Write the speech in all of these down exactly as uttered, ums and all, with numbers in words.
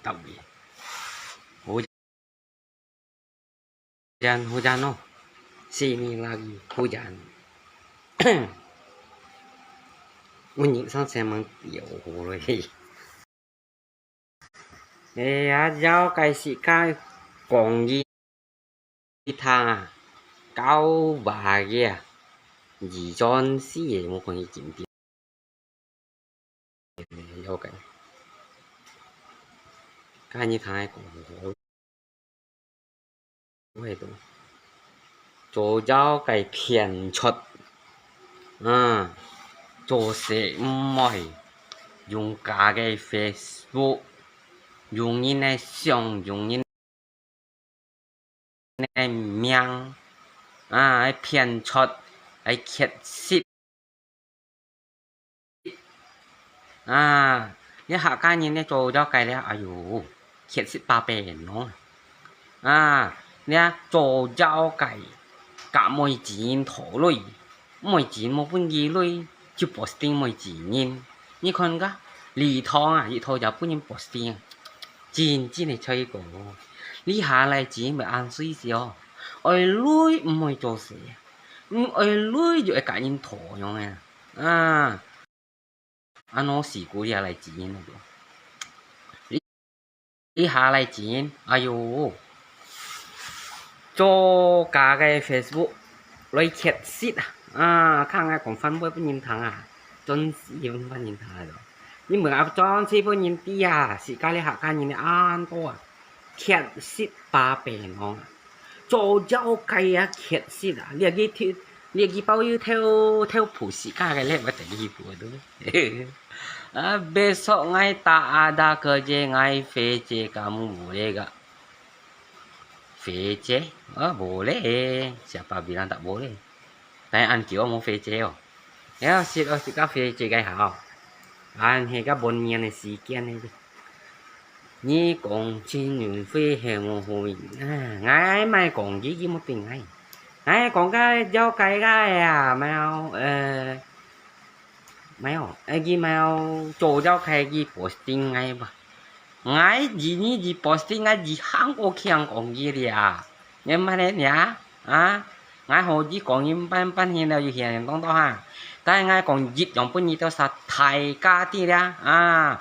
Tapi, hujan, hujan no. Sini lagi hujan. Bunyi sang semang yo le. 哎呀，了解世界講一聽啊，教話个啊，二轉四个，無看佢經典。了解。該你聽佢講好。 會都，做妖怪騙出，啊，做事毋愛用假个Facebook，用人个相，用人个名，啊，來騙出，來缺失。 啊，這客家人呢做妖怪了，哎喲，確實巴閉咯。啊，這做妖怪，甲妹子人討鐳，妹子人無分佢鐳，就posting妹子人。你看个，禮堂啊，一頭就分人posting啊，真正个衰過。這下來錢會恁衰少，愛鐳毋會做事，毋愛鐳就會甲人討樣啊。啊， 安到死過這下來錢了。這下來錢，哎喲，做假个Facebook來缺失啊！啊，看𠊎講番話分人聽啊，真係分人聽啊！你問啊，真係分人知啊，自家這客家人恁多啊，缺失巴閉咯。 做妖怪啊，確實啊，這个頭，這个包有偷，偷步自家个咧，我等於步都。啊，besok ngai tak ada kerja, ngai kerja kamu boleh gak? Kerja? Ah, boleh. Siapa bilang tak boleh? Tanya An Kiu mau kerja oh. Ya, sit oh, sit ka kerja cái hảo. An he ka bon niên cái 時間呢。 你講陳雲輝係無好人，唉，𠊎莫講佢，佢無對𠊎。𠊎講个了解个啊，無，呃，無，呃，佢無做了解佢posting𠊎吧。𠊎以你佢posting𠊎，佢行過去行講佢了啊。你乜呢呀？啊，𠊎好佢講佢半半天了，又顯當多哈。但係𠊎講一樣分你兜儕大家知了啊。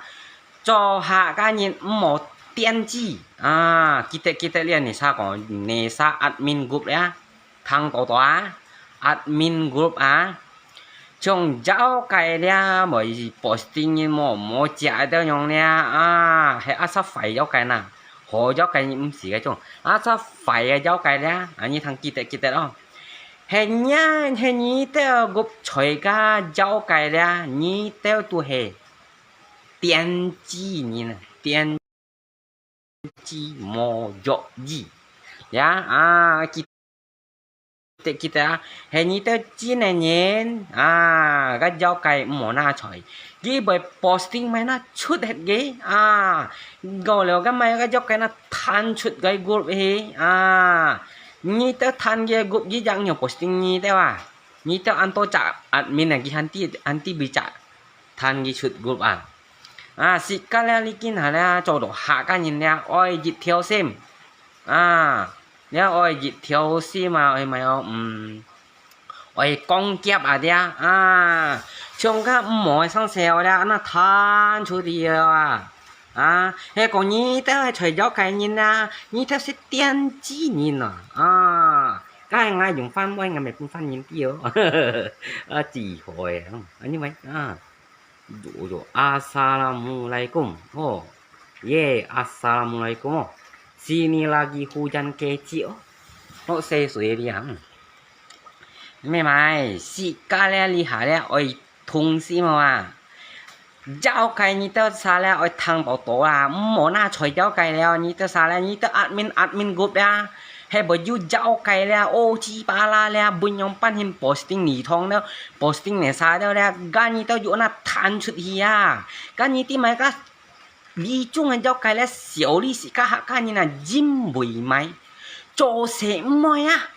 做客家人毋好癲子啊！記得，記得這泥沙講，泥沙admin group呀，聽到到啊？Admin group啊，像妖怪這，無posting人無，無食得樣這啊，係asal壞妖怪哪，好妖怪毋係該種，asal壞个妖怪這，啊，你聽記得，記得哦。係你，係你兜group在个妖怪這，你兜都係 癲子人啊，癲子無藥醫。呀，啊，記得，記得啊，係你兜真个人啊，該妖怪毋好拿出來，佢會posting麼个拿出忒个啊，過了該麼个妖怪拿彈出該group去啊，你兜彈个group一樣樣posting你兜啊，你兜恁多隻admin啊，佢還知，還知會隻 彈佢出group啊。啊，自家這，你今下這，做到客家人這，愛一條心。啊，這愛一條心啊，愛麼个哦，嗯，愛剛強啊這，啊，像該毋好个生肖這，恁樣彈出去了啊。啊，係講你兜係在妖怪人啊，你兜係癲子人啊。啊，該𠊎用番話，𠊎乜分番人知哦。啊，智慧啊，恁樣咪，啊。 Yo, yo, Assalamualaikum. Oh, ye, Assalamualaikum. Oh, sini lagi hujan kecil. Oh, 落細水个地方。妹妹，自家這，這下這愛通心哦啊！妖怪你兜儕這愛聽到到啊，毋好拿在妖怪了，你兜儕這，你兜admin，admin group這，係無有妖怪這，烏七八啦這，分樣般形posting泥塘了。 posting泥沙兜這，該你兜又拿彈出去啊！該你知麼个，這種个妖怪這，小你自家客家人啊，認為麼个，做事毋愛啊！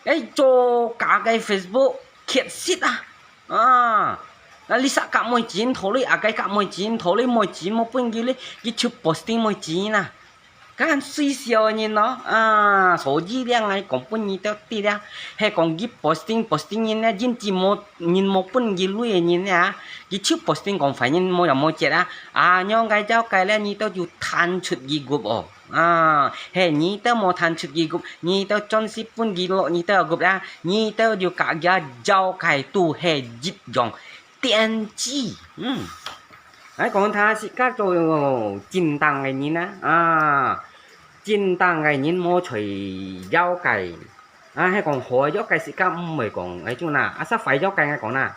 哎，做假个Facebook，缺失啊！啊！啊，你煞甲妹錢討你，啊，該甲妹錢討你，妹錢無分佢你，佢就posting妹錢啊。該恁衰小个人咯，啊，所以這𠊎講分你兜知啊，係講佢posting posting人呢，因為無人無分佢鐳个人呢，佢就posting講壞人無有無節啊，啊，仰个了解咧，你兜就彈出佢group哦。 啊，係，你兜無彈出佢group，你兜專心分佢落，你兜个group啊，你兜就甲佢了解都係一樣電子。嗯，來講他自家做正當个人啊，啊，正當个人無在了解，啊，係講好个了解自家毋會講，哎，就那，啊，煞壞了解个講那，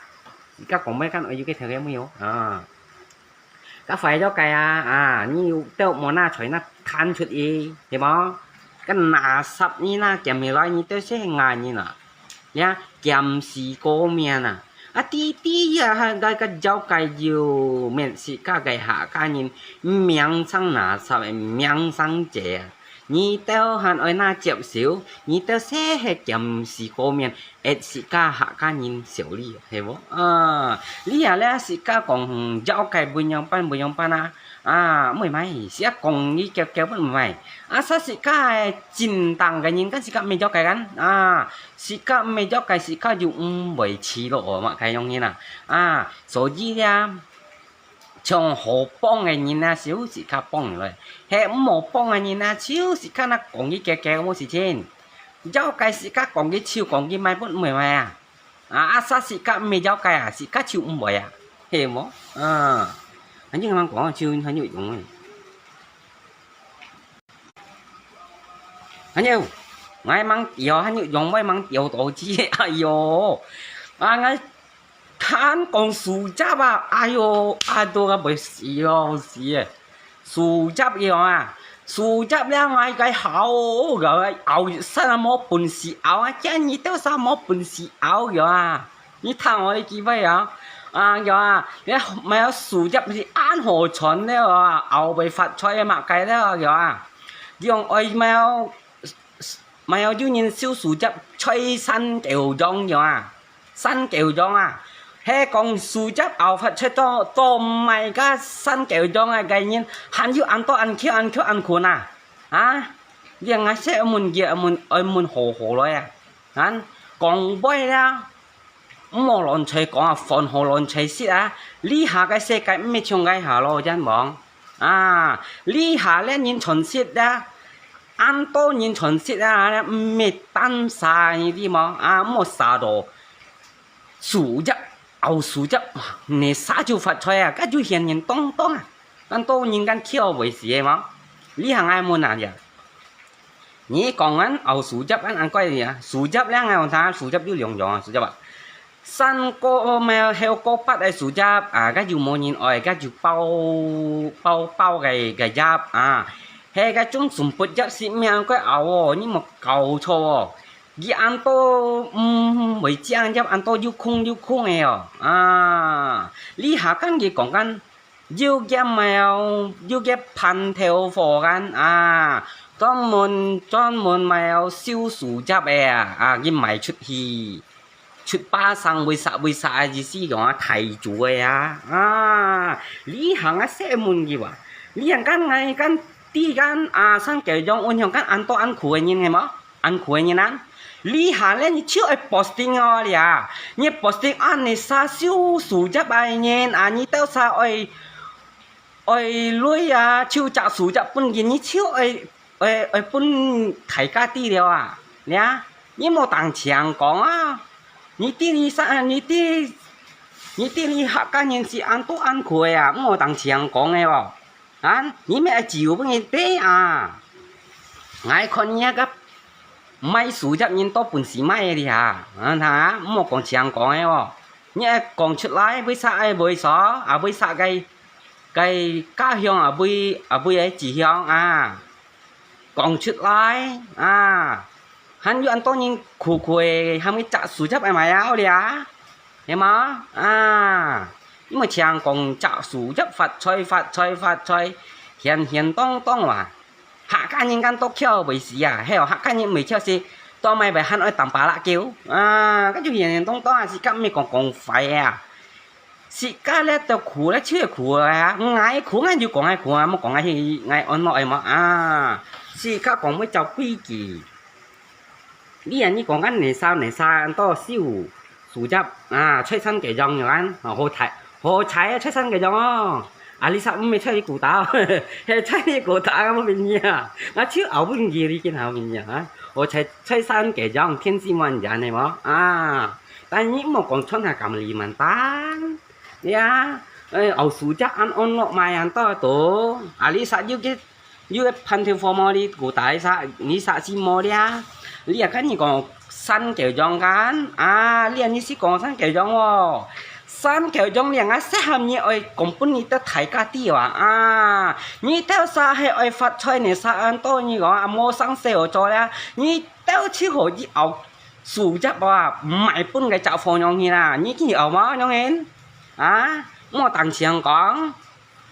自家講咩kan愛有个頭个沒有啊。 甲壞了解啊，啊，你兜無拿出來那彈出去，係無？該拿十你那撿起來，你兜先害人啊，呀，撿死過面啊！啊，弟弟呀，還該个了解有面自家个客家人，名聲拿十个名聲姐啊！你兜還愛拿接受，你兜先係撿死過面， 會自家客家人笑你，係無？啊，你啊咧自家講，嗯，了解會仰般會仰般啊？啊，毋會嘛，自家講你叫叫分毋會。啊，煞自家个正當个人，kan自家毋會了解kan？啊，自家毋會了解，自家就毋會起落哦，嘛，該樣人啊。啊，所以咧， 像好幫个人啊，就自家幫落；係毋好幫个人啊，就自家那講佢叫叫無事情。了解自家講佢就講佢，毋會分毋會嘛啊。啊，啊，煞自家毋會了解啊，自家就毋會啊，係無？啊，恁樣講就恁有用个。 哎喲，𠊎吂調，還有用，𠊎吂調到去，哎喲，啊，𠊎聽講樹葉啊，哎喲，啊，都啊會死哦，死誒！樹葉个啊，樹葉了，𠊎个好，咬一聲啊，無本事咬啊，今日都啥無本事咬个啊！ 你聽𠊎个機會啊，啊，有啊，你買樹葉係恁好賺了啊，後尾發財个嘛該了啊，有啊。用愛買，買有人收樹葉，吹山狗樣有啊，山狗樣啊，係講樹葉後發出做，做賣个山狗樣啊，个人還有恁多恁巧恁巧恁困啊，啊，你𠊎識問佢，問，愛問好好來啊，啊，講話啦。 毋好亂吹講啊，飯好亂吹食啊！這下个世界毋係像該下咯，真無？啊，這下咧人傳食啊，恁多人傳食啊，毋係單儕，你知無？啊，毋好儕到樹葉，拗樹葉，哇，你儕就發財啊，該就顯顯當當啊！恁多人間巧會死个無？這下𠊎問啊，呀！ 你講恁拗樹葉恁恁怪个啊？樹葉咧，𠊎講聽樹葉有兩種啊，樹葉啊。山高咩，後高拔个樹葉啊，該就無人愛，該就包，包，包个，个葉啊。係該種樹葉葉係毋係恁怪拗哦，你莫搞錯哦。佢恁多，嗯，會正葉，恁多又空又空个哦。啊，這下跟佢講緊 有个賣，有个盤頭貨kan啊，專門，專門賣收樹葉个啊，啊，佢賣出去，出巴生，為啥，為啥个意思講啊，大主个啊，啊，這下啊，細問佢話，這下間，𠊎間，知間，啊，生計樣，運用間，恁多恁苦个人係無？ 恁苦个人啊！這下咧，你就愛posting哦，這啊！你posting恁呢儕收樹葉个人啊，你兜儕愛，愛鐳啊，就摘樹葉分佢，你就愛，愛，愛分大家知了啊！這啊，你莫當淨講啊！你知你儕，你知，你知你客家人係恁多恁苦个啊，莫當淨講个哦！ 啊，你乜愛自由分人知啊！𠊎看你个賣樹葉人多本事賣个哩哈！啊，聽啊，莫講淨講个哦！你愛講出來，為啥愛會所，啊，為啥个，个家鄉啊，會，啊，會个志向啊！講出來啊！ 還有恁多人苦苦个，還會摘樹葉个賣啊，好哩啊，係無？啊，你莫淨講摘樹葉發財發財發財，顯顯當當哇！客家人間都巧會死啊，係哦，客家人毋會巧死，到尾會還愛當巴拉叫啊，該就顯顯當當啊，自家毋係講講壞啊。自家這兜苦咧，就係苦啊！𠊎苦，𠊎就講𠊎苦啊，莫講𠊎去，𠊎安樂个無啊！自家講愛照規矩。你啊，你講緊哪儕哪儕到收收集啊，菜山雞種樣啊，好彩好彩啊，菜山雞種哦！啊，你煞毋係菜你古道，係菜你古道啊，無變樣啊！𠊎就拗分佢，你見拗分樣啊！好彩菜山雞種，天時滿人係無啊！但你莫講穿下咁離蠻單。 呀，哎，後手隻恁安樂賣恁多多，啊，你煞有个有个半條貨無？你古代煞，你煞是無了？你也跟你講三九樣間啊，你你是講三九樣哦，三九樣你啊，適合你愛講分你兜大家知啊，啊，你兜煞係愛發財呢，煞恁多你講啊，無生事好做了，你兜就好一拗手接啊，賣分个隻貨樣去啦，你知有無？樣形？ 啊，莫單淨講，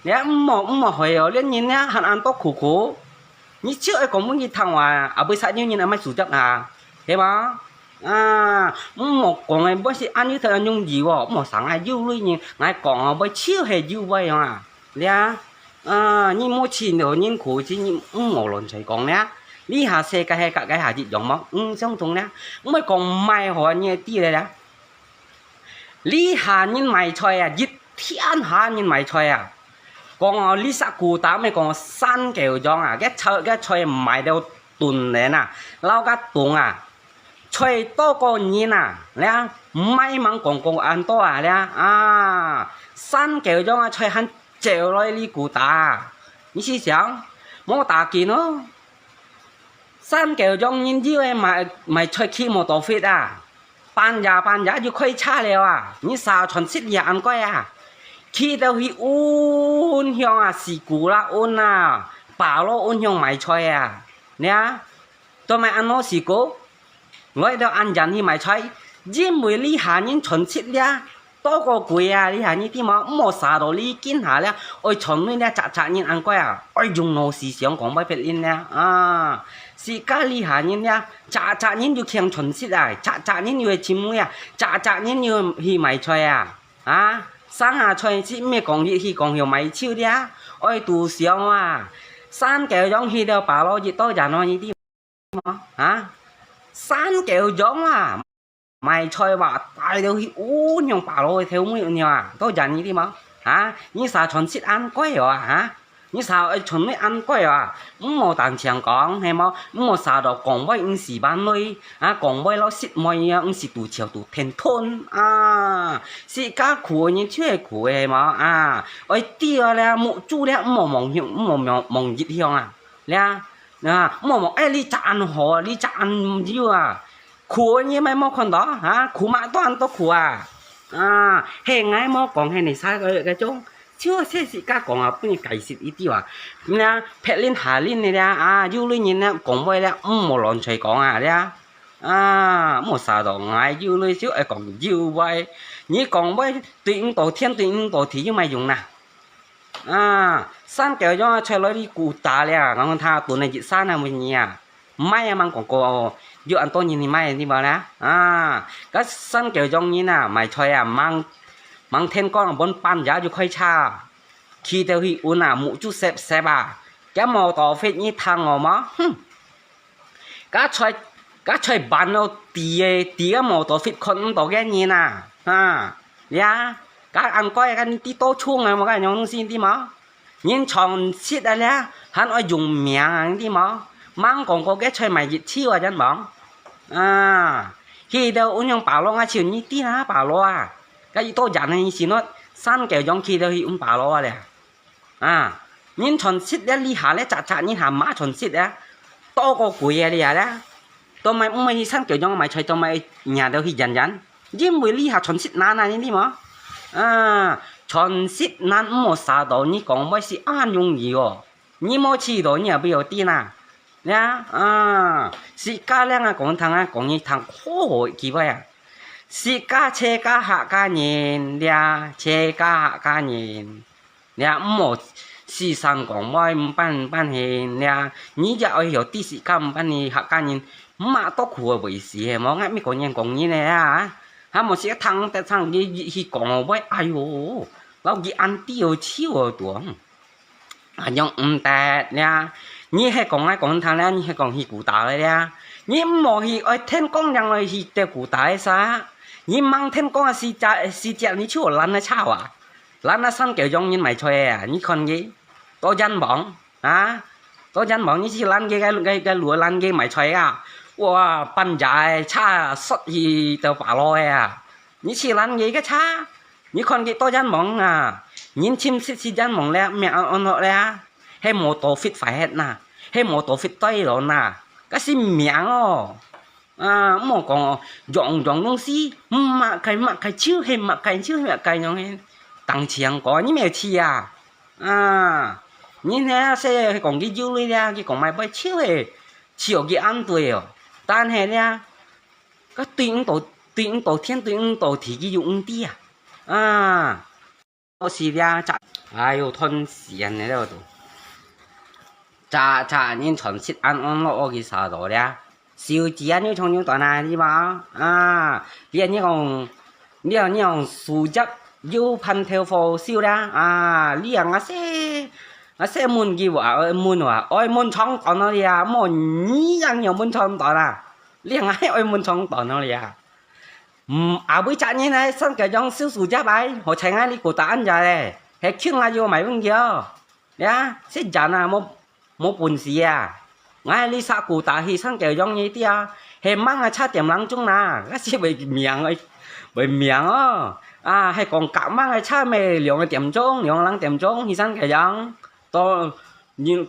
你莫莫害哦，連人呢還恁多苦苦，你就愛講分佢聽話，啊，為啥有人愛賣手接啊，係無？啊，莫講誒，莫係恁樣就恁樣有哦，莫想啊，有類人，𠊎講哦，會就係有會樣啊，你啊，啊，你莫請到人苦，你莫亂再講了，這下世界係甲該下一樣無？毋相同了，莫講賣好你知了啦。 這下人賣菜啊，一天下人賣菜啊。講哦，這隻古代乜講三九樣啊，該菜該菜賣到燉个啊，摎該凍啊，菜多過人啊，這賣吂講過恁多啊，這啊，三九樣啊，菜還走來這古代啊，你試想，莫打緊哦。 三九樣人有个賣賣菜騎摩托fit啊，半夜半夜就開車了啊！你啥全食也恁該啊！去到去運向啊，四股啦運啊，巴羅運向賣菜啊！你啊，做麼恁多四股？來到恁遠去賣菜，因為這下人全食了。 多過貴啊！這下你知無？莫啥到你今下了，愛全內了隻隻人恁該啊，愛用腦思想講會別人了啊！自家這下人了，隻隻人又慶全食啊，隻隻人又係姊妹啊，隻隻人又去賣菜啊！啊，生下菜食，毋係講日去講後賣手了，愛堵想啊！三九樣去到巴羅一到人哦，你知無？啊，三九樣啊！ 賣菜話，帶到去烏娘巴羅个頭尾娘啊，到人你知無？啊，你啥全食恁該哦啊，啊，你啥愛全食恁該啊，毋好單淨講，係無？毋好啥到講會毋係萬類，啊，講會摎食妹啊，毋係堵樵堵天吞啊，自家苦个人就係苦个，係無？啊，愛知啊了，目珠了，毋好望向，毋好望望日向啊，了。 啊，莫莫，哎，你隻恁好啊，你隻恁有啊，苦你乜無看到啊？苦嘛當多苦啊！啊，係𠊎無講係你啥个个種，就係自家講啊，分你解釋一啲啊。那別人下人个咧啊，有類人咧講話咧，毋好亂嘴講啊咧。啊，莫啥到𠊎有類就愛講有話，你講話對毋到天，對毋到地有麼用呐？ 啊，三九樣啊，出來你古打了，講他蹲了一山啊，問你啊，賣啊，吂講過哦，有恁多人去賣，你無啦？啊，該三九樣人啊，賣菜啊，吂吂天光啊，分半夜就開車，騎到去運啊，目珠澀澀啊，該摩托fit你聽哦無？哼！ 該菜該菜搬到地个地个摩托fit看毋到个人啊，哈，呀，該恁該該你知多重啊，無該樣東西知無？人全食啊咧，還愛用命啊，你知無？吂講過該菜賣一千啊，真無？啊，去到運用巴羅啊，像你知啦，巴羅啊，該一到人呢，你先咯，三九樣去到去運巴羅啊咧。 啊，人全食了，這下咧，隻隻人還吂全食啊，多過貴啊，這下咧。做麼毋會去三九樣賣菜，做麼惹到去遠遠？因為這下全食難啊，你知無？啊，全食難，毋好啥到你講會係恁容易哦。你無試到，你也毋曉知啦。呀，啊，自家咧啊，講聽啊，講你聽好好機會啊。自家自家客家人，呀，自家客家人。 你啊，毋好時常講話，毋辦毋辦係，你啊，你也愛曉知自家毋辦係客家人，麼多苦个為事係無？𠊎美國人講人个啊，還無識聽得上佢去講哦，喂，哎喲，摎佢恁知哦，笑哦，都。啊，樣毋得咧。你係講𠊎講聽咧，你係講去古打个咧。你毋好去愛天光亮來去兜古打个啥？你吂天光个時節，時節你就懶得吵啊，懶得三九樣人賣菜个啊，你看佢，多冤枉啊！多冤枉，你去攔佢个，个，个路攔佢賣菜啊！哇，半夜个車塞去兜笆路个啊！你去攔佢个車， 你看佢多冤枉啊！人親戚係冤枉咧，命安安樂咧，係無多fit快忒呐，係無多fit對咯呐，該係命哦！啊，莫講哦，樣樣東西，麼个麼个就係麼个就係麼个樣个，當前講你無去啊！啊，人呢，係講佢有理咧，佢講買杯就係，就佢安對哦，但係咧，該對毋到，對毋到天，對毋到地，佢又毋知啊！啊！ 我是這隻，哎喲，斷線了都。隻隻人全食安安樂樂去啥到了，手指啊，又長又短啊，你嘛？啊，你你講，你你講樹葉又盼透火燒了啊！你啊，𠊎細，𠊎細問佢話，愛問話，愛問長短了呀，莫你樣樣問長短啊！你啊，𠊎愛問長短了呀！ 嗯，啊，尾隻人來山腳樣燒樹葉來，好在𠊎這古打恁樣咧，係窮啊，又買分佢哦。呀，食人啊，無，無本事啊！𠊎這煞古打去山腳樣呢啲啊，係吂个車點零鐘啦，該係會命个，會命哦！啊，係講隔吂个車咩兩個點鐘，兩個零點鐘去山腳樣，到，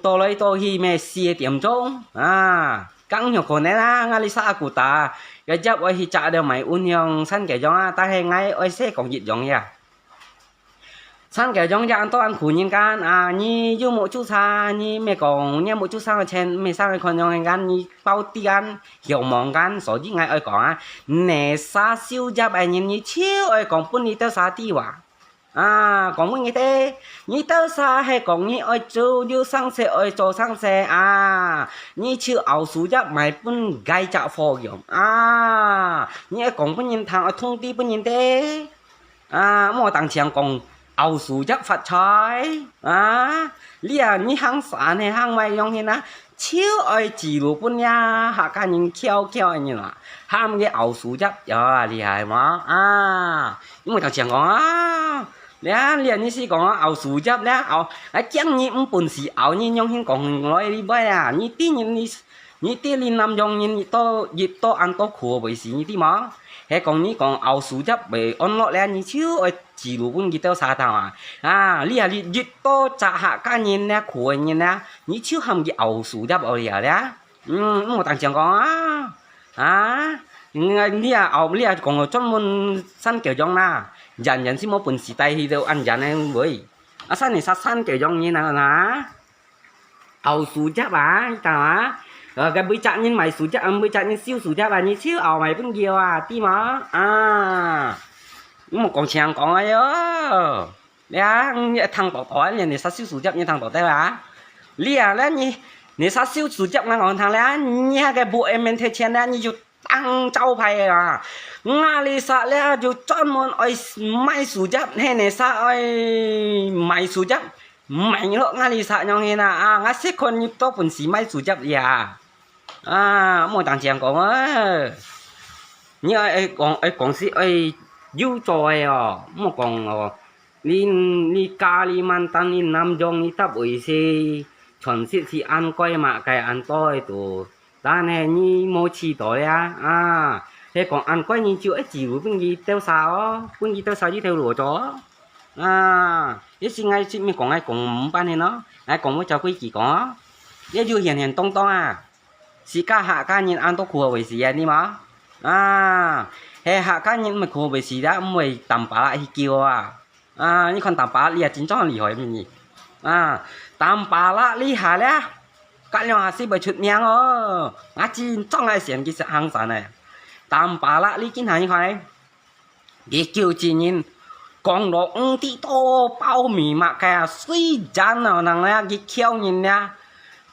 到來到去咩四個點鐘啊！ 更有可能啊，𠊎這煞古打，該葉愛去摘了買運用山腳樣啊，但係𠊎愛細講一樣呀。山腳樣也恁多恁苦人間啊，你又無做啥，你乜講你無做生个錢，乜生个看樣个間，你包底間，向望間，所以𠊎愛講啊，哪儕燒葉个人，你就愛講分你兜儕知哇。 啊，講分你兜，你兜儕係講你愛做有生事，愛做生事啊，你就拗樹葉賣分該隻火用啊！你愛講分人聽，愛通知分人兜啊！莫當淨講拗樹葉發財啊！你啊，你行山係行麼樣形啊？ 就愛指路分這客家人翹翹个人啊，喊佢拗樹葉，呀，厲害無？啊，因為頭前講啊，這，這你係講啊拗樹葉這拗，𠊎驚你毋本事拗，你樣形講來哩會啊？你知人你，你知你南洋人，你到，你到恁多苦个位時，你知無？係講你講拗樹葉會安樂咧，你就愛 指路分佢兜儕聽啊。啊，你啊，你遇到隻客家人呢，苦个人呢，你就喊佢拗樹葉哦，你啊，咧。嗯，莫當淨講啊。啊，你啊，拗，你啊，講專門山腳樣啦，人人係無本事帶去到恁遠个位。啊，山你殺山腳樣人啊，啊。 拗樹葉啊，你知啊？呃，該每隻人賣樹葉，啊，每隻人燒樹葉啊，你就拗賣分佢啊，知無？啊，你莫講淨講啊喲。你啊，你聽到到啊，你，你殺燒樹葉，你聽到到啊？你啊，你，你殺燒樹葉，𠊎講聽咧，你該个無愛面提錢咧，你就 當招牌个啊！𠊎這儕咧就專門愛賣樹葉，係哪儕愛賣樹葉，賣落𠊎這儕樣形啊！啊，𠊎識看你多本事賣樹葉呀！啊，莫當淨講啊！你愛，愛講，愛講係愛有做个哦，莫講哦！你，你Kalimantan，你南洋，你搭位勢，全識係恁該嘛，該恁多个都。 但係你無試到呀，啊，係講恁該你就一直路分佢兜儕哦，分佢兜儕一條路做哦。啊，這時𠊎係毋係講𠊎講毋辦个咯，𠊎講會照規矩講哦。這就現現當當啊，自家客家人恁多苦个位時啊，你嘛？啊，係客家人毋係苦个位時啦，毋會擔把啦去叫啊。 啊，你看Tampalak這啊，真正厲害，係毋係？啊，Tampalak這下咧，該兩下係會出名哦。𠊎真正愛選佢食行山呢。Tampalak這今下你看咧，佢救濟人，講到毋知到包尾嘛，該啊，雖然哦，人咧，佢救人咧，啊，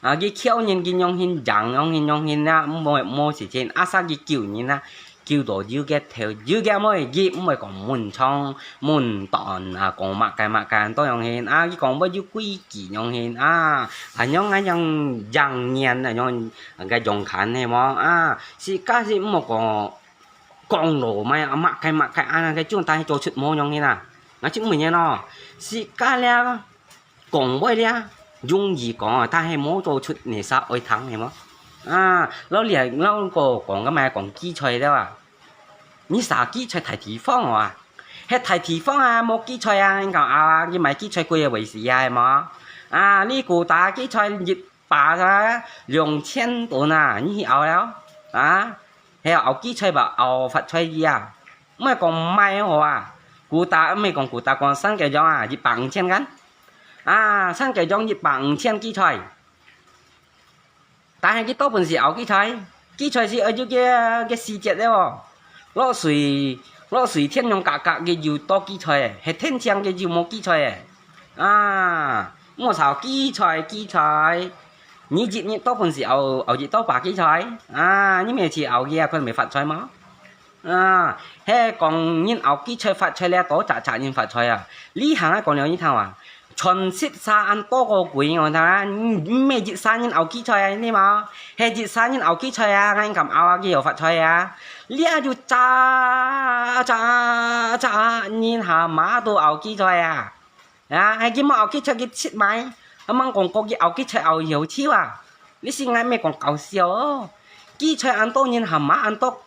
佢救人，佢用心，用心，用心咧，無，無事情，啊，煞佢救人啊，救到有个頭，有个尾，佢毋會講問長問短啊，講麼个麼个，都樣形啊，佢講會有規矩樣形啊，恁樣啊樣樣年啊樣个樣看係無啊，自家係毋好講講咯，麼个麼个啊，該種但係做出無樣形啊，那就毋會咯，自家了。 講話了，容易講啊，但係無做出你啥愛聽，係無？啊，老李啊，老哥講个嘛，講記菜了啊。你啥記菜大地方啊？係大地方啊，無記菜啊，你講啊，你買記菜貴个位置啊，係無？啊，你古打記菜一把啊，兩千多啊，你去拗了？啊，係拗記菜吧，拗發菜个啊？毋係講賣好啊，古打，毋係講古打，講三個鐘啊，一百五千銀。 啊，三個鐘一百五千記菜。但係佢多半時拗記菜，記菜係愛有个个時節个哦。落水落水天用格格个有多記菜，係天晴个有無記菜。啊，莫吵記菜記菜，你一日多半時拗拗一多把記菜，啊，你每次拗个啊，佢咪發菜無？ 啊，係講人拗記菜發菜了，多隻隻人發菜啊。這下啊，講了你聽啊，全食儕恁多个鬼，𠊎聽啊，毋係一儕人拗記菜啊，你嘛，係一儕人拗記菜啊，𠊎敢拗啊，佢有發菜啊。這就隻隻隻人下馬都拗記菜啊。 啊，係佢無拗記菜佢食買，啊，吂講過佢拗記菜拗有手啊。你係𠊎毋係講搞笑哦。記菜恁多人下馬恁多，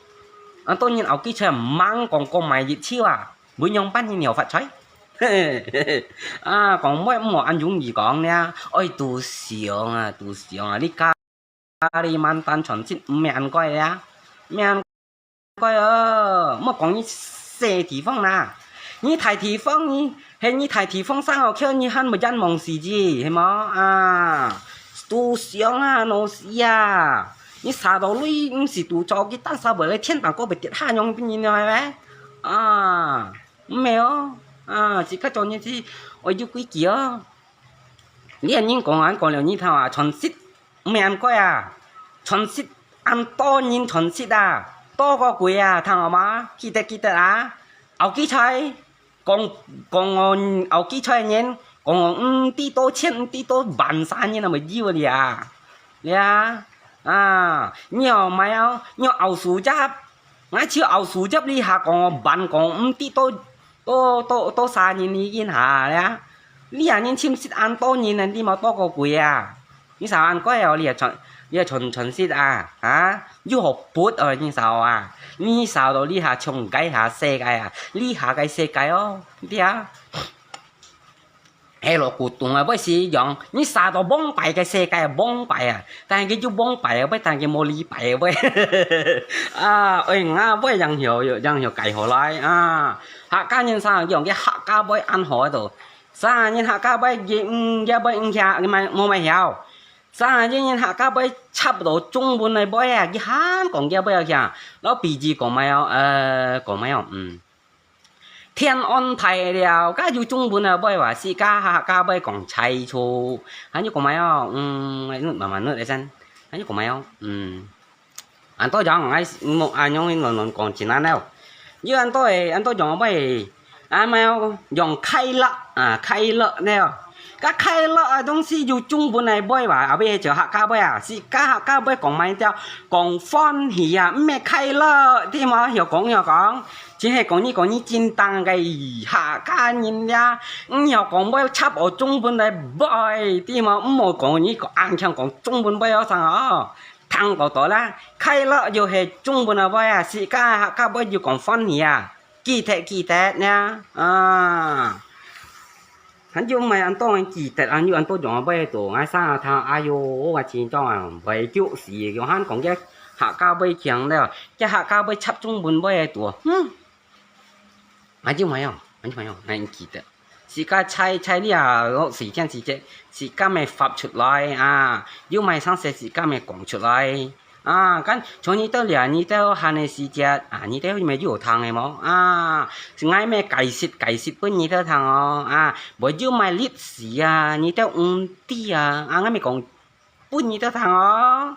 恁多人拗記菜，吂講過買一手啊，會仰般人有發菜？啊，講話毋好恁容易講呢，愛拄想啊，拄想啊，你家 Kalimantan全食毋係恁該啊，毋係恁該哦，莫講你細地方啦，你大地方，你係你大地方生好，叫你還毋人望死之，係無？啊，拄想啊，老死啊，你啥道理毋係拄著佢，但啥會來天頂高會跌下樣分人了，係無？啊，毋係哦，啊，自家做人係愛有規矩哦。你人講啊，講了你聽啊，全食 毋係恁該啊，全食恁多人全食啊，多過鬼啊，聽好嗎？記得記得啊，拗記菜，講講哦，拗記菜个人，講哦，毋知多千，毋知多萬儕人啊，會有哩啊，呀，啊，你哦，買哦，你哦，拗樹葉，𠊎就拗樹葉哩下，講哦，萬講毋知多 多多多儕人已經下了，你啊，你尋食恁多人啊，你無多過鬼啊？你啥恁該哦，你啊全你啊全全食啊，啊，又好不哦，你啥啊？你啥到你下從該下世界啊，你下个世界哦，你啊，係咯，古董啊，會使用，你啥到往擺个世界啊，往擺啊，但係佢就往擺啊，會但佢無理擺啊，會，啊，哎，𠊎會樣樣樣樣改好來啊。 客家人生用个客家話恁好个都，生人客家話佢毋佢話毋曉，佢無無曉。生人客家話插到中文个話啊，佢還講佢話曉。老比喻講麼哦，呃，講麼哦，嗯，天安大了，該有中文个話哇，自家客家話講清楚，還有講麼哦，嗯，慢慢努力先，還有講麼哦，嗯。 恁多樣，𠊎莫恁樣亂亂講盡恁了。有恁多个，恁多樣个，啊，麼个，用快樂啊，快樂了。該快樂个東西有中文个話哇，後尾就客家話啊，自家客家話講麼个，講歡喜啊，毋係快樂，對無？曉講曉講，只係講你講你真當个客家人呀，毋曉講話插學中文个話，對無？毋好講你講硬強講中文話好聽哦。 聽到到啦，快樂又係中文个話啊，自家客家話又講歡喜啊，記得記得呢，啊。還有毋係恁多人記得，還有恁多種个話都，𠊎生啊聽，哎喲，𠊎真正啊，會叫死，有閒講个客家話強了，个客家話插中文話个多，哼。 啊，有無哦？啊，有無哦？𠊎毋記得。自家在在這啊，落時間時節，自家乜發出來啊，有麼个常識自家乜講出來啊。該像你兜這，你兜閒个時節啊，你兜乜有聽个無？啊，𠊎乜解釋解釋分你兜聽哦。啊，無有麼个歷史啊，你兜毋知啊，啊，𠊎乜講分你兜聽哦。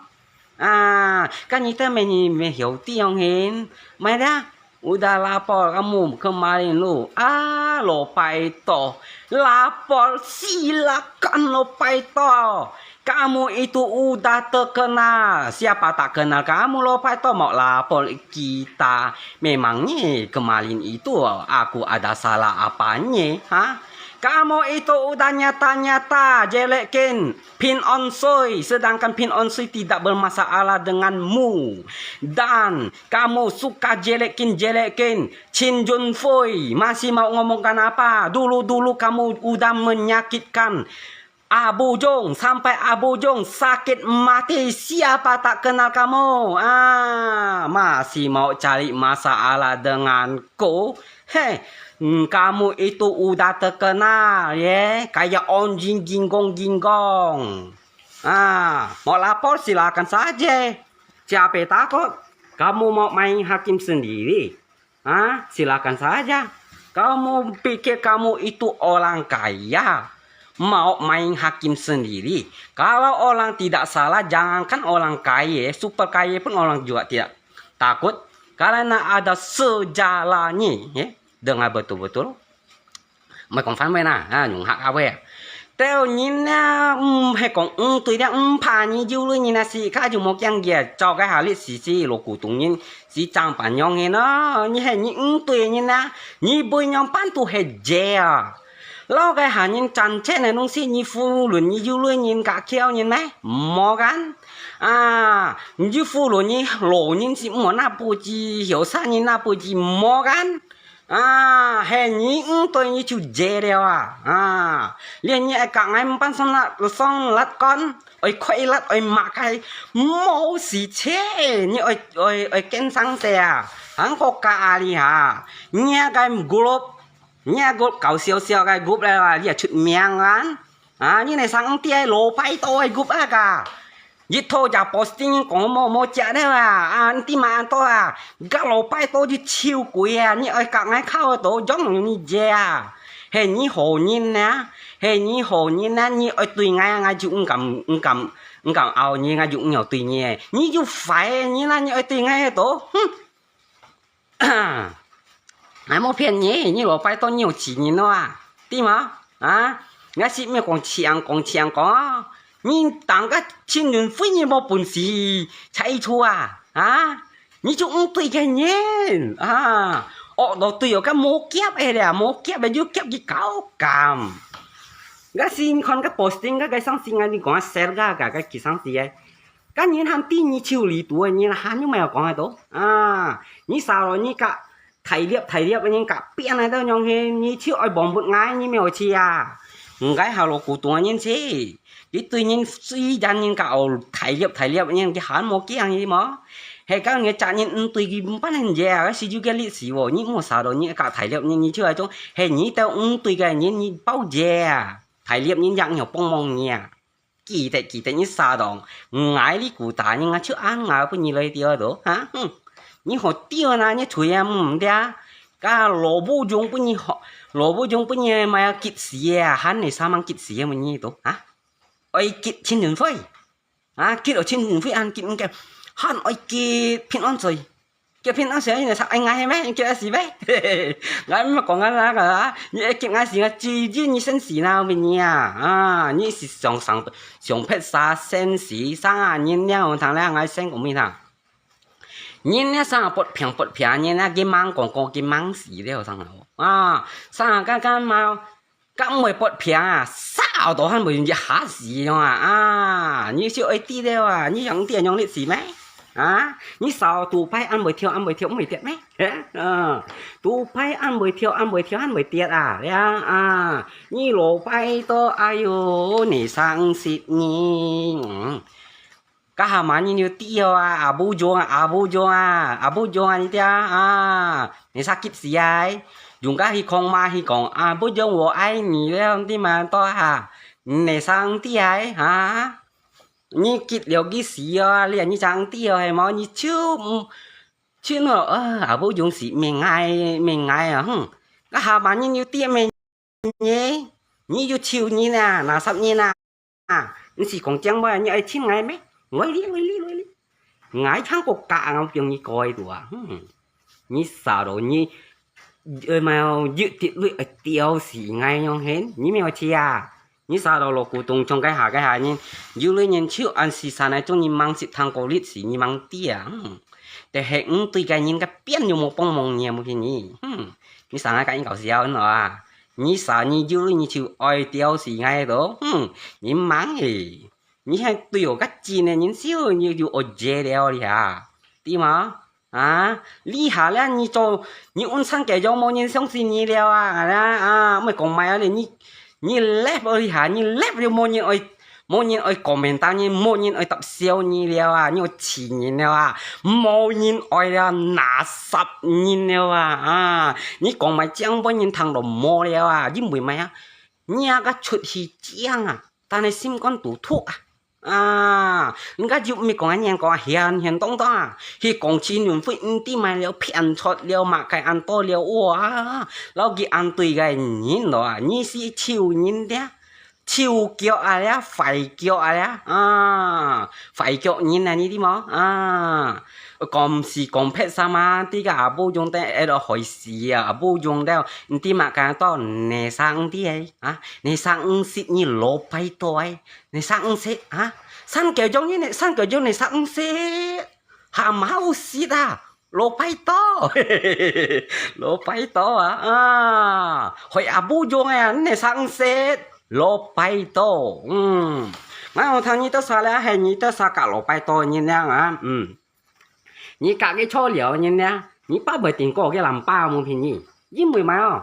啊，該你兜乜你乜曉得樣形，買了。Udah lapor kamu kemarin lu. Ah, lupay to. Lapor, silakan lupay to. Kamu itu udah terkenal. Siapa tak kenal kamu, lupay to, mau lapor kita. Memangnya kemarin itu aku ada salah apanya, ha? Kamu itu udah nyata-nyata jelekin Pin On Sui, sedangkan Pin On Sui tidak bermasalah denganmu. Dan kamu suka jelekin-jelekin Chin Jun Fui, masih mau ngomong kenapa? Dulu-dulu kamu udah menyakitkan Abu Jung, sampai Abu Jung sakit mati, siapa tak kenal kamu? Ah, masih mau cari masalah denganku? Heh, hmm, kamu itu udah terkenal, ye, kayak anjing ginggong-ginggong. Ah, mau lapor silakan saja. Siapa takut? Kamu mau main hakim sendiri? Ah, silakan saja. Kamu pikir kamu itu orang kaya? Mau main hakim sendiri? Kalau orang tidak salah, jangankan orang kaya, super kaya pun orang juga tidak takut. Karena ada sejarahnya, ya. Dengar betul-betul. 毋係講番話啦，啊，用客家話啊。兜人啊，毋係講毋對了，毋怕你有鐳人啊，自家就無驚佢啊，照該下歷史是老古董人，是正般樣个咯。你係你毋對人啊，你會仰般都係罪啊。老个下人賺錢个東西，你無論你有鐳人家叫人咩？無干。啊，你就無論你老人是無那不知，後生人那不知，無干。 啊，係你毋對你就借了啊！啊，連你愛甲𠊎毋辦上辣上辣干，愛開辣愛罵个，無事切，你愛愛愛跟上勢啊！還過加阿里哈，你个group，你个group搞笑笑个group了啊，你也出名啊！啊，你來上第一老拜到个group啊个！ 一拖就posting講無無食了啊！啊，毋知嘛安到啊！該老拜到就臭鬼啊！你愛甲𠊎靠到，用你借啊！係你好人啊！係你好人啊！你愛對𠊎，𠊎就毋敢毋敢毋敢拗你，𠊎就毋要對你。你就壞个人啊！你愛對𠊎到，哼！ 𠊎無騙你，你老拜到你有錢人咯啊，對無？啊，𠊎係毋係講強講強講啊，你當个青年會你無本事，才出啊，啊，你就毋對个人啊，惡到對哦，該無夾个啦，無夾个就夾佢搞काम。𠊎先看个posting，該該上司，𠊎你講啊，share个，該該佢上司个。 該人還知你手裡肚个人還有無講个到？啊，你啥咯？你甲大粒大粒个人甲變个到樣形，你手愛幫不𠊎，你無去啊？毋該下老古董个人去，佢對人雖然人甲哦大粒大粒个人，佢還無驚你無？係講你責任毋對佢毋辦人嘢啊，係有个歷史哦，你莫啥咯？你甲大粒人，你就係種係你兜毋對个人，你包嘢啊！大粒人也有幫忙你啊！ 記得記得，你啥當，𠊎哩古大人啊，就恁𠊎分你來釣到，哈，哼，你好釣哪，你吹啊，毋得啊，該老母種分你好，老母種分你買啊急死啊，還你啥忙急死啊，問你都，哈，愛急青春會，啊，急到青春會，還急毋急，還愛急平安水。 叫平安水，你就愛𠊎係咩？叫死咩？𠊎毋講啊啦个啦，你愛叫𠊎死，𠊎只有你先死啦，問你啊！啊，你是上上上撇啥先死，生啊人了，通了，𠊎先講咩啦？人了生啊，發病發病，人了佢猛講講，佢猛死了，生啊！啊，生啊，剛剛嘛， 敢毋會發病啊？掃到還會一下死了啊！啊，你就愛知了啊！你想知樣歷史咩？啊，你掃杜拜恁會跳，恁會跳，毋會跌咩？啊，杜拜恁會跳，恁會跳，還會跌啊！呀啊，你老拜到，哎喲，你生死你，嗯。 該下嘛人就知哦啊，阿母種啊，阿母種啊，阿母種啊，你聽啊，你sakit死啊！用該去講嘛去講，阿母種我愛你了，你嘛多哈，你上帝啊，哈，你急了佢死哦，你你上帝哦，係無？你就嗯，就哦，啊，阿母種死，命愛命愛啊，哼，該下嘛人就知咩？ 你，你有求人啊，拿十年啊，啊，你是講將會，你愛尋𠊎咩？來哩，來哩，來哩。，𠊎聽過假，𠊎放你過去堵啊，哼，你啥咯，你，呃，mau，有滴水愛吊死𠊎樣形，你毋愛去啊？你啥咯，老古董像該下該下人，有類人就恁時辰來，中意吂識聽過歷史，你吂知啊，哼。但係毋對个人个邊又無幫忙你，無騙你，哼。你啥𠊎甲你搞笑，你知啊？你啥你有類你就愛吊死𠊎咯，哼，你吂嘿。 你還對我个真个人笑，你就愛借了哩哈，對嗎？啊，這下咧，你做，你問聲个樣無人相信你了啊，啊，啊，毋係講麼个咧，你，你left了哩哈，你left了無人愛，無人愛comment你，無人愛搭笑你了啊，你愛辭職了啊，無人愛了，垃圾人了啊，啊，你講麼个正分人聽到無了啊，因為麼个啊？你啊个出去正啊，但係心肝肚毒啊。 啊，人家又毋係講恁樣講啊，現現當當啊，去講陳雲輝毋知買了騙出了麼个恁多了，哇，摎佢恁對个人咯啊，你係臭人咧，臭腳啊咧，壞腳啊咧，啊，壞腳人啊，你知無？啊，講毋係講別儕嘛，這個阿布忠等下落害死啊，阿布忠了，毋知麼个多，你生毋知欸，啊，你生毋識你老拜託欸。 你生毋識啊？生狗種呢，生狗種你生毋識，還毋好食啊！老拜託，老拜託啊！啊，害阿布忠啊，你生毋識，老拜託。嗯，𠊎好聽你兜儕咧，係你兜儕甲老拜託人樣啊，嗯。 你甲佢坐了人呢，你爸會定過个人爸無騙你，因為麼个哦？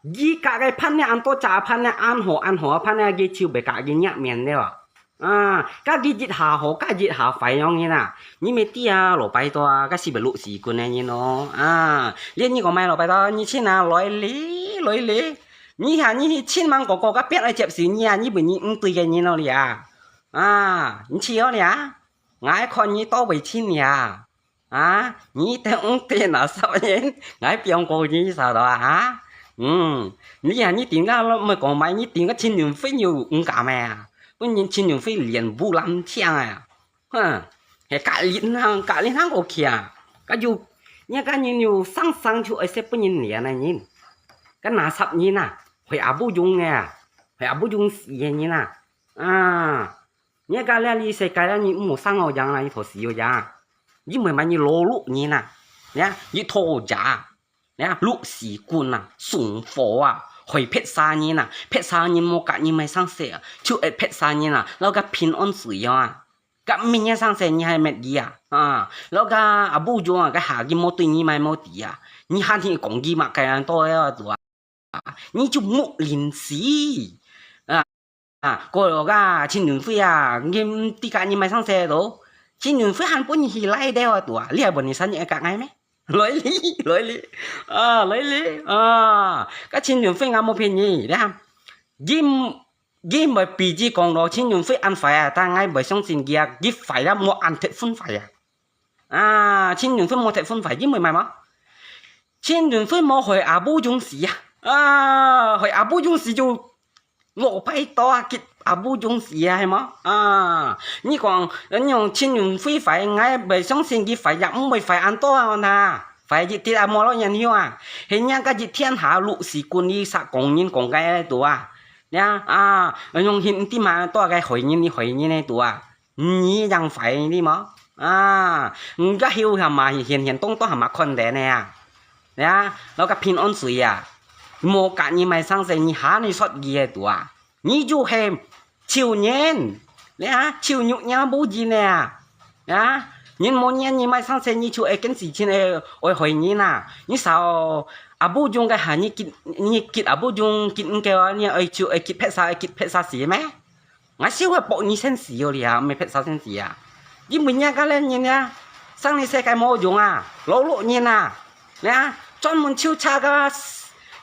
佢甲个伴呢，恁多隻伴呢，恁好恁好个伴呢，佢就會甲佢逆面了。啊，甲佢一下好，甲一下壞樣人啊，你毋知啊，老拜託啊，該係會落死棍个人咯。啊，連你講麼个老拜託，你親啊，來哩，來哩。你下你去親吂哥哥，甲邊愛接受你啊，你分你毋對个人咯哩啊。啊，你去哦哩啊。 𠊎看你都會親呀。啊，你等五點啊，十年，𠊎放過你啥了啊？嗯，你啊，你頂个毋係講買，你頂个陳雲輝有五家咩啊？本人陳雲輝臉烏藍青啊，哼，係甲你行，甲你行過去啊，甲有，你甲人有生生就愛食本人臉个人，甲哪十年啊，會阿不用个啊，會阿不用死个人啊，啊。 你个這裡世界啦，你毋好生好樣啦，一頭死好樣啊！你毋係嘛，你老六人啊，你啊，一頭家，你啊，六死棍啊，送火啊，害別儕人啊，別儕人無甲你買生死啊，就愛別儕人啊，摎个平安水樣啊，甲明日生死你還滅佢啊，啊，摎个阿不用啊，該下佢無對你買無底啊，你還去講佢嘛，該樣多个啊， 你就莫臨時。啊，啊，過了个陳雲輝啊，你毋知甲你買生死咯？陳雲輝還分你去拉掉啊，堵啊，你還分你生日个𠊎咩？來哩，來哩，啊，來哩，啊，該陳雲輝𠊎無騙你，你看，佢，佢毋會比佢講咯，陳雲輝恁壞啊，但𠊎毋會相信佢啊，佢壞啊，無恁忒分壞啊。 啊，陳雲輝無忒分壞，因為麼个嘛？陳雲輝無害阿不用死啊！啊，害阿不用死就落拜到啊，激阿不用死啊，係無？啊，你講，你用陳雲輝壞，𠊎毋相信佢壞，也毋會壞恁多啊，那壞一滴啊，無落然後啊，係人家一天下六死棍，你殺講人講个堵啊，呀啊，用現滴嘛多个害人，你害人个堵啊。 你正壞，你無？啊，你个後下嘛，現現當當下嘛看等个啊。呀，摎个平安水啊，無甲你買生死，你下你說佢个堵啊，你就係仇人，呀，仇肉也無人个啊。呀，人無認你買生死，你就愛跟死親个愛害人啊。你少阿不用个下，你激你激阿不用激你个啊，你愛就愛激別儕，愛激別儕死咩？ 𠊎笑个博你先死哦哩啊，毋係別儕先死啊。因為人家个人啊，生你世界無用啊，老六人啊，你啊，專門就差个，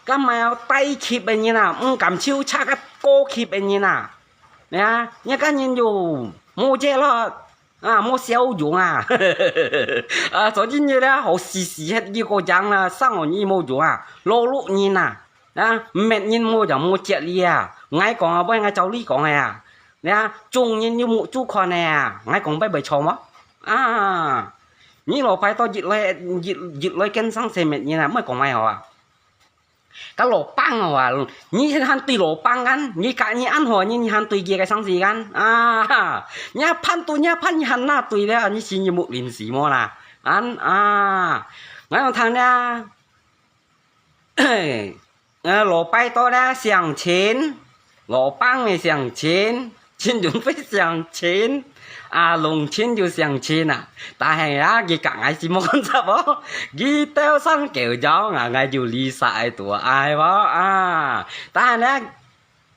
个買低級个人啊，毋敢就差个高級个人啊，你啊，人家人有無借咯，啊，無笑容啊，啊，昨天你咧好死死个一個樣啊，生我你無用啊，老六人啊。 啊，毋免人無就無接你啊！𠊎講啊，毋係𠊎照你講个啊！你啊，眾人有目珠看个啊！𠊎講會毋會錯無？啊，你老拜託一來，一，一來跟上世面人啊，莫講麼个好啊。該老闆好啊，你還對老闆kan，你佮你恁好，你，你還對佢个上司kan，啊，你還判斷，你還判，你還拿對了，你心裡無臨時無啦，恁啊，𠊎講聽了。 呃，老拜託咧相親，老闆也相親，親友會相親，啊，農親就相親啊。但係啊，佢佮𠊎係無關係哦，佢兜生狗樣啊，𠊎就離晒愛多啊，係無啊？但係咧，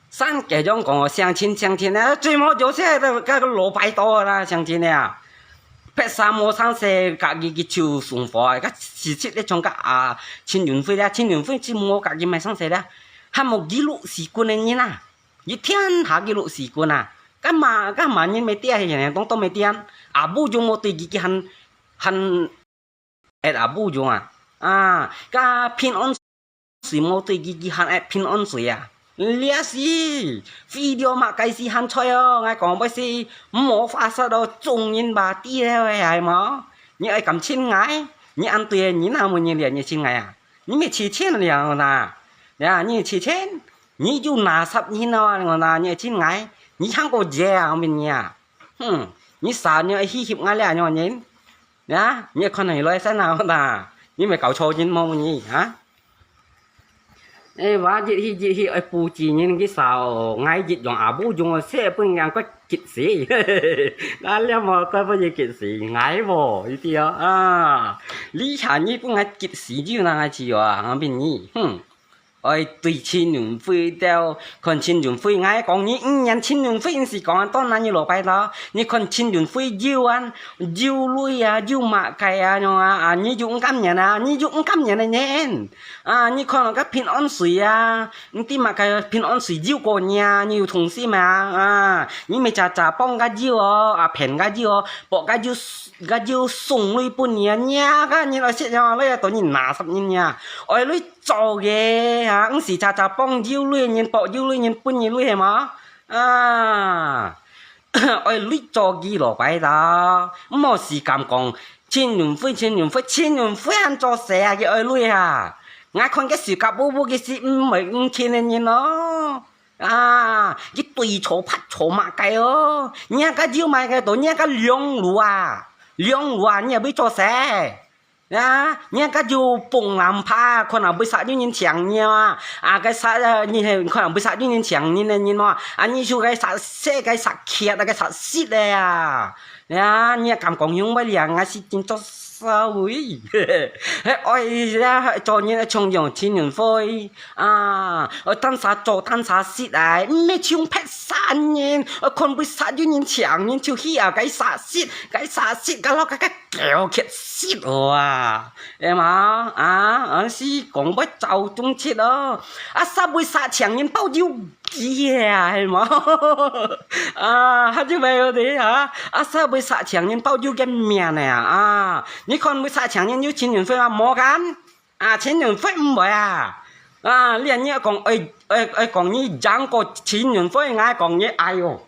生狗樣講哦，相親相親啊，最無就係該，該老拜託啦，相親啊。別儕無生事，佮佢，佢就送貨啊，該實際咧像該啊，親友會咧，親友會就無佮佢買生事咧，還無佢六時棍个人啊，佢天下佢六時棍啊，該麼，該麼人乜知，當多乜知，啊，無就無對佢，佢還，還 愛啊，無用啊。啊，該平安水無對佢，佢還愛平安水啊。這係，為了麼个事還在哦，𠊎講，毋係，無法煞哦，眾人吧，知了个係無？你愛敢親𠊎？你恁對个人啊，無人了，你親𠊎啊？你乜痴線了吶？呀，你痴線？你有哪十人哦，𠊎講吶，你愛親𠊎？你還過夜啊，𠊎問你啊。 哼，你儕人愛去翕𠊎這樣人？呀，你看你來先啊，吶，你乜搞錯人無你，哈？哎，𠊎一去一去愛布置人，佢儕，𠊎一樣啊，無用啊，勢分人个激死。𠊎這無怪分佢激死，𠊎無，你知哦，啊，你看你分𠊎激死就那去啊，𠊎問你，哼。 愛對親友會兜，看親友會，𠊎講你，嗯，親友會毋係講當然你老拜託，你看親友會有啊，有鐳啊，有麼个啊，樣啊，啊，你有毋甘願啊，你有毋甘願个人，啊，你看該平安水啊，你知麼个平安水有過你啊，你有同心啊，啊，你乜常常放該油哦，啊，騙該油哦，放該油，該油送鐳分你啊，你啊，該人愛食樣，來到你哪十人呀，愛鐳 做个啊，毋係常常放有鐳人，放有鐳人分你鐳係無？啊，愛鐳做佢老拜託，毋好時間講，親友會，親友會，親友會還做事啊，佢愛鐳啊。𠊎看該時間，無，無，佢係毋會，毋親个人咯。啊，佢對錯拍錯麼个哦，你該有麼个到，你該兩路啊，兩路啊，你也會做事。 啊，你該有放藍牌，可能會煞有人搶你啊！啊，該煞，呃，你係可能會煞有人搶你个人嘛！啊，你就該煞色，該煞缺，該煞色个啊！啊，你敢講用會了，𠊎係真做社會。嘿，哎呀，做人愛重用親友會啊！愛單儕做單儕色啊，毋係像別儕人，愛看會煞有人搶人就去啊，該煞色，該煞色，該落該該 狗血死哦啊！係嘛？啊，啊，係講會走中切哦。啊，煞會煞搶人包有機啊，係嘛？啊，還有沒有的啊？啊，煞會煞搶人包有个命呢啊！啊，你看會煞搶人有親友會嗎？無敢。啊，親友會毋會啊？啊，你，你講，哎，哎，哎，講你贏過親友會，𠊎講你，哎喲，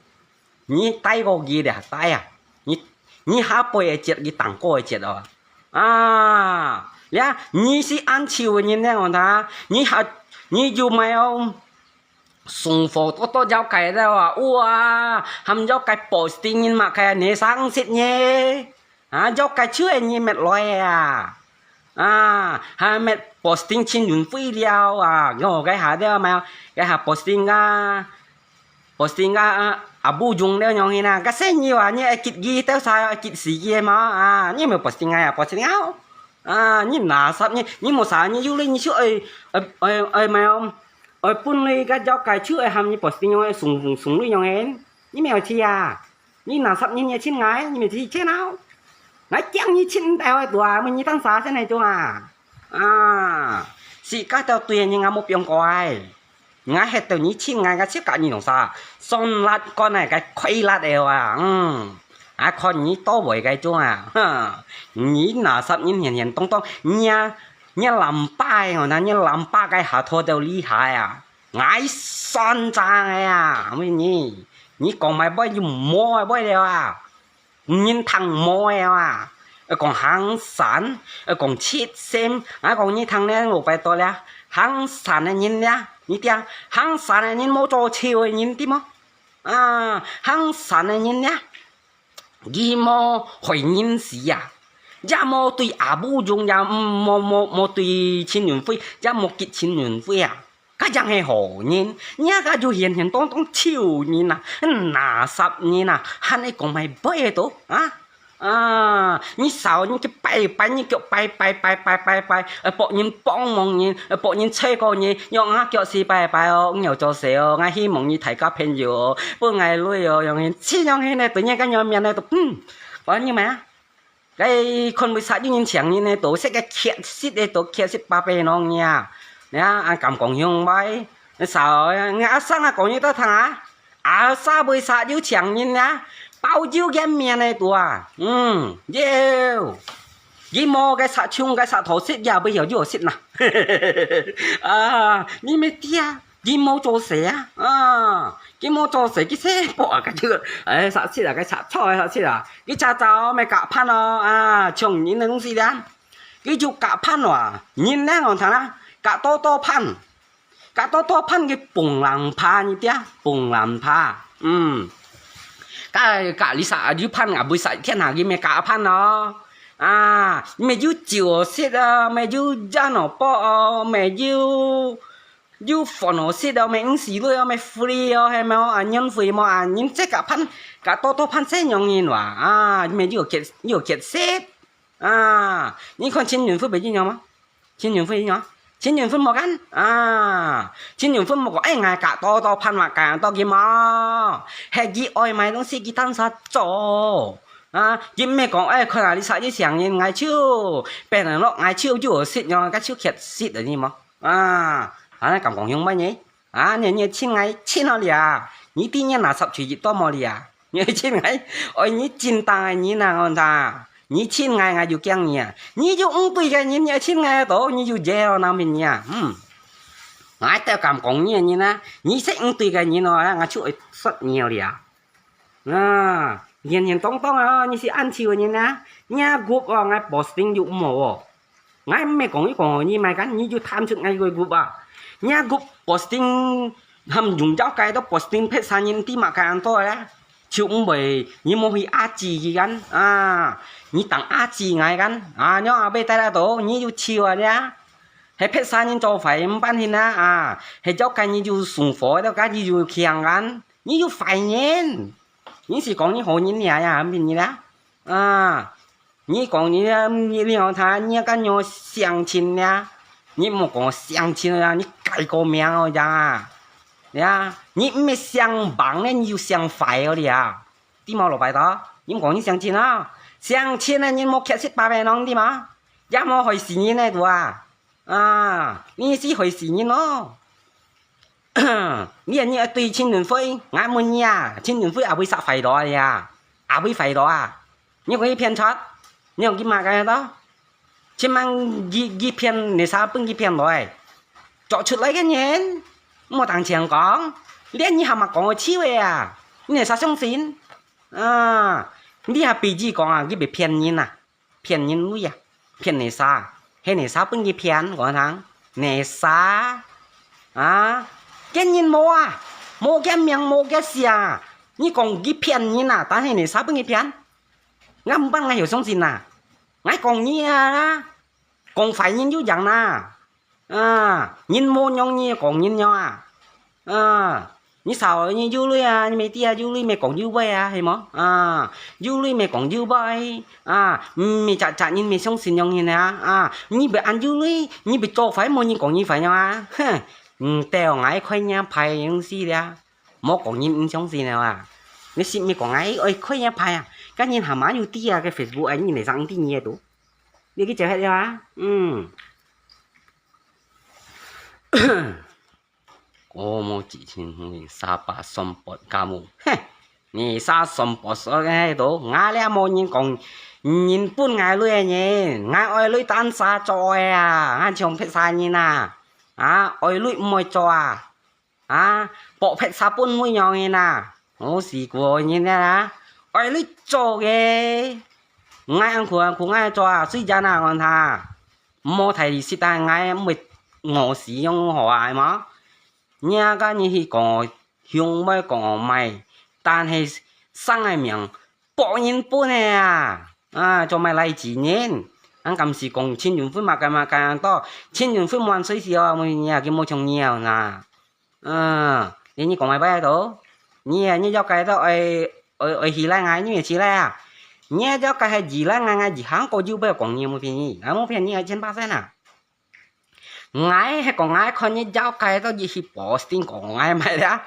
你大過佢了，大啊！你，你下背个節，佢當高个節哦。啊，呀，你係恁丑个人呢，我講，你還，你有沒有送貨多多了解了啊？哇，還了解posting人嘛，該你生識呢？啊，了解就係你滅來啊！啊，還滅posting親友會了啊！我該下了嘛，該下posting啊！ posting啊，啊，無用了樣形啊，該細人啊，你愛激佢，兜儕愛激死佢嘛，啊，你莫posting啊，posting啊，啊，你哪十日，你無三日有鐳，你就愛，愛，愛，愛，愛分你个了解，就愛喊你posting樣，送，送你樣形，你莫去啊，你哪十日你親𠊎，你莫去見啊，𠊎驚你親毋到个多啊，每日當儕先來做啊，啊，係該兜對人啊，莫放過哎。 𠊎係對你親，𠊎个自家人弄啥，酸辣乾个，該快辣个啊，嗯，啊，看你到位个種啊，哼，你哪十年年年當當，你啊，你啊，藍白哦，那你啊，藍白个下拖到厲害啊，𠊎算账个啊，問你，你講買買就無買買了啊。人聽無个啊。講行山，講七星，啊講你聽呢，我拜託了，行山个人呢，你聽，行山个人無做賊个人，知無？啊，行山个人呢，佢無害人事啊，也無對阿母用，也無無無對陳雲輝，也無激陳雲輝啊。 該正係好人，若个就現現當當臭人啊，垃圾人啊，還係講賣背个都啊！啊！你掃，你去拜拜，你腳拜拜拜拜拜拜，呃，博人幫忙人，呃，博人吹過人，用啊腳是拜拜哦，你有做事哦，𠊎希望你大家朋友哦，分𠊎鐳哦，用人，這樣个呢，對人家有面呢，都嗯，我你們啊。 該看為啥有人請人呢，都識个缺失个，都缺失八百啷呀。你看，啊，敢講雄偉，少呀，你阿生啊，講你到聽啊，阿生為啥有請人呀？包有个面个都啊，嗯，有。佢無个啥，像个啥頭識呀，不要有識呐。啊，你沒知啊？ 佢無做事啊，啊，佢無做事，佢食飽啊，該就，哎，食食啊，該食草啊，食食啊，佢早早乜夾飯咯，啊，像人个東西咧，佢就夾飯咯，人咧，我聽啦，夾多多飯，夾多多飯，佢蹦冷爬，你知啊，蹦冷爬，嗯，該夾你食啊，有飯啊，會使天下，佢乜夾飯咯，啊，乜有酒食啊，乜有煙哦，包哦，乜有 有飯好食哦，乜毋使鐳哦，乜free哦，係無？啊，免費無？啊，人這个飯，个多多飯這樣人哇，啊，乜有缺，有缺失。啊，你看陳雲輝會一樣嗎？陳雲輝一樣？陳雲輝無kan？啊，陳雲輝無講，哎，𠊎个多多飯嘛，該樣多佢無？係佢愛買東西，佢單儕做。啊，佢毋係講，哎，看下你啥一請人，𠊎就，變成咯，𠊎就有食樣，該就缺失了，你無？ 啊，啊，敢講雄偉呢？啊，你，你親𠊎親好了啊，你知你拿十除一多無了啊？你親𠊎，哎，你真當个人啊，我講，你親𠊎，𠊎就驚你啊。你就毋對个人，你親𠊎到，你就惹哦，難明你啊。嗯，𠊎都敢講你个人啊，你係毋對个人哦，𠊎就會說你了啊。 啊，現現當當啊，你係恁樣个人啊，若group哦，𠊎posting又毋好哦。𠊎毋係講你講你買kan，你就探出𠊎个group啊。若group posting含用了該都posting別儕人知麼个恁多咧，就毋會，你無去壓制佢kan，啊，你當壓制𠊎kan，啊，你阿伯帶來到，你又笑啊咧，係別儕人做壞毋辦法啊，啊，係了解你就送貨，了解你就強kan。 你有壞人，你係講你好人呀，呀，明你啦？啊，你講你，你，你好他，你敢有相親呀？你莫講相親啦，你改個名哦呀。呀，你毋係相幫呢，你就相壞哦呀。知無，老伯伯？你講你相親啊？相親呢，你莫缺失八百啷，知無？也莫害死人呢，都啊。啊，你係害死人哦。 你，你愛對陳雲輝，𠊎問你啊，陳雲輝阿會使壞到啊？阿會壞到啊？你講佢騙出，你講佢麼个到？請問佢，佢騙，哪儕分佢騙來？做出來个人，莫當前講，連你還嘛講个笑个啊？你哪儕相信？啊，你還比喻講啊，佢會騙人啊？ 騙人鐳啊，騙哪儕？係哪儕分佢騙？講聽，哪儕？啊，見人無啊？無見面，無見聲啊！你講佢騙人啊，但係哪儕分佢騙？𠊎毋辦，𠊎曉相信啊！𠊎講你啊，講壞人又贏啊！ 啊，人無樣你講人樣啊！啊，你少你有鐳啊，你乜知啊，有鐳乜講有尾啊，係無？啊，有鐳乜講有尾啊！毋係隻隻人乜相信樣人啊！啊，你會恁有鐳，你會做壞，無人講你壞樣啊！哼，毋對，𠊎開若派樣事了，無講人毋相信了啊！你識乜講𠊎愛開若派啊？該人還嘛有知啊，該Facebook啊，你哪儕毋知你个都？你去接下了啊？嗯。 哦，無幾千，沙巴算八加五。嘿，你沙算八十个都，𠊎這無人講，人分𠊎鐳个人，𠊎愛鐳單儕做个啊，𠊎像別儕人啊，啊，愛鐳毋愛做啊，啊，博別儕分鐳樣人啊，我是個人啊，愛你做个。𠊎恁苦恁苦，𠊎做啊，水煎啊，𠊎他，無大力食，但𠊎毋會餓死樣好啊，係無？若个你去講，香味講賣，但係生个命，別人分个啊，啊，做麼个來自人？恁敢係講陳雲輝麼个麼个恁多，陳雲輝無恁衰死哦，每日啊，佢無像你啊，嗯，你你講麼个到？你啊，你了解到愛愛愛起來啊，你愛起來啊？你了解係起來啊，𠊎一行過就不要講你，無騙你，啊，無騙你，一千巴仙啊。 𠊎係講𠊎看你了解到你去posting講𠊎買了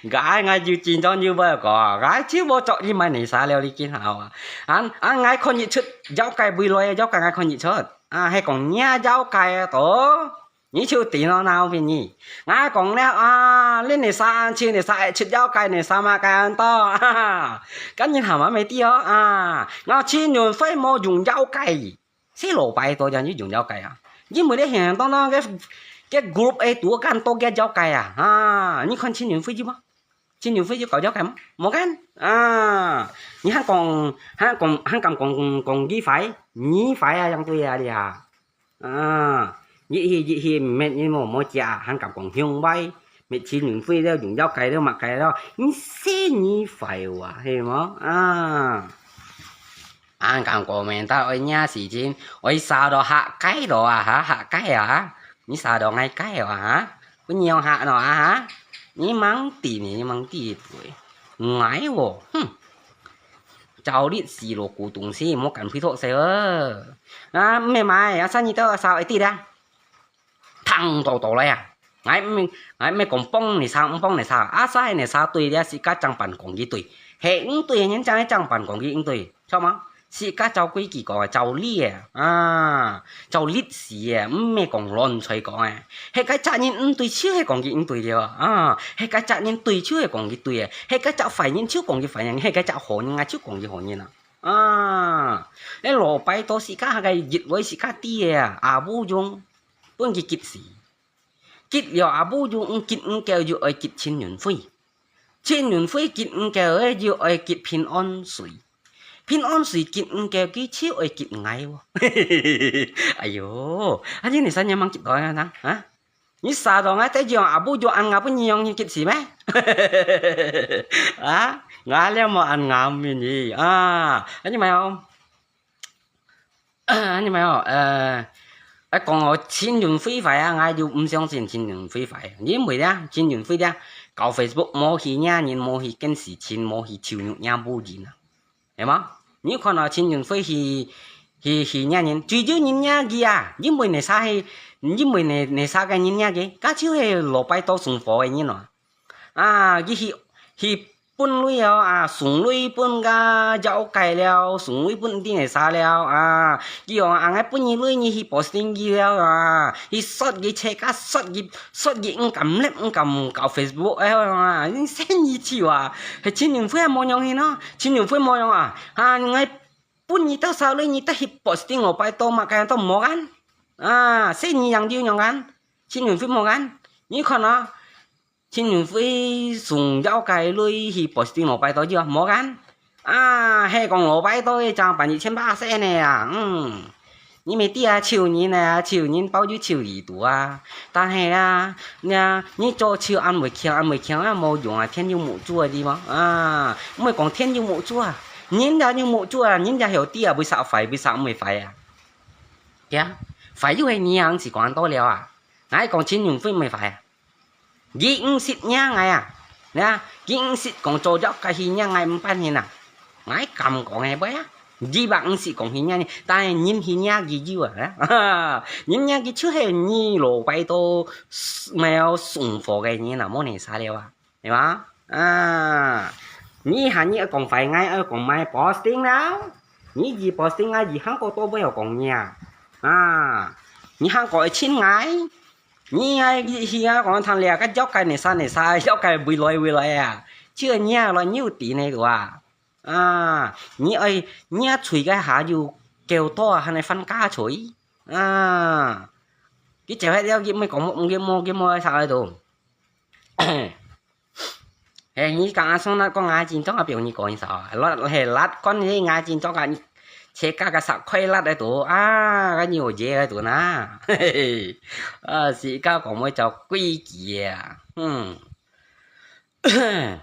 ，𠊎𠊎就真正就不要講，𠊎就無做你買你啥了，你見好啊？啊啊，𠊎看你出了解未來，了解𠊎看你出，啊，係講你了解到，你就定了鬧畀你。𠊎講了啊，你你啥就你啥出了解你啥嘛幹到，哈哈，跟你談完沒地哦啊，𠊎陳雲輝無用了解。 細老擺多點就用了解啊，因為你現當當个个group个多間多个了解啊，啊，你看陳雲輝就無？陳雲輝就搞了解嗎？無間啊，你還講還講還敢講講佢壞，你壞啊，樣對啊你啊，啊，你去你去滅你無無食啊，還敢講香壞，滅陳雲輝了用了解了麼个了，你死你壞啊，係無啊？ 啊，講講明到愛若時間，愛燒到下街咯啊，哈，下街啊，哈，你燒到𠊎街啊，哈，不你用下咯啊，哈，你吂知呢，你吂知對，𠊎哦，哼，照例死咯，古董事，莫敢推託誰哦，啊，毋係買，啊，生意都燒一滴啦。 聽到到來啊！𠊎毋，𠊎毋係講幫你啥，毋幫你啥，啊，啥係你啥對了，自家正辦講佢對，係毋對个人正係正辦講佢毋對，著無？自家照規矩講个，照理个，啊，照歷史个，毋係講亂吹講个。係該隻人毋對，就係講佢毋對了，啊，係該隻人對，就係講佢對个，係該隻壞人就講佢壞人，係該隻好人啊，就講佢好人啊。啊，該老擺到自家个一位自家知个啊，也無用。 分佢激死。激了也無用，激毋夠又愛激陳雲輝。陳雲輝激毋夠个又愛激平安水。平安水激毋夠，佢就愛激𠊎哦。哎喲，啊，你你三年吂激到啊，啊？你殺到𠊎得用也無用，恁𠊎分你用你激死咩？啊，𠊎了無恁𠊎面你啊，啊，你買哦。 你買哦，呃，啊，講哦，陳雲輝壞啊，𠊎就毋相信陳雲輝壞，因為咧，陳雲輝咧，搞Facebook無去惹人，無去見事情，無去羞辱惹無人啊，係無？你看哦，陳雲輝去去去惹人，最少人惹佢啊，因為你啥係，因為你你啥个人惹佢，該就係老擺到送貨个人咯。 啊，佢去去分類哦，啊，送類分个了解了，送類分毋知係啥了，啊，佢講啊，𠊎分你類你去posting佢了啊，去說佢，自家說佢，說佢毋敢live，毋敢搞Facebook，哎呀，你生意就啊，係陳雲輝無用去喏，陳雲輝無用啊，啊，𠊎分你多少類，你得去posting，𠊎拜託嘛，該樣都無kan，啊，生意樣就樣kan，陳雲輝無kan，你看啊。 陳雲輝送了解類去posting，𠊎拜託就無kan。啊，係講𠊎拜託个正辦一千八十呢啊，嗯。你毋知啊，手人啊，手人包有手裡肚啊。但係啊，你啊，你做手恁會強，恁會強啊，無用啊，天有目珠个地方啊。毋會講天有目珠啊，人也有目珠啊，人也曉知啊，為啥壞，為啥毋會壞啊？對啊，壞又係你啊，毋係講恁多了啊。𠊎講陳雲輝毋會壞啊。 佢毋識惹𠊎啊，呀，佢毋識講做了解去惹𠊎毋半天啊。𠊎敢講个話啊，佢話毋識講去惹你，但係人去惹佢有啊，人惹佢就係你老拜託，無送貨个人啊，無你啥了啊，對吧？啊，你喊你愛講壞，𠊎愛講賣posting了，你一posting啊，一行過都不要講你啊，啊，你行過愛親𠊎。 你愛去啊，講聽了，該了解你啥你啥，了解未來未來啊，就你啊，來有底呢个啊。啊，你愛，你啊，吹个下有夠多啊，還來翻家吹。啊，佢就係了，佢毋講，佢無，佢無愛啥个都。嘿，你講阿松那講啊，今朝啊，表你講一聲啊，辣，嘿，辣，講你啊，今朝啊，你自家个十塊辣个肚啊，个牛節个肚那，嘿嘿，啊，自家講會做規矩啊，嗯。嗯，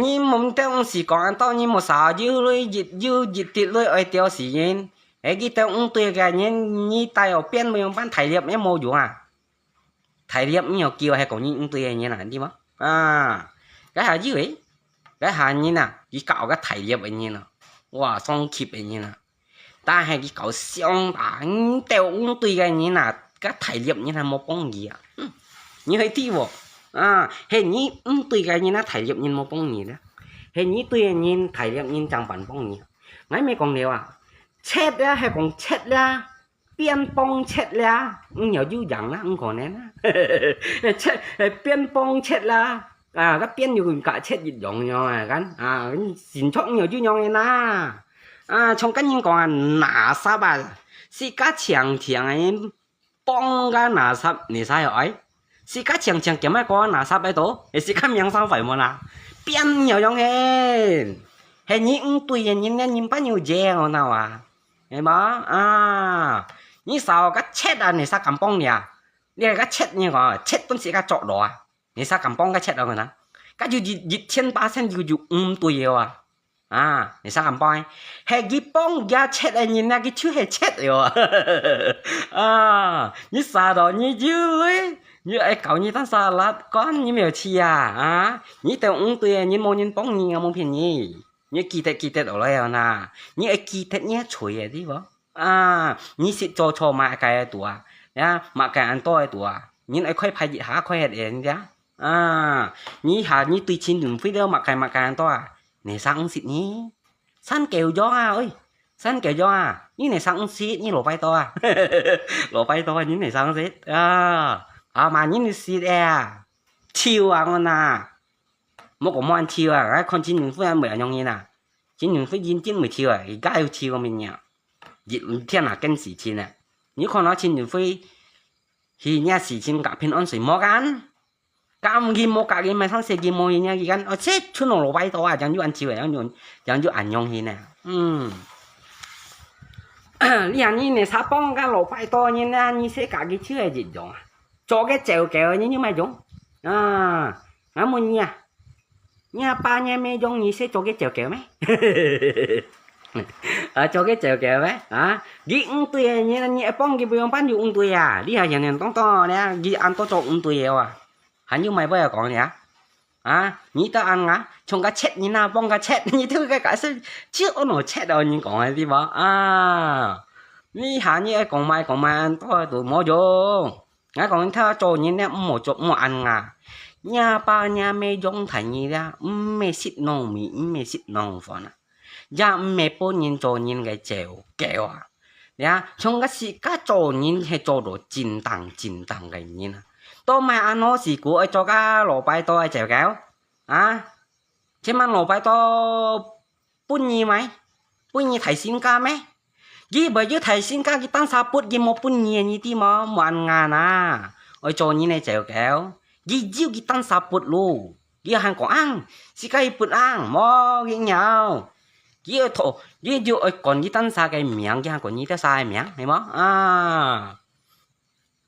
你毋得毋是講到你無啥，有鐳一，有一滴鐳愛吊死人，哎，佢兜毋對个人，你帶哦變無用，扮大力也無用啊。 大力你要叫係講你毋對个人啊，知無？啊，該下以為，該下人啊，佢搞个大力个人啊，哇，上級个人啊。但係佢搞相打，你兜毋對个人啊，該大力人還無幫你啊。嗯，你係知無？啊，係你毋對个人啊，大力人無幫你啦。係你對个人，大力人正般幫你。𠊎乜講了啊，切啊，係講切啊， 變幫切啦，你又有贏啦，毋可能啦。切，變幫切啦，啊，該變又甲切一樣樣啊，kan？啊，你身材又有樣个啦。啊，像跟人講啊，垃圾啊，自家淨淨个幫个垃圾，你使愛？自家淨淨兼个个垃圾个肚，係自家命生壞無啦？變又樣个，係你毋對个人，人人扮有贏哦，那哇。 係無？啊，你少个切啊，你啥敢幫你啊？你个切你講，切本事个作羅啊，你啥敢幫个切啊？个呢？个就一，一千巴仙就，就毋對个啊。啊，你啥敢幫？係佢幫佢切个人啊，佢就係切个啊。啊，你啥到你就來，你愛搞你當啥啦？管你無去啊？啊，你兜毋對个人，無人幫你，𠊎無騙你。 你記得，記得落來哦那，你愛記得你个罪个，知無？啊，你識做錯麼个个肚啊？呀，麼个恁多个肚啊？人愛開牌一下開忒个，你知啊？啊，你下你對親人會了麼个麼个恁多啊？你生識呢？生狗樣啊，喂，生狗樣啊，你你生識，你老拜多啊？老拜多啊，你你生識啊？啊嘛，你你識个啊？笑啊，我那。 莫講莫恁笑啊，𠊎看親人會還毋會恁樣人啊。親人會認真會笑啊，佢家有笑个物件。一天啊，更事情啊。你看到親人會去若事情甲平安水莫干，甲毋去莫甲佢買上世紀莫去若佢干，哦，切，賰落老拜多啊，樣就恁笑啊，樣就，樣就恁樣去呢。嗯。你啊，你你啥幫个老拜多人啊，你世界个笑係一樣啊。 做个走狗，你有麼用？啊，𠊎問你啊，你阿爸你阿姆用你識做个走狗咩？啊，做个走狗咩？啊，佢毋對个，你，你愛幫佢，毋用幫佢毋對啊！你還樣樣當當呢，佢恁多做毋對个啊，還有麼个話講呢？啊，你兜恁啊，像个賊人啊，幫个賊，你兜个解釋，就安到賊哦，你講个對無？啊，你下你愛講麼講麼，都都無用。 𠊎講，你做人呢，毋好做，毋好恁啊。若爸若姆養大你啦，毋係食農米，毋係食農飯啊，也毋係分人做人个走狗啊。呀，像个自家做人係做到正當正當个人啊。都毋係恁好時故愛做个老拜多个走狗啊？ 請問老拜多分你咩？分你大身家咩？佢會有大身家，佢單儕分佢無分你，你知無？無恁硬啊！愛做人个走狗，佢有佢單儕分咯。佢還講硬，自家去分硬，無佢鳥。佢愛討，佢就愛管佢單儕个命，佢還管你兜儕个命，係無？啊！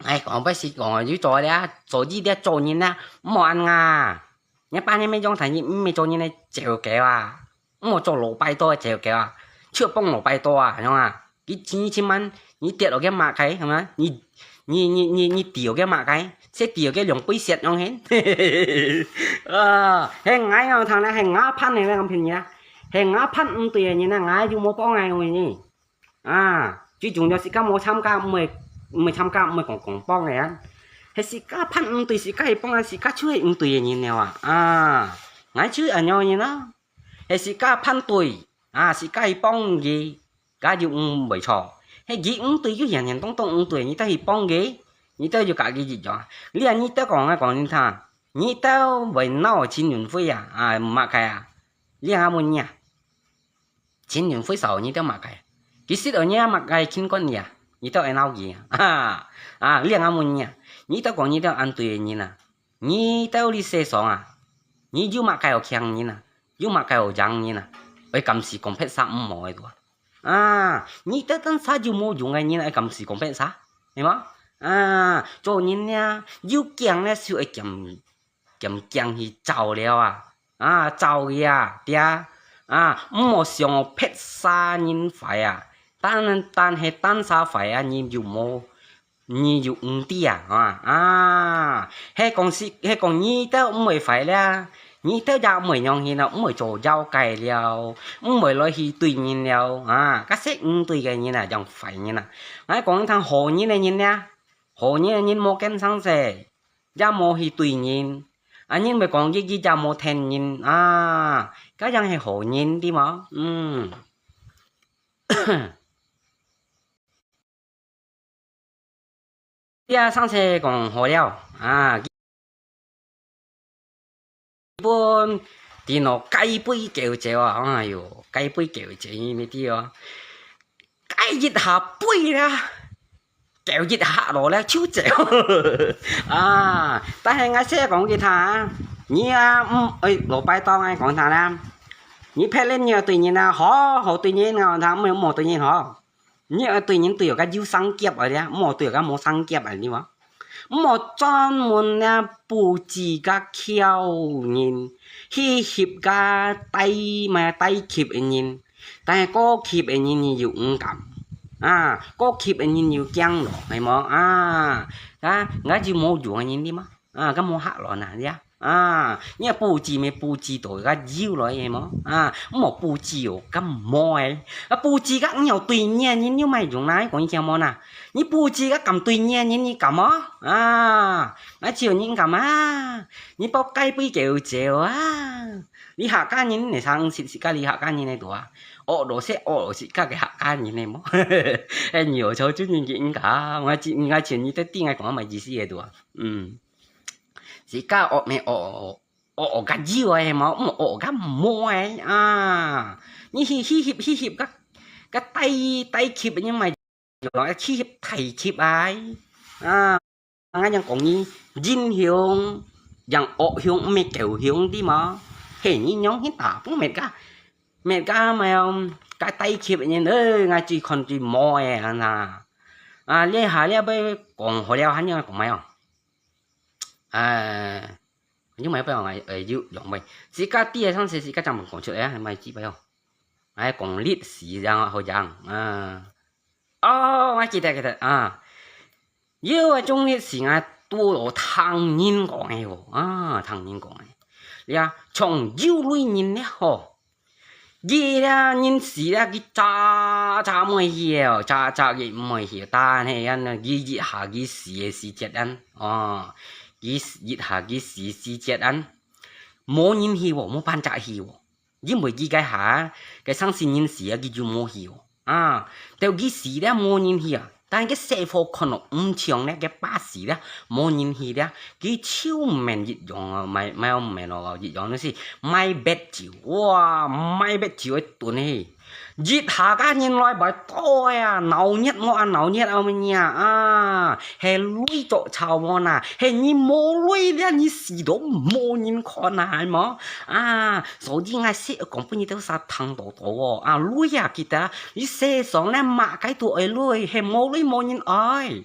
哎，講不是講，就做了，做一了做人啊，毋好恁啊！你爸你姆養大你，毋係做人个走狗啊，毋好做老拜多个走狗啊，就幫老拜多啊，係嘛？佢千千萬，你跌落去麼个，係嘛？你，你，你，你，你跌落去麼个，係跌落去兩倍息樣形。啊，係𠊎要聽咧，係𠊎判你个，講騙你啊，係𠊎判毋對个人啊，𠊎就無幫你，我跟你。 啊，最重要自家無參加，毋會，毋會參加，毋會講講幫个啊。係自家判毋對，自家去幫啊，自家就係毋對个人了啊。啊，𠊎就係恁樣个人啊。係自家判對，啊，自家去幫佢，該就毋會錯。係佢毋對，就樣樣當當毋對，你兜去幫佢，你兜就甲佢一樣。你啊，你兜講啊講你聽，你兜會鬧親人會啊，啊，麼个啊？你啊，問你啊。 親人會愁你兜麼个？佢識愛你啊麼个，親管你啊，你兜愛鬧佢啊？啊，啊，你啊問你啊，你兜講你兜恁對个人啊，你兜這世上啊，你有麼个好驚人啊？有麼个好驚人啊？愛敢死講別儕毋好个對啊。啊，你兜單儕有無用个人，愛敢死講別儕，係無？啊，做人呢，有驚呢，就愛驚，驚驚去走了啊。啊，走去啊，對啊。啊，毋好想別儕人壞啊。單，單係單儕壞啊，你有無 你有毋知啊，啊，啊，係講係，係講你兜毋會壞了，你兜也毋會仰形了，毋會做妖怪了，毋會來去對人了，啊，該識毋對个人啊，像壞人啊。𠊎講你聽好人个人呢，好人个人無驚生死，也無去對人，啊，人會講一日也無聽人，啊，該樣係好人，對無？嗯。 這生死講好了，啊，分電腦該杯狗酒啊，哎喲，該杯狗酒你知哦，該一下杯啦，狗一下落了就走。啊，但係𠊎先講給他啊，你啊，嗯，哎，老拜當𠊎講他啦，你別人你要對人啊，好好對人啊，他沒有，沒有對人好。 你愛對人對个有生結啊，你啊，莫對个無生結啊，你話。莫專門呢布置个僥人，去翕个低，麼个低級个人，但係高級个人你又毋敢，啊，高級个人又驚咯，係無？啊，啊，𠊎就無用个人，你嘛。 啊，該無客來哪呀？啊，你啊布置乜布置到該有來个無？啊，莫布置哦，該無哎。啊，布置該你有對面人有麼用哪？講你聽無哪？你布置該敢對面人，你敢無？啊，𠊎就人敢啊？你包該杯狗酒啊？你客家人，你常識識該你客家人个多啊？惡老實惡老實該个客家人个無？哎，你有潮州人个應該，𠊎知，𠊎知你在聽𠊎講麼意思个多啊？嗯。 自家惡咩惡，惡惡个有哎，無，惡惡个無哎啊！你去去翕去翕个，个低低級你買，去翕低級哎啊！𠊎樣講你，人凶，樣惡凶，毋係狗凶，對無？嘿，你樣去打不滅个，滅个嘛樣，个低級人，哎，𠊎最看最無哎啊呐！啊，這下這杯講好了，還要講麼樣？ 哎，你買杯哦，哎，有用未？自家知个上次自家正講出來啊，買幾杯哦。哎，講歷史這樣好講啊。哦，𠊎記得記得啊。有一種歷史啊，都有聽人講个哦，啊，聽人講个。呀，像有類人呢吼， 佢咧人死咧，佢早早毋會曉，早早佢毋會曉，但係啊，佢一下佢死个時節啊，哦，佢一下佢死時節啊，無人去哦，無半隻去哦，因為佢該下，該生死人死啊，佢就無去哦。 啊，到佢死咧無人去啊，但係該細伙看到毋像咧，該爸死咧無人去咧，佢就毋免一樣啊，買買毋免咯，一樣就係買白酒，哇，買白酒个燉去，一下个人來買多啊，鬧熱無啊，鬧熱啊麼啊，啊，係鐳著草無哪，係你無鐳咧，你死都無人看啊，係無？啊，所以𠊎先講分你兜儕聽到到哦，啊，鐳啊，記得 你世上咧麼个都愛鐳，係無鐳無人愛。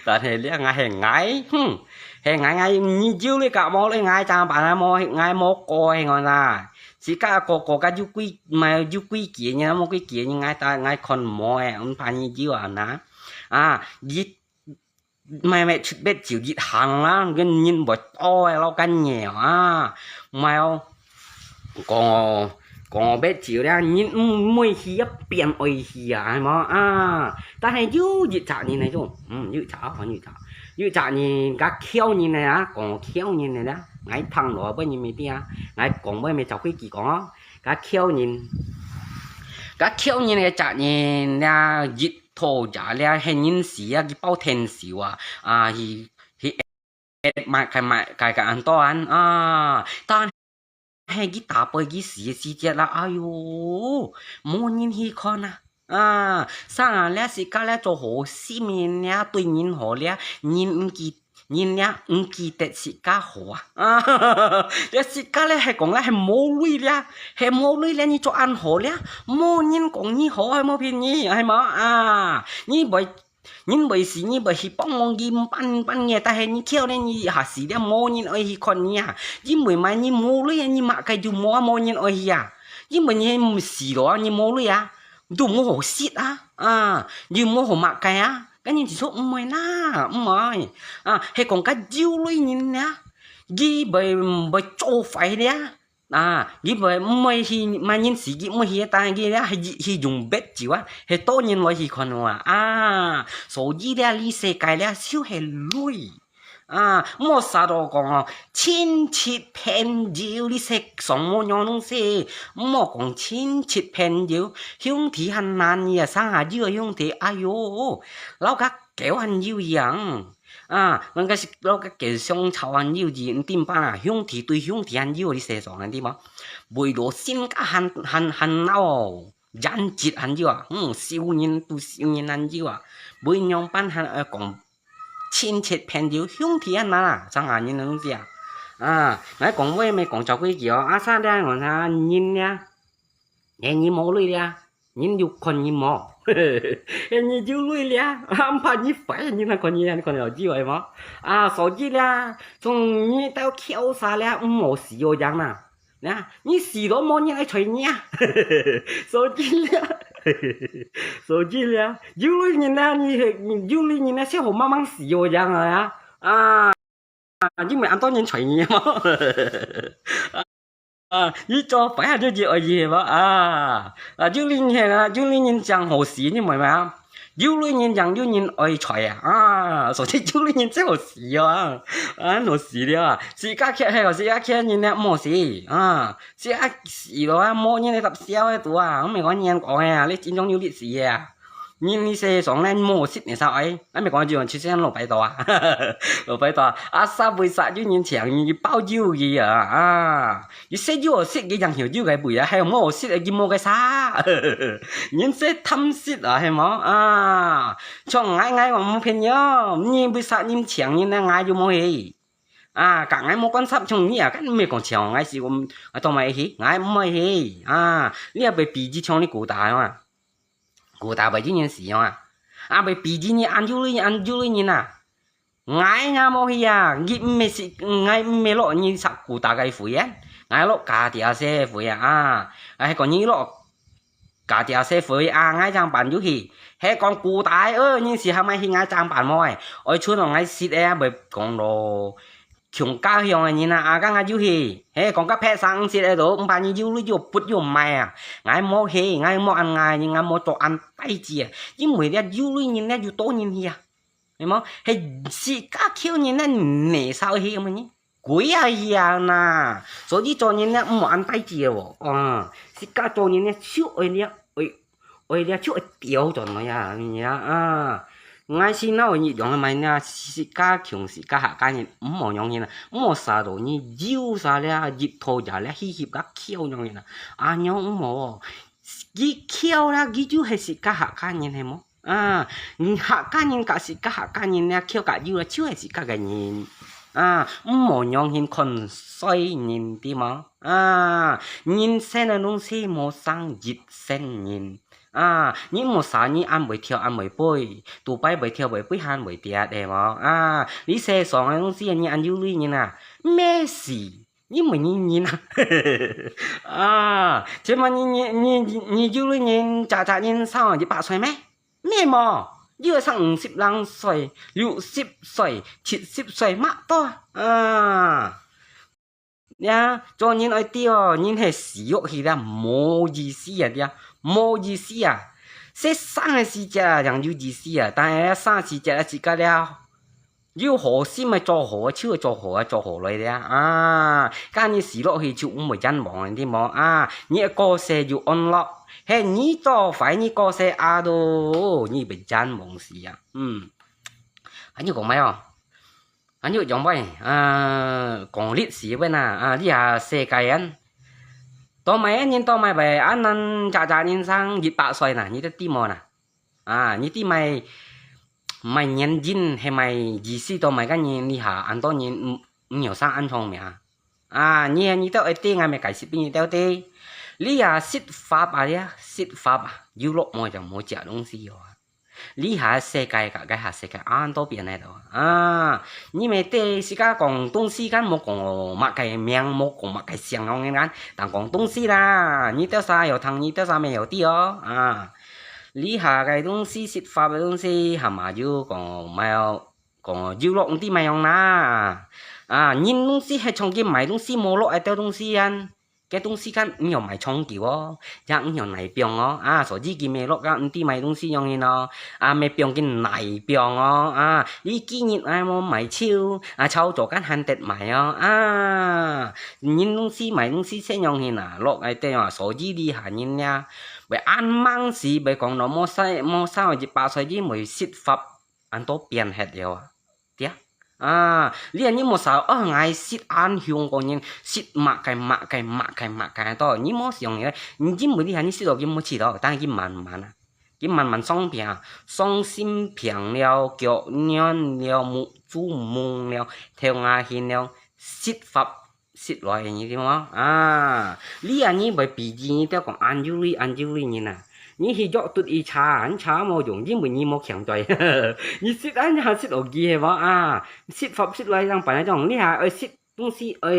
但係這𠊎係𠊎，哼，係𠊎𠊎你有鐳个無鐳𠊎正辦啊，無𠊎無過个𠊎啦。自家個個个有規，毋係有規矩个，無規矩个，𠊎但𠊎看無个，毋怕你有啊哪。啊，你 買買出別酒一行啦，跟人會多个老干娘啊，買哦，講哦，講哦，別酒咧，人毋會去啊，變愛去啊，係無啊？但係有一隻人呢，就，嗯，有一隻，有一隻，有一隻人，該巧人呢啊，講巧人呢啦，𠊎聽落，不然你咪聽啊，𠊎講，不然咪照規矩講哦，該巧人，該巧人个隻人咧，一 討價咧，係人死啊，佢包天壽啊，啊，去去買買買个恁多啊，啊，但係佢打敗佢死个時節啦，哎喲，無人去看啊，啊，生啊，這時間咧做好心人咧，對人好咧，人毋記人咧毋記得自家好啊。啊，這自家咧係講咧係無鐳咧，係無鐳咧，你做恁好咧，無人講你好，係無騙你，係無？啊，你會，人會死，你會去幫忙佢，半半夜，但係你噭咧，你下死咧，無人愛去看你啊。因為麼个你無鐳啊，你麼个都無啊，無人愛去啊。因為你死了啊，你無鐳啊，都無好食啊，啊，又無好麼个啊。 該人就說毋會啦，毋會。啊，係講該有鐳人咧，佢會，會做壞咧。啊，佢會毋會去麼人死，佢毋會去，但佢咧係去用別招啊，係多人來去看啊。啊，所以咧，這世界咧就係鐳。啊，莫啥都講哦，親戚朋友，這世上無樣東西，莫講親戚朋友，兄弟還難啊，生下有个兄弟，哎喲，老家 狗還有影。啊，人家係老家狗相吵還有影，毋定辦啊，兄弟對兄弟還有這世上，你知無？為了身家還，還，還鬧，爭執還有啊，嗯，仇人對仇人還有啊，為仰般還，呃，講親戚朋友兄弟還難啊，生下人个東西啊。啊，𠊎講話乜講照規矩哦，啊，啥咧，𠊎講人咧，哎，你無鐳咧， 人有看你無？你有鐳咧，毋怕你壞，人還看你，你看了有係無？啊，所以咧，從你到噭煞咧，毋好死哦樣啦。啊，你死了無人愛睬你啊。所以咧，所以咧，有鐳人咧，你，你有鐳人咧，最好慢慢死哦樣啊。啊，因為恁多人睬你嘛。 啊，你做壞啊，就係愛佢係無？啊，啊，有鐳人啊，有鐳人正好死，你明白啊？有鐳人正有人愛睬啊，啊，所以有鐳人最好死哦，啊，啊，好死了啊！自家噭係哦，自家噭人咧毋好死，啊，自家死了啊，無人來搭笑个都啊，毋係講人講个啊，你真正有歷史个啊。 人這世上咧，無食你啥愛，啊，毋係講就出世老拜託啊，老拜託啊，啊，煞會煞有人請你，包有佢啊，啊，佢食有食佢樣曉有个味啊，還有無食个佢無个啥，人食貪食啊，係無？啊，像𠊎，𠊎講無朋友，你為啥人請人呢？𠊎又無去，啊，甲𠊎無關係，像你啊，敢毋係講請𠊎係講，啊，當然去，𠊎毋會去，啊，你也會比之像你古代啊。 古代會有人死哦啊。啊，會比人恁有鐳，恁有鐳人啊。𠊎也無去啊，佢毋係食，𠊎毋係落你食古代个會啊，𠊎落家庭社會啊，啊，啊，係講你落家庭社會啊，𠊎正辦有去。係講古代，呃，人死還毋去，𠊎正辦無誒，愛出來𠊎食誒，會講咯。 窮家鄉个人啊，啊，敢𠊎有去，嘿，講甲別儕毋識个都，毋怕你有鐳有budget有賣啊。𠊎無去，𠊎無恁𠊎，𠊎無做恁大志啊。因為咧有鐳人咧有多人去啊，係無？係自家噭人咧，你少去麼人？鬼啊去啊呐！所以做人咧，毋好恁大志个哦。啊，自家做人咧，就愛咧，愛 愛了就愛刁轉來啊，你啊，啊。𠊎是哪會一樣个買呢？自家窮自家客家人，毋好樣人啊，毋好啥都你有啥了，一套也了，稀稀个噭樣人啊，啊，樣毋好哦。佢噭啦，佢就係自家客家人係無？啊，你客家人甲自家客家人了，噭甲有啦，就係自家个人。啊，毋好樣人看衰人，知無？啊，人生个東西無生一生人。 啊，你莫啥你恁會跳恁會飛，杜拜會跳會飛還會跌个無？啊，你世上个東西你恁有鐳人啊，咩事？你毋係人人啊？啊，請問你，你，你，你有鐳人，隻隻人生一百歲咩？咩無？有个生五十零歲、六十歲、七十歲，麼多啊？啊。 呀，做人愛知哦，人係死落去了，無意思啊，呀，無意思啊。係生个時節啊，正有意思啊，但係生時節啊，自家了，有好心个做好啊，就會做好啊，做好來了啊。啊，該你死落去就毋會冤枉，知無？啊，你个過世有安樂，係你做壞你過世啊都，你會冤枉死啊。嗯，恁樣講咩哦？ 恁樣樣般，啊，講歷史般啊，啊，這下世界啊，到麼个人到麼个，恁樣隻隻人生一百歲呐，你都知無呐？啊，你知麼个買原因係買意思到買个人，這下恁多人毋毋曉生恁長命。啊，你你兜愛知，𠊎乜解釋分你兜知。這下食法啊，這食法啊，有落無就無食東西哦。這下世界佮該下世界恁多變个咯。啊，你乜知自家講東西間無講麼个名，無講麼个姓樣个間，但講東西啦，你兜儕有聽，你兜儕乜有知哦。啊，這下个東西，食法个東西，係嘛有講買哦，講有落毋知買樣啦。啊，人東西係像佢買東西無落个兜東西啊，該東西間毋曉買長久哦，也毋曉耐放哦。啊，所以佢乜落个毋知買東西樣形哦。啊，乜放佢耐放哦。啊，你今日愛無買手，啊，朝早間還得買哦。啊，人東西買東西先樣形啊，落个兜啊，所以這下人呀，會恁猛死，會講到無使無使一百歲，因為食法 恁多變忒了啊，對啊。啊，你啊，你莫想，哦，𠊎食恁香个人，食麼个麼个麼个麼个多，你莫想个，你因為你啊，你食落去無食到，但係佢慢慢啊，佢慢慢生病，身心病了，腳軟了，目珠蒙了，頭牙眩了，食法 食落去，你知無？啊，你啊，你會比喻，你兜講恁有理，恁有理人啊。你去約對佢吵，你吵無用，因為你無強嘴。你食恁樣食落去係無？啊，食法食落去，正辦該種，你還愛食東西，愛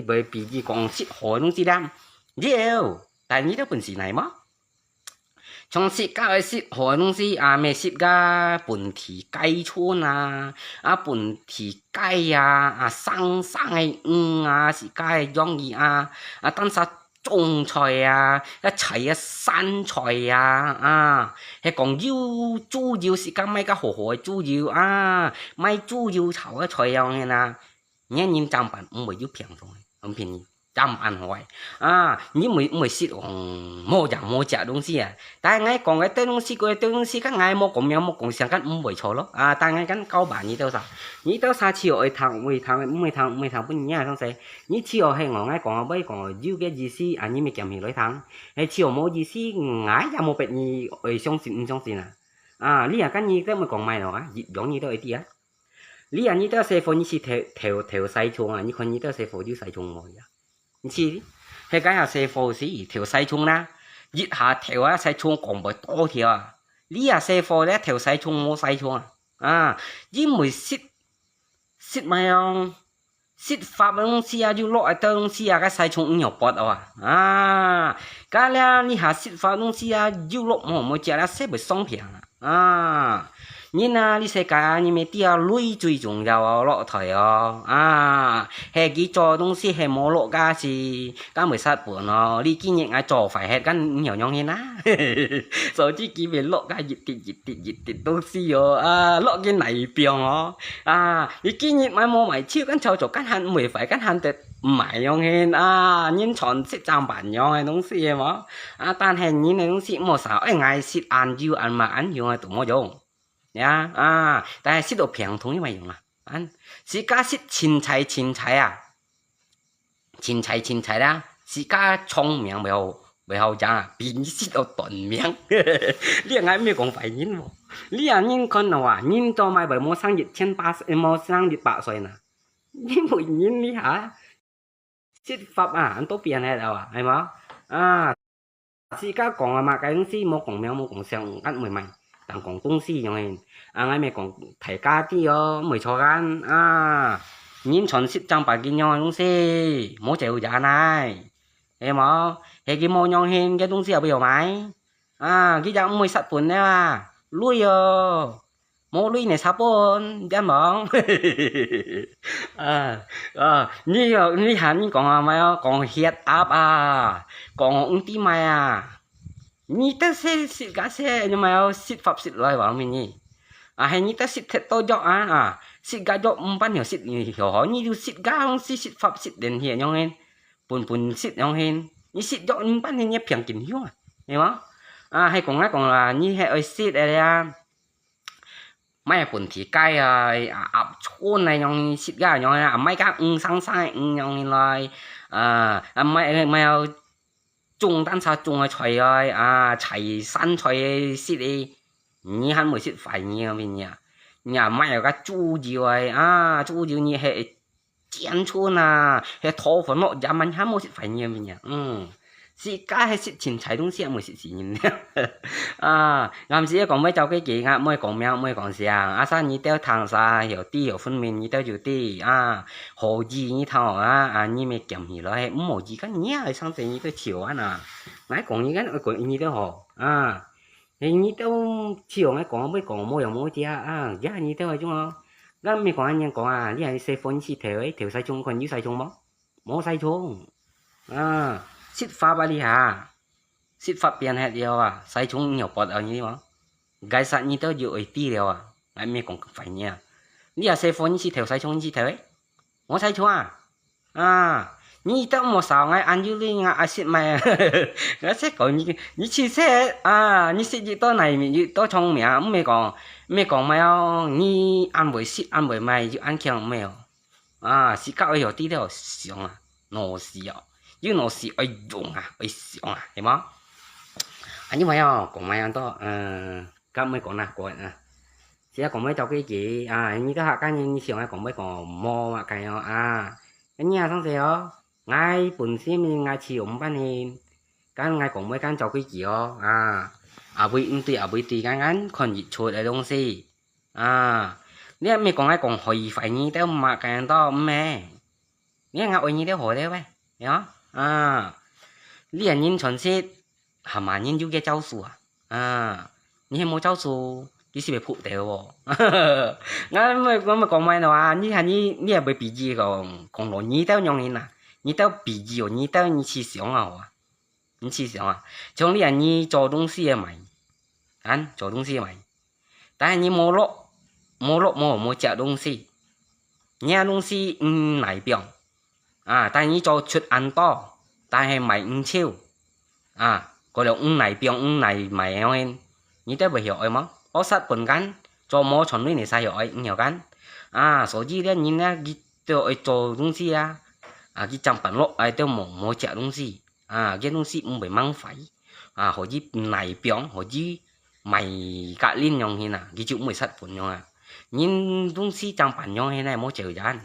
會比喻講食好个東西啦。有，但你兜本事來無？ 像自家愛食好个東西啊，乜自家本地雞春啊，啊，本地雞啊，啊，生生个魚啊，自家个養魚啊，啊，單儕種菜啊，啊，採啊，生菜啊，啊，係講有豬油，自家買个好好个豬油啊，買豬油炒个菜樣个啦。 你人正辦毋會有病痛个，毋騙你，正辦好个。啊，你毋會毋會食講無食無食東西啊。但係𠊎講个兜東西，个兜東西，該𠊎無講名，無講姓，該毋會錯咯。啊，但係𠊎講教辦你兜儕，你兜儕只有愛聽，毋會聽，毋會聽，毋會聽，分你啊，相信。你只有係我，𠊎講啊，毋會講有个意思啊，你乜兼起來聽。係只有無意思，𠊎也無逼你愛相信，毋相信啊。啊，你啊，跟你兜毋講買咯啊，一樣你兜會知啊。 你啊，你兜細貨，你去投投投細蟲啊？你看你兜細貨有細蟲無呀？你去，係該下細貨是投細蟲啦，一下投啊，細蟲講會多條啊。你啊，細貨咧投細蟲無細蟲啊？啊，因為食食麼樣，食法个東西啊，有落个東西啊，該細蟲毋曉發哦啊。啊，該了你下食法个東西啊，有落無無食啦，食會生病啊。 啊，人啊，這世界啊，你乜知啊，鐳最重要哦，落台哦。啊，係佢做東西係無落價錢，敢會殺本哦。你今日𠊎做壞忒，敢毋曉樣形啊？所以佢會落價一滴一滴一滴東西哦。啊，落佢哪放哦？啊，你今日買無買手，敢炒作，敢還毋會壞，敢還得買樣形啊？人全食正半樣个東西个無？ 啊，但係人个東西莫少，哎，𠊎食恁油恁麻恁香个都無用。呀，啊，但係食到病痛有麼用啊？啊，自家食芹菜芹菜啊，芹菜芹菜啦，自家聰明會好會好樣啊，比你食到短命。你𠊎毋係講壞人無？你啊，人看到啊，人做麼會無生一千八，無生一百歲呢？因為人你下 食法啊，恁多變忒了啊，係無？啊，自家講啊嘛，該東西無講名，無講姓，恁會賣，但講東西樣形。啊，𠊎乜講大家知哦，毋會錯間啊。人全食正百幾樣个東西，無就有人來，係無？係佢無樣形，該東西也會有賣。 啊，佢也毋會殺本了啊，鐳哦，無鐳呢殺本，知無？啊，啊，你又你喊你講啊，麼个哦，講血壓啊，講毋知麼个啊，你兜食食个食，你麼个哦，食法食來話，問你，啊，係你兜食忒多藥啊，啊，食个藥毋辦了食，你曉好，你就食个東西食法食連血樣形，本本食樣形，你食藥毋辦了，你病緊凶啊，係無？ 啊，係講啊講啦，你係愛食个啊，買本地雞啊，啊，鴨春啊，樣食个樣啊，買个魚生生个魚樣來，啊，啊，買買啊，種單儕種个菜啊，啊，菜生菜食个，你還會食壞你个面啊？你啊，買个豬油个啊，豬油你係煎出啊，係討飯落，也蠻還無食飯个咩啊，嗯，自家係食青菜東西，毋會食死人。啊，𠊎毋係講愛找規矩，𠊎毋會講名，毋會講姓，啊，啥你兜聽啥，曉知曉分明，你兜就知啊，好意你聽啊，啊，你咪減起來，毋好意，該你啊，上次你兜笑啊呐，𠊎講你，𠊎講你兜好啊。 你兜笑𠊎講，毋會講，無樣無姐啊，呀，你兜係種哦。𠊎毋係講恁樣講啊，你係細貨你去偷誒，偷西貢看有西貢無？無西貢。啊，食法啊你哈，食法變忒了啊，西貢有發啊你無？該煞你兜有愛知了啊，𠊎毋係講壞你啊。你係細貨你去偷西貢你去偷誒？ 無西貢啊？啊，你兜莫笑𠊎恁有理，𠊎愛食麼个？𠊎識講你，你其實啊，你識幾多耐，幾多聰明，毋係講，毋係講麼哦，你恁會食，恁會麼，就恁強麼哦。啊，自家愛曉知了想啊，腦屎哦，有腦屎愛用啊，愛想啊，係無？啊，你麼哦，講麼樣多，嗯，該毋會講啦，講啊。 自家講愛照規矩啊，你兜客家人，你想愛講愛講無麼个哦啊。你啊，上次哦，𠊎本身𠊎試用毋半年，該𠊎講愛跟照規矩哦啊。啊，會毋對，啊，會對，該𠊎看日出个東西啊。你毋係講愛講害壞你兜麼个到，毋係？你𠊎愛你兜好兜咩？呀，啊，你啊，人傳說，蛤蟆人有个招數啊。 啊，你係無招數，佢係會撲到哦。𠊎毋係，𠊎毋係講麼个啊，你看你，你也會比喻講，講到你兜樣人啊，你兜比喻哦，你兜你試想啊，好啊，你試想啊，像你啊，你做東西个賣，啊，做東西个賣，但係你無落，無落無，無隻東西，你个東西毋耐放， 啊，但你做出恁多，但係賣毋少，啊，過了毋耐放毋耐賣樣形，你兜會曉愛無？惡煞本間，做無賺鐳你儕曉愛，毋曉間？啊，所以咧人咧，佢就愛做東西啊，啊，佢正辦落來都無，無隻東西，啊，佢東西毋會吂壞，啊，可以耐放，可以賣格林樣形啊，佢就毋會煞本樣啊。人東西正辦樣形呢，無責任。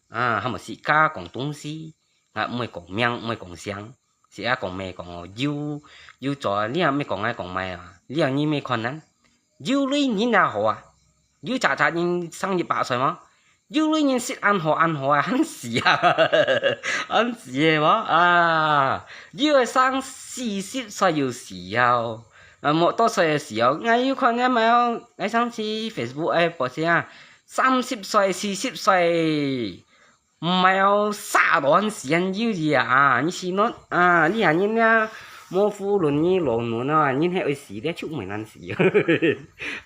啊，還無自家講東西，啊，毋會講名，毋會講姓，自家講咩講哦，有，有做啊，你也毋係講愛講麼啊，你也你毋係看啊，有鐳人也好啊，有隻隻人生一百歲無？有鐳人食恁好恁好啊，還死啊，還死个無？啊，有个生四十歲又死啊，啊，無多歲个死啊，𠊎有看个嘛，𠊎上次Facebook个posting啊，三十歲、四十歲， 毋係哦，煞到恁死恁幼稚啊！啊，你死孬啊！你還人啊，無無論你老嫩啊，人係愛死咧，就毋會難死。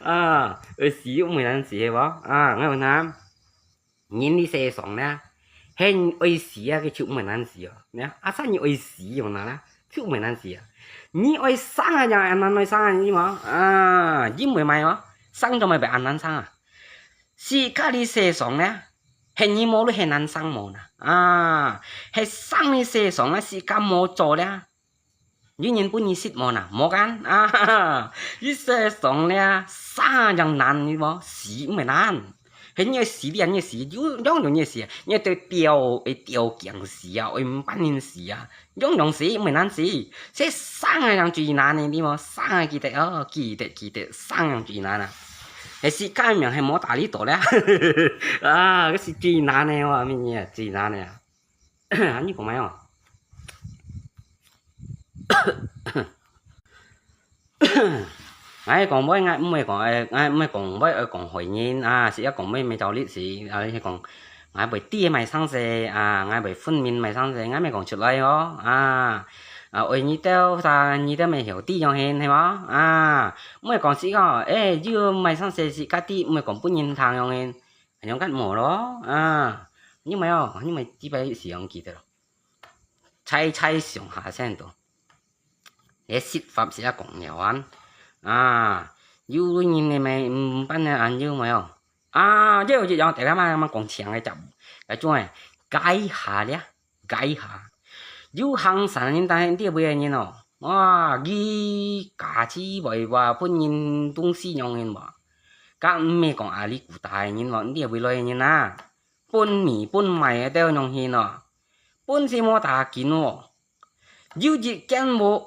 啊，愛死又毋會難死，係無？啊，𠊎問下，人你世上咧，係愛死啊，佢就毋會難死哦。你看，啊，啥你愛死用哪啦，就毋會難死啊。你愛生啊，正恁難愛生啊，你無？啊，你毋會買哦，生做麼个恁難生啊？自家你世上咧， 係你無鐳係難生無哪？啊，係生你世上个時間無做咧，有人分你食無哪？無間啊，你世上咧，生正難，你無？死毋係難。係你个死，你个死，有，有，有你个死，你對吊，會吊頸死啊，會毋半人死啊， 樣樣死，毋係難死，係生个人最難个，你無？生个記得哦，記得，記得，生个人最難啊！係自家命係無打理到咧，啊，該係最難个哦，乜嘢啊，最難个啊！你講麼哦？ 𠊎講話，𠊎毋會講，誒，𠊎毋會講話，愛講害人啊，係愛講話，無道理係，啊，係講，𠊎會知麼生事啊，𠊎會分明麼生事，𠊎毋會講出來哦，啊，啊，愛你兜，啥，你兜乜曉知樣形，係無？啊，毋會講係講，誒，有麼生事係家己，毋會講分人聽樣形，恁樣間無咯，啊，你毋係哦，你毋係知擺係樣記得咯，猜猜想下先到。 這食法係愛講了啊。啊，有人呢，毋，毋辦呢，恁樣無哦。啊，這有一樣，大家嘛，嘛講清个，就，該種誒，該下咧，該下。有行山人，但係這位个人哦，哇，佢家己會話分人東西樣形無？該毋係講阿里古達个人哦，你這位來个人啊，分米分賣个都用心哦，本事無打緊哦。有一間屋，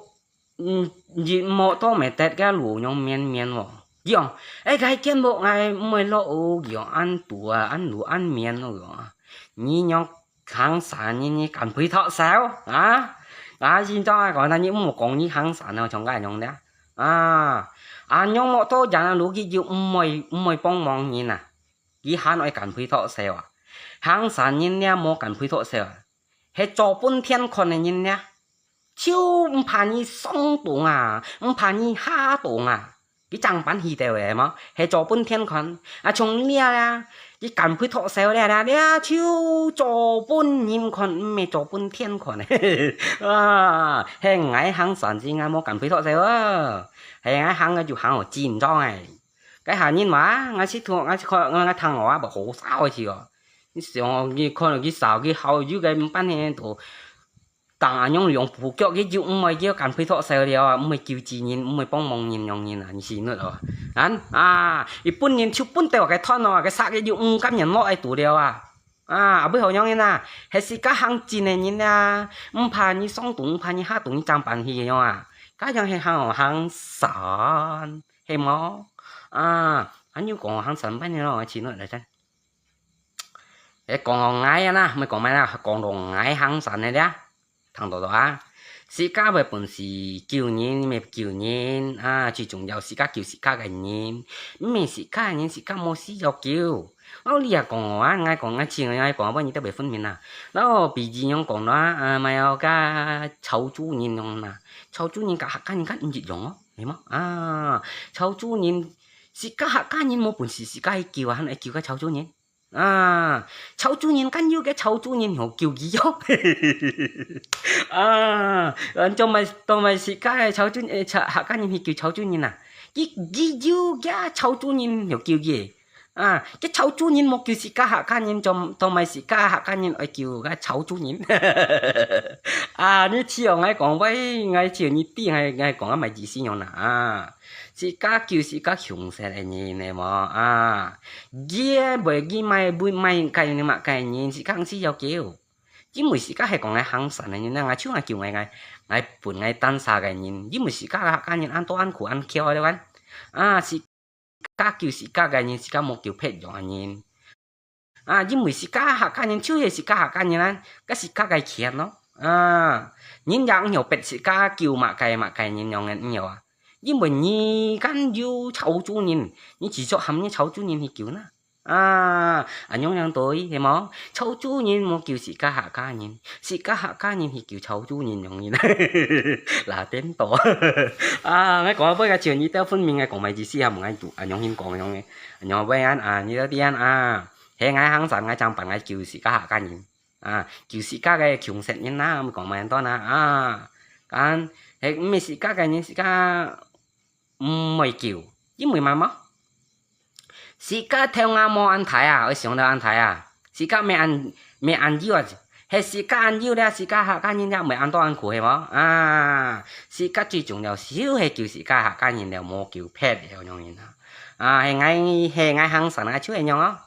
嗯，一摸到乜得个路樣綿綿哦。佢講：「哎，該間屋𠊎毋會落哦。」佢講：「恁堵啊，恁堵，恁綿哦。」佢講：「你仰行山呢，你敢飛托燒啊？」啊，現在講，你毋好講你行山哦，像該樣个。啊，啊，仰摸到人啊，路佢就毋會，毋會幫忙人啊。佢還愛敢飛托燒啊？行山人呢，無敢飛托燒啊，係做分天看个人呢。 就毋怕你上當啊，毋怕你下當啊。佢正辦事个係無？係做分天看。啊，像你啊，佢敢飛托燒了啦，了就做分人看，毋係做分天看。啊，係𠊎行山時，𠊎無敢飛托燒啊。係𠊎行个就行好緊張个。該下人嘛，𠊎識聽，𠊎識看，𠊎聽我啊，無好笑个事哦。你想哦，你看佢燒，佢好有个毋辦事都 當恁樣兩步腳，佢就毋會，佢敢飛托燒了啊，毋會救濟人，毋會幫忙人樣人啊，你死忒哦。啊，啊，佢分人就分到該斷哦，該殺个就毋甘願落來堵了啊。啊，後尾好樣人啊，係自家行真个人啊，毋怕你上當，毋怕你下當，你正辦事个樣啊。該樣係行行山，係無？啊，恁樣講行山辦个咯，死忒來真。 誒，講到𠊎啊啦，毋係講麼啦，講到𠊎行山个啦，聽到無啊？自家會本事救人，毋係救人啊，最重要自家救自家个人，毋係自家个人，自家無需要救。哦，你也講我啊，𠊎講𠊎親，𠊎講，𠊎你特別分明啊。然後比如樣講啦，啊，買有个潮州人樣啦，潮州人甲客家人甲毋一樣哦，係無？啊，潮州人，自家客家人無本事，自家去救啊，還愛救个潮州人。 啊，潮州人敢有个潮州人好救佢哦。啊，做麼，做麼自家个潮州，誒，客家人去救潮州人啊？佢，佢有个潮州人好救佢。啊，个潮州人無救自家客家人，做，做麼自家客家人愛救个潮州人？啊，你試哦，𠊎講，喂，𠊎試你知，𠊎，𠊎講啊，麼意思樣啦，啊。 自家救自家窮煞个人呢無啊？佢會去買，會買个人，麼个人，自家毋需要救。因為自家係講𠊎行山个人啊，𠊎就愛救𠊎，𠊎，𠊎分𠊎單儕个人，因為自家个客家人恁多恁苦恁枵个話，啊，自家救自家个人，自家無救別樣个人。 啊，因為自家客家人就係自家客家人啊，該自家个權咯。啊，人也毋曉逼自家救麼个麼个人樣个，毋曉啊。因為你敢有潮州人，你至少喊你潮州人去救呢。啊，恁樣樣對，係無？潮州人無救自家客家人，自家客家人去救潮州人樣人。啦，顛倒。啊，𠊎講到尾个時候，你兜分明个講麼意思啊？問𠊎就恁樣形講樣个，恁樣尾恁啊，你兜知恁啊？ 係𠊎行山，𠊎正辦𠊎救自家客家人。啊，救自家个窮煞人啊，毋講麼恁多啊。啊，kan，係毋係自家个人，自家毋會救，因為麼無？自家頭腦無恁大啊，愛想到恁大啊。自家毋恁，毋恁幼啊，係自家恁幼了，自家客家人也毋會恁多恁苦，係無？啊，自家最重要就係救自家客家人了，無救別个樣人啊。啊，係𠊎，係𠊎行山，𠊎就係樣哦。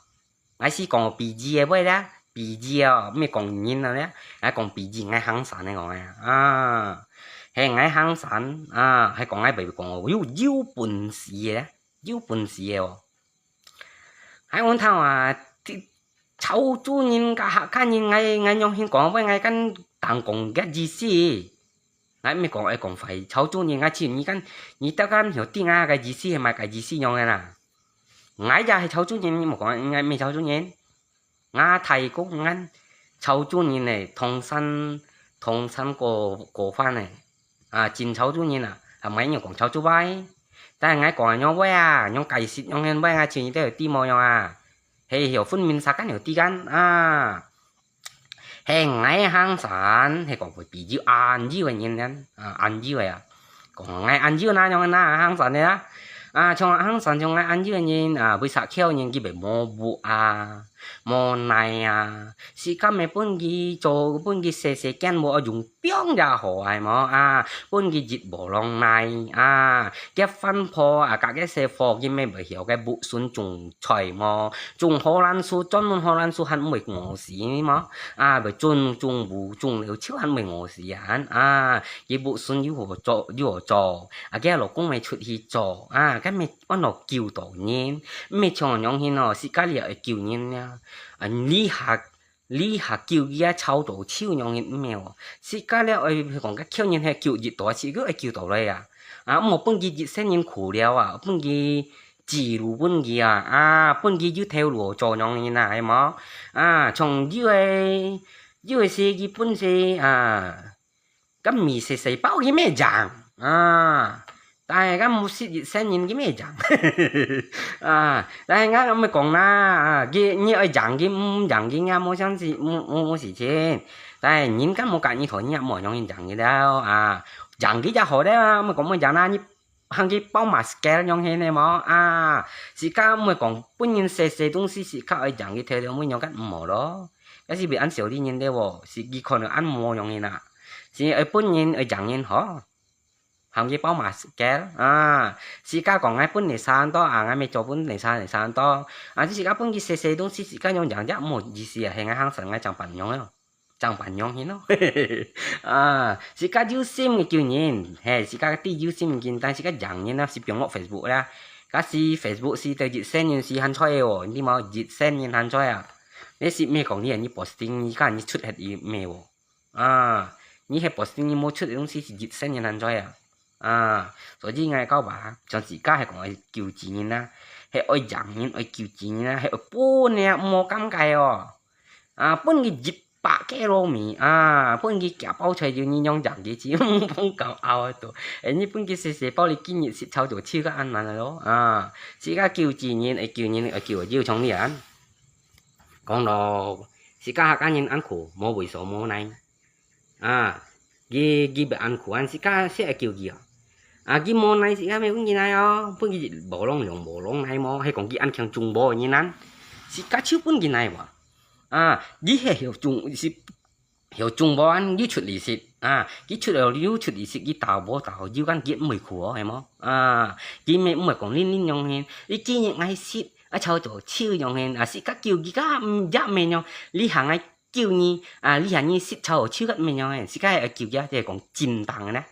𠊎係講比喻个話啦，比喻哦，毋係講人啊咧，𠊎講比喻，𠊎行山个講个啊，係𠊎行山啊，係講𠊎袂講哦，有，有本事个，有本事个哦。𠊎講頭啊，潮州人甲客家人，𠊎，𠊎樣形講話，𠊎敢當講个意思。 𠊎毋係講愛講壞，潮州人，𠊎請你敢，你兜敢曉知𠊎个意思係麼个意思樣个啦？𠊎也係潮州人，你莫講𠊎毋係潮州人。𠊎大公𠊎潮州人呢，唐山，唐山過，過番呢，啊，真潮州人啊，啊，毋係人講潮州話。但係𠊎講个樣話啊，樣解釋樣个話，𠊎請你兜曉知無樣啊？係曉分明煞敢曉知敢啊？ 係𠊎行山，係講會比喻恁幼个人呢，啊，恁幼个啊。講𠊎恁幼那樣那行山个啊，啊，像行山像𠊎恁幼个人啊，為啥枵人佢會無屋啊，無泥啊，自家乜分佢做，分佢細細間屋用樣也好，係無？啊，分佢一無浪耐，啊，結婚婆啊，隔个細伙，佢乜會曉个屋脣種菜無？種荷蘭樹，專門荷蘭樹還毋會餓死無？啊，會種，種屋，種了樹還毋會餓死啊？啊，佢屋脣又好做，又好做，啊，佢老公乜出去做，啊，該乜安到救到人，毋係像樣形哦，自家了會救人呀。啊，你下 你下救佢啊，吵到手樣形毋係哦，自家了愛講个救人係救一大時，佢愛救到來啊。啊，毋好分佢一世人苦了啊，分佢指路分佢啊，啊，分佢有頭路做樣形啊，係無？啊，像有个，有个係佢本身啊， 該米細細包佢乜贏啊！但係該毋識一世人佢乜贏啊！但係𠊎毋係講啦，啊，佢你愛贏佢，毋贏佢，𠊎無相信，無無無事情。但係人家無隔你台，你也無容易贏佢了啊！贏佢就好了啊！毋係講無贏啦，你行佢包馬scale樣形个無啊？自家毋係講分人細細東西，自家愛贏佢頭頭尾樣，該毋好咯。 也係會恁少啲人个哦，係佢看到恁無容易啦。係愛分人愛贏人吼，喊佢包馬scale啊！自家講𠊎分你三多啊，𠊎乜做分你三，你三多啊！自家分佢細細東西，自家樣贏也無意思啊！係𠊎行山，𠊎正辦樣咯，正辦樣形咯。啊，自家有心个救人，係自家知有心个救人，但自家贏人啊，係放落Facebook啦。假使Facebook係對一世人係還在哦，你知無？一世人還在啊！ 你係毋係講你你posting，你講你出忒一咩哦？啊，你係posting你無出个東西係一世人還在啊！啊，所以𠊎講話，像自家係講愛救濟人啊，係愛贏人，愛救濟人啊，係愛分你無感覺哦！啊，分佢一百个糯米啊，分佢幾包菜就你樣贏佢去，毋好搞拗啊都！誒，你分佢細細包，你今日食炒就超過恁難咯啊！自家救濟人，愛救人，愛救就像你啊！ 講到自家客家人恁苦，無位所無奈。啊，佢佢會恁苦，恁自家識愛救佢哦。啊，佢無奈，自家乜分佢奈哦，分佢無浪用，無浪奈無，係講佢恁強種無个人啊，自家就分佢奈無。啊，佢係曉種，係曉種無恁，佢出利息啊，佢出了又出利息，佢打無打，又間佢毋會苦哦，係無？啊，佢乜毋會講恁恁樣形，你今日𠊎食， 啊，炒做手樣形，啊，自家救佢个，嗯，也毋係樣，你行來救你，啊，你行你食炒手个毋係樣，自家愛救佢，就係講正當个呢，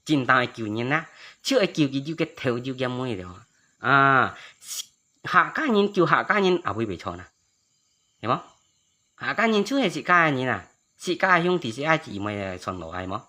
正當个救人啊，就愛救佢有个頭有个尾了。啊，客家人救客家人，啊，會毋會錯呢？係無？ 客家人就係自家个人啊，自家个兄弟姊妹傳落來無？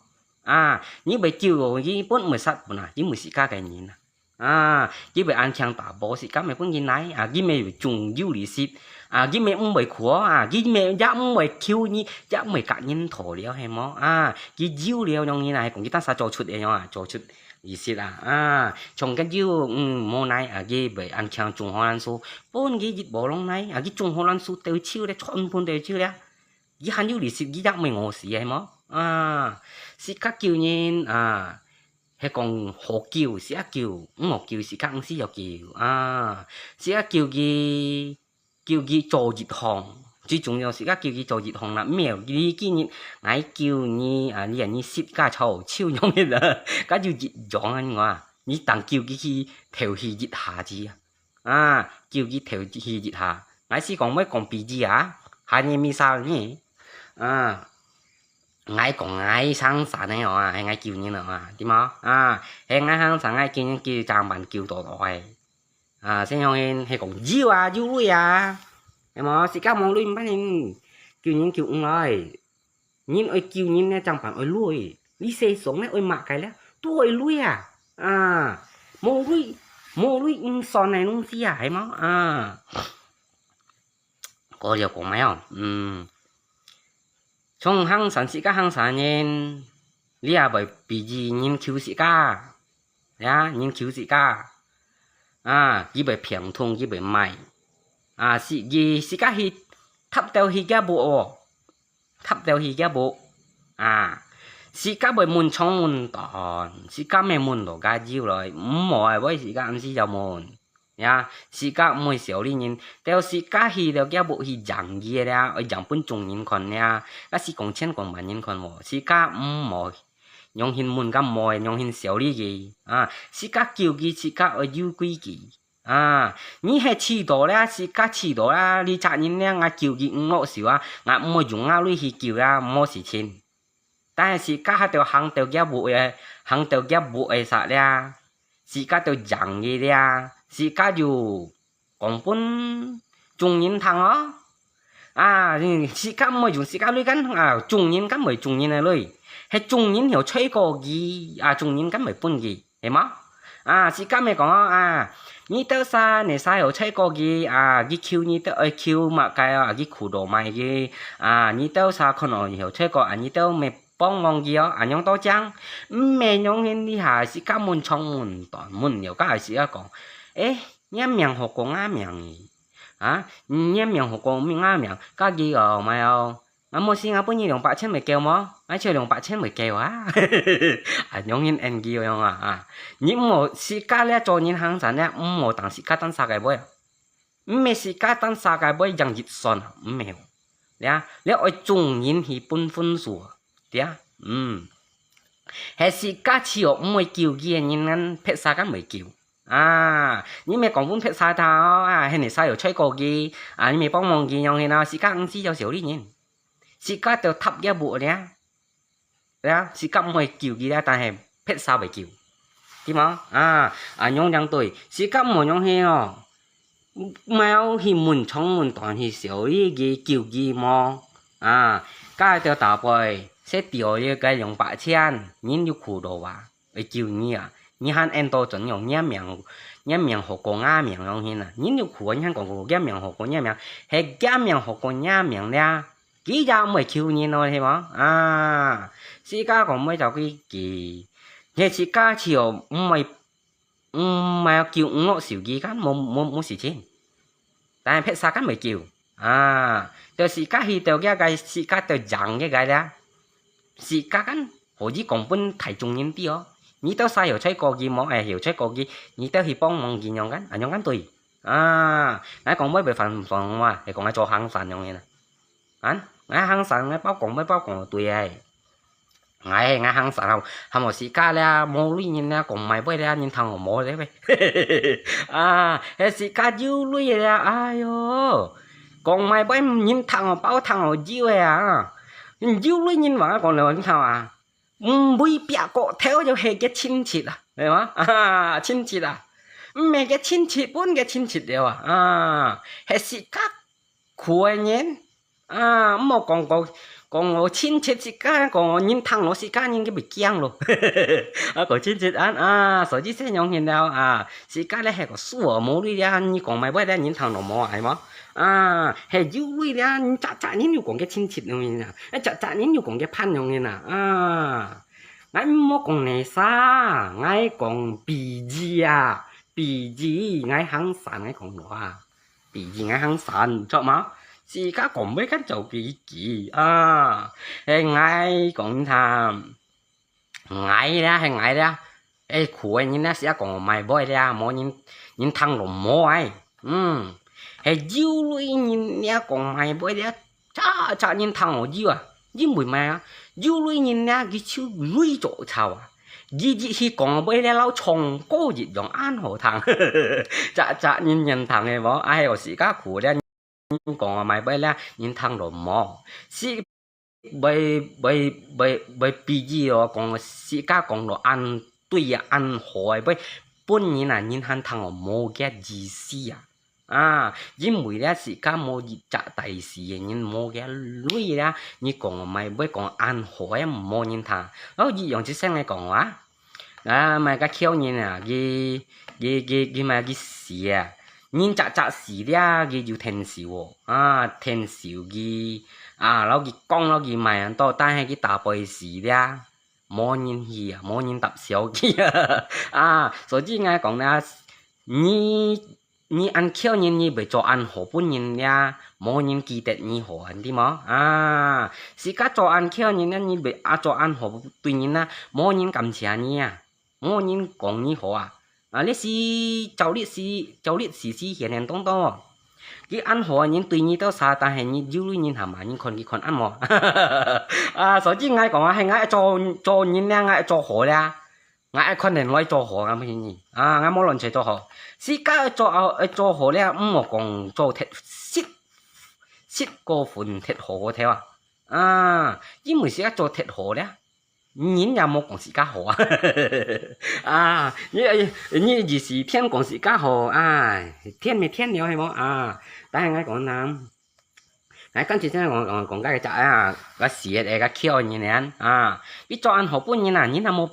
啊，你會救哦，佢本毋會殺本啊，佢毋係自家个人啊。啊，佢會恁強打無自家，乜分佢奈啊，佢乜種有利息啊，佢乜毋會苦啊，佢乜也毋會求你，也毋會甲人討了，係無？啊，佢有了樣人啊，係講佢單儕做出个樣啊，做出 利息啊，啊，像該有，嗯，無奈啊，佢會恁強種荷蘭樹，分佢一無浪奈啊，佢種荷蘭樹到手咧，全部到手咧，佢還有利息，佢也毋會餓死，係無？啊，自家救人啊，係講好救，自家救，毋好救，自家毋使要救啊，自家救佢 救佢做一項，最重要自家救佢做一項啦。毋係，你今日𠊎救你啊，你啊，你食个炒手樣个啦，該就一樣啊，你講啊，你當救佢去頭去一下子啊，啊，救佢頭去一下。𠊎係講愛講比喻啊，下日misal呢，啊，𠊎講𠊎生產个哦啊，係𠊎救人哦啊，對無？啊，係𠊎生產，𠊎救人救正辦救到到个。 啊，先用係講有啊，有鐳啊，係無？自家無鐳，毋辦法，救人救毋來。人愛救人呢，正辦愛鐳。你世上呢，愛麼个咧？都愛鐳啊！啊，無鐳，無鐳毋算个東西啊，係無？啊，過了講咩哦？嗯， 像行山，自家行山人，你也會比喻人求自家，呀，人求自家，啊，佢會病痛，佢會賣，啊，自，佢自家去踏到去个屋哦，踏到去个屋，啊，自家會問長問短，自家乜問到个有來，毋好愛為自家暗時要問。呀，自家毋會小氣人，到自家去了，佢屋去贏佢个啦，愛贏分眾人看啦，該係講千講萬人看哦，自家毋好用心問，敢毋會用心小氣佢啊，自家救佢，自家愛有規矩。 啊，你係試著啦，自家試著啦，這隻人呢，𠊎救佢毋落手啊，𠊎毋會用𠊎鐳去救啊，無事情。但係自家還兜行到佢屋个，行到佢屋个煞啦，自家兜贏佢啦，自家就講分眾人聽哦。啊，自家毋會用自家鐳，敢啊，眾人敢會眾人个鐳，係眾人曉吹過佢，啊，眾人敢會分佢。 係無？啊，自家乜講哦，啊，你兜儕，你儕有吹過佢，啊，佢求你兜，愛求麼个啊，佢苦到麼个，啊，你兜儕可能有吹過，啊，你兜乜幫忙佢哦，恁樣都正，毋係樣形這下自家問長問短，問了該時啊講，誒，你个名好過𠊎名誒，啊，你个名好過𠊎名，該佢哦，麼个哦， 啊，無事，𠊎分你兩百千會夠無？𠊎只有兩百千會夠啊。啊，樣形N G樣啊，啊，你毋好自家這做人行善呢，毋好當自家單儕个尾啊。毋係自家單儕个尾贏一算啊，毋係哦。這，這愛眾人去分分數啊，對啊，嗯。係自家試著毋會救佢个人，別儕敢會救。 啊，你乜講分別儕聽哦，啊，係你儕有吹過佢，啊，你乜幫忙佢樣形啊，自家毋係有小氣人，自家兜搭佢屋了，啊，自家毋會救佢了，但係別儕會救，對無？啊，啊，恁樣正對，自家毋好樣形哦，毋好去問長問短去小氣佢救佢無？啊，該兜大輩，識掉這个兩百千，人就苦到啊。 會救你啊！你還恁多尊榮，你个名，你个名好過𠊎名樣形啊！人就苦啊，你還講過佢个名好過你个名，係佢个名好過你个名了，佢也毋會救人咯，係無？啊，自家講毋會照規矩，係自家試著毋會，毋係救毋落手機，該無，無，無事情。但係別儕敢會救？ 啊，就自家去到該个自家就贏該个啦。自家間，可以講分大眾人知哦。你兜儕有吹過佢無？哎，有吹過佢，你兜去幫忙佢樣間，恁樣間對。啊，𠊎講會毋會犯法嘛？係講𠊎做行善樣个啦。啊，𠊎行善，𠊎包講，𠊎包講對个。 𠊎，𠊎行善後，還無自家了，無鐳人了，講買賣了，人聽哦無了喂。啊，係自家有鐳了，哎喲，講買賣人聽哦，包聽哦有个啊。有鐳人話講了，你聽啊，毋會別個頭就係个親戚啊，係嘛？啊，親戚啊，毋係个親戚，分个親戚了啊，啊，係自家苦个人。 啊，毋好講講，講哦親戚自家，講哦人聽咯自家人个會驚咯。啊，講親戚恁啊，所以這樣形了啊，自家咧係個輸哦，無鐳了，你講買賣了，人聽咯無，係無？啊，係有鐳了，你隻隻人又講个親戚樣形啊，啊，隻隻人又講个伴樣形啊，啊，𠊎毋好講哪儕，𠊎講比喻啊，比喻，𠊎行善，𠊎講咯啊。 比喻𠊎行善，著無？自家講買間做比喻啊，係𠊎講你聽，𠊎啦，係𠊎啦，係苦个人啦，自家講買賣啦，無人，人聽咯無哎，嗯，係有鐳人啦，講買賣啦，隻隻人聽哦有啊，因為麼个啊？有鐳人啦，佢就鐳做臭啊。 佢一去講買了，摎唱歌一樣恁好聽，隻隻人人聽个無？哎喲，自家苦了，人講買賣了，人聽咯無？係，會，會，會，會比喻哦，講自家講到恁對啊，恁好个，會分人啊，人還聽哦無个意思啊。 啊，因為了自家無一隻大事个人，無个鐳了，你講買賣講恁好个無人聽。哦，一樣一聲來講啊，啊，麼个個人啊，佢，佢，佢，佢麼个死啊，人隻隻死了，佢有天壽哦，啊，天壽佢，啊，摎佢講摎佢買恁多，但係佢大輩死了，無人去啊，無人搭笑佢啊，啊，所以𠊎講啦，你 你恁摎人，你會做恁好分人呀，無人記得你好，對無？啊，自家做恁摎人呢，你會啊做恁好對人啊，無人感謝你啊，無人講你好啊。啊，歷史，照歷史，照歷史係顯然當多哦。佢恁好个人對你兜儕，但係你有類人係嘛，你看佢看恁無？啊，所以𠊎講啊，係𠊎做，做人咧，𠊎做好咧，𠊎愛看人來做好，𠊎毋信你。啊，𠊎無亂出做好。自家愛做，愛做好咧，毋好講做忒實，實過分忒好好聽啊。啊，因為自家做忒好咧， 人也無講自家好啊。啊，你，你意思天講自家好，啊，天咪天了，係無？啊，但係𠊎講啦，𠊎跟住先講，講，講該隻啊，該死个，該翹人呢，啊，你做恁好本人啊，人也無，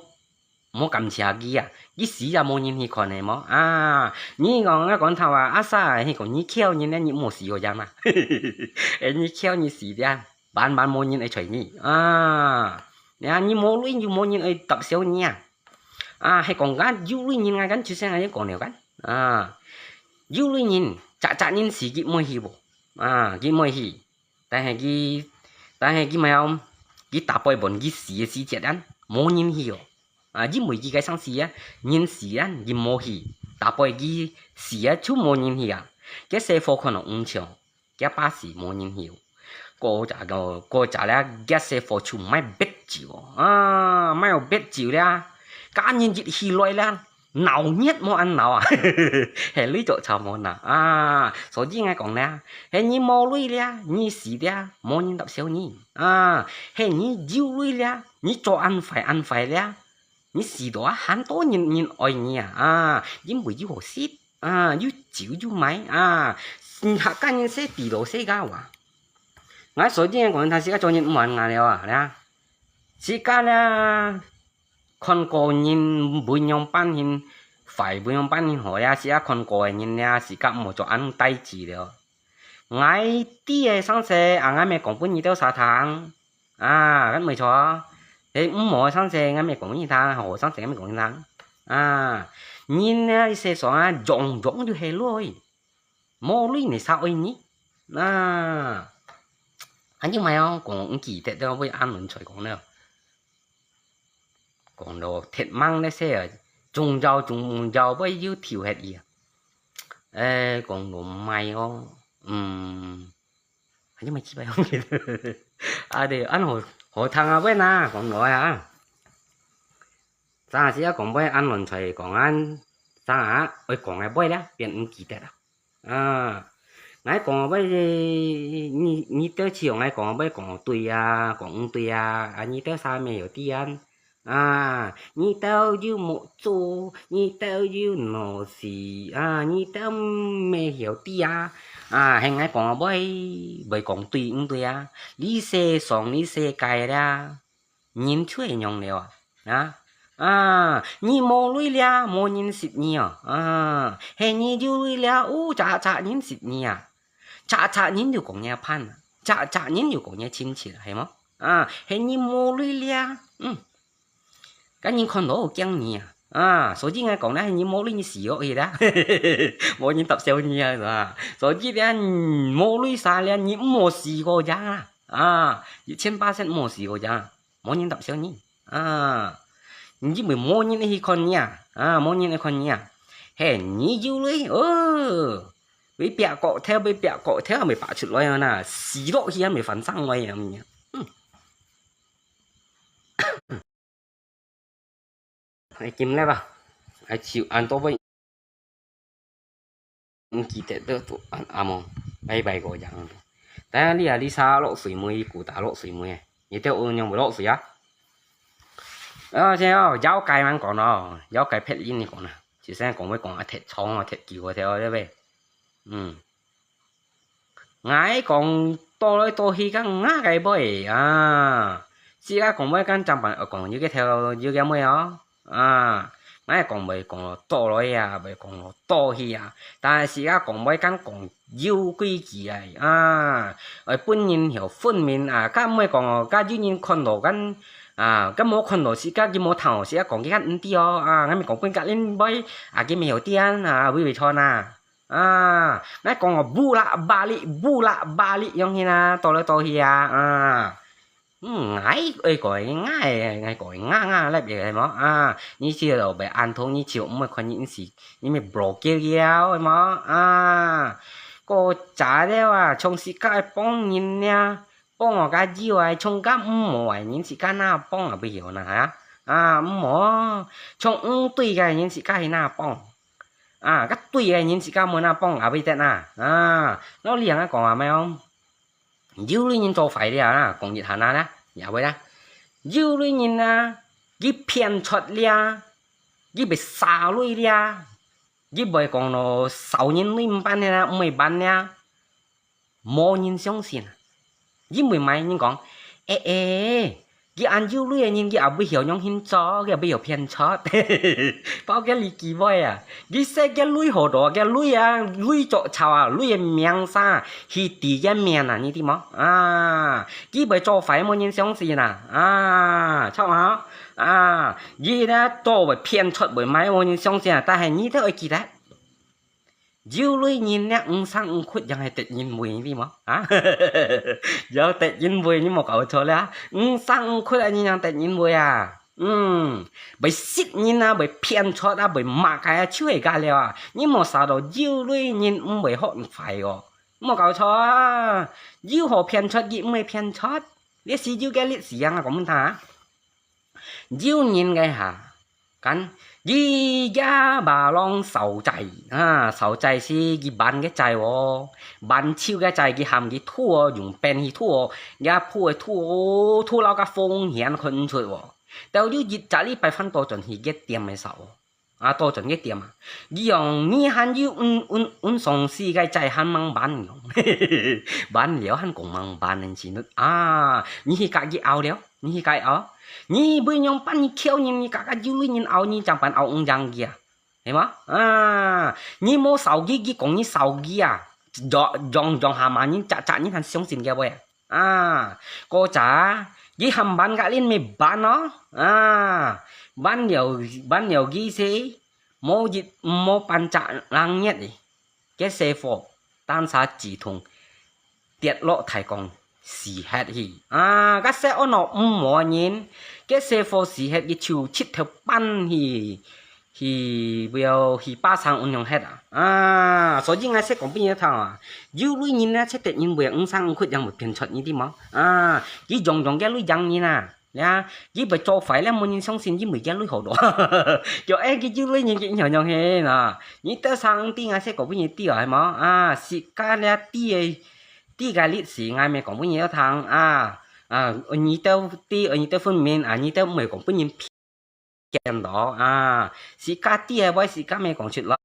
無感謝佢啊，佢死也無人去看个無？啊，你講，𠊎講頭啊，阿三啊，佢講你翹人呢，你無死个樣啊。誒，你翹你死个啊。 萬萬無人愛睬你啊！呀，你無鐳又無人愛搭笑你啊！啊，係講𠊎有鐳人，𠊎跟出聲𠊎就講了kan。啊，有鐳人，隻隻人死佢毋會去無？啊，佢毋會去。但係佢，但係佢麼个，佢打背分佢死个時節啊，無人去哦。啊，因為佢个生死啊，人死啊，佢無去，打背佢死啊，就無人去啊。該細伙看到毋像， 佢爸死無人去。過隻个，過隻咧，佢細伙就買白酒，啊，買有白酒咧，家人一起來咧，鬧熱無恁鬧啊，係鐳著吵無鬧啊。所以𠊎講咧，係你無鐳咧，你死咧，無人搭笑你啊，係你有鐳咧，你做恁壞恁壞咧， 你死到啊，還多人，人愛你啊，啊，因為有好食，啊，有酒有買，啊，客家人識知道世界話。𠊎所以講，他自家做人毋好恁樣了啊，咧。自家咧，看個人分樣般形壞，分樣般形好咧，自家看個人咧，自家毋好做恁大志了。 𠊎知个上次，啊，𠊎乜講分你兜儕聽。啊，該無錯。誒，毋好上次，𠊎乜講分你聽，好上次，𠊎乜講分你聽。啊，人呢，世上啊，樣樣就係鐳，無鐳你儕愛你。啊，恁樣嘛哦，講毋記得了，會恁樣才講了。 講到忒猛咧些啊，中招中招，會又跳忒去啊。誒，講到賣哦，嗯，還有賣幾擺哦。啊，對，恁好，好聽啊，會哪，講來啊。正下時啊，講會恁亂才講恁，正下愛講个會咧，變毋記得啊。 啊，𠊎講个會，你，你兜試用𠊎講个會講對啊，講毋對啊，啊，你兜儕乜曉知啊。啊，你兜又無做，你兜又腦屎，啊，你兜乜曉知啊。啊，係𠊎講个會，會講對毋對啊？這世上，這世界啦， 人就係恁樣了啊。啊，啊，你無鐳了，無人識你哦。啊，係你有鐳了，哦，隻隻人識你啊。隻隻人就講你个伴啊，隻隻人就講你个親戚啊，係無？啊，係你無鐳了，嗯，該人看到好驚你啊。啊，所以𠊎講咧，係你無鐳你死落去啦，無人搭笑你啊，係吧？所以咧，嗯，無鐳儕咧，你毋好死過樣啊。啊，一千巴仙毋好死過樣啊。 無人搭笑你。啊，因為無人去看你啊，啊，無人去看你啊。係你有鐳，哦，會壁角頭，會壁角頭，會爬出來啊呐，死落去啊，會翻生來啊，嗯。 係今日啊，係就恁多位，毋記得了都恁暗哦，拜拜个樣。等下你啊，你儕落水尾，古打落水尾，你兜有人會落水啊？啊，這哦，妖怪蠻講哦，妖怪別人講啊，就像講會講啊，鐵窗啊，鐵球啊，對不對？嗯。 𠊎講倒來倒去，該𠊎个尾啊，自家講尾，該正版講有个頭有个尾哦。啊，𠊎講尾講倒來啊，毋係講倒去啊。但係自家講尾，該講有規矩个啊，愛分人曉分明啊。該毋係講哦，該有人看到該啊，該無看到自家，佢無聽，自家講佢該毋知哦。啊，𠊎乜講分該恁尾啊，佢乜曉知啊，會會錯啊。 啊，𠊎講哦，bulak balik，bulak balik樣形啊，倒來倒去啊，啊。嗯，𠊎愛講𠊎，𠊎講𠊎𠊎粒个係無？啊，你就會恁痛，你就毋會看你是，你咪block佢了，係無？啊，過早了啊，像自家愛幫人呀，幫我个友啊，像个毋好啊，人自家哪幫啊，不曉得哈？啊，毋好，像毋對个人自家去哪幫？啊，个對个人自家無哪幫啊，不得啊？啊，老李啊講啊，咩哦？ 有類人做壞了啊，講一下啦，也會啦。有類人啊，佢騙出了，佢會耍類了，佢會講咯，少人類毋辦了啦，毋會辦了，無人相信啊。因為麼人講，誒誒， 佢恁有類个人，佢也會曉樣形做，佢也會曉騙出。包括你機會啊，佢識个類好多，个類啊，類作臭啊，類个名聲啊，去地个面啊，你知無？啊，佢會做壞無人相信啊，啊，著無？啊，佢呢做會騙出會賣無人相信啊，但係你都愛記得。 有類人呢，毋生毋屈，樣係得人畏，你知無？啊？有得人畏，你莫搞錯了啊！毋生毋屈啊，你樣得人畏啊？嗯，會食人啊，會騙出啊，會麼个啊，就係該了啊！你莫想到有類人毋會學壞哦，莫搞錯啊！有好騙出，佢毋會騙出，這係有个歷史啊，講分你聽啊！ 有人个哈，kan，佢也巴郎燒齋，啊，燒齋係佢辦个齋哦，辦手个齋，佢喊佢吐哦，用便去吐哦，也吐个吐哦，吐到个風險看毋出哦。到有一隻禮拜翻倒轉去个店个燒哦。 啊，倒轉个店啊，你用你還有運運運送死个，再還吂辦用，辦了還講吂辦呢，是啊，你去甲佢拗了，你去甲佢拗，你會用辦你撿人，你甲甲有類人拗，你正辦拗毋贏佢啊，係無？啊，你無掃佢，佢講你掃佢啊，撞撞撞下嘛，你隻隻你還相信佢會啊？ 啊，過早，佢喊辦个恁咪辦咯，啊，辦了辦了佢死，無一無半隻冷月哩，个細貨單儕自動跌落大江死忒去，啊，个細安樂毋無人，个細貨死忒佢就直頭搬去 去，會去巴生運用忒啊。啊，所以𠊎識講分你聽啊，有類人呢，識得人會毋生毋屈，樣會騙出你知無？啊，佢樣樣个類樣人啊，呀，佢會做壞了，無人相信，因為佢類好多。叫誒，佢有類人，佢樣樣係啊，你得生知，𠊎識講分你知啊，係無？啊，自家了知个，知个歷史，𠊎咪講分你聽啊，啊，你兜知，你兜分明啊，你兜毋會講分人騙。 見到啊，自家知个話，自家咪講出來，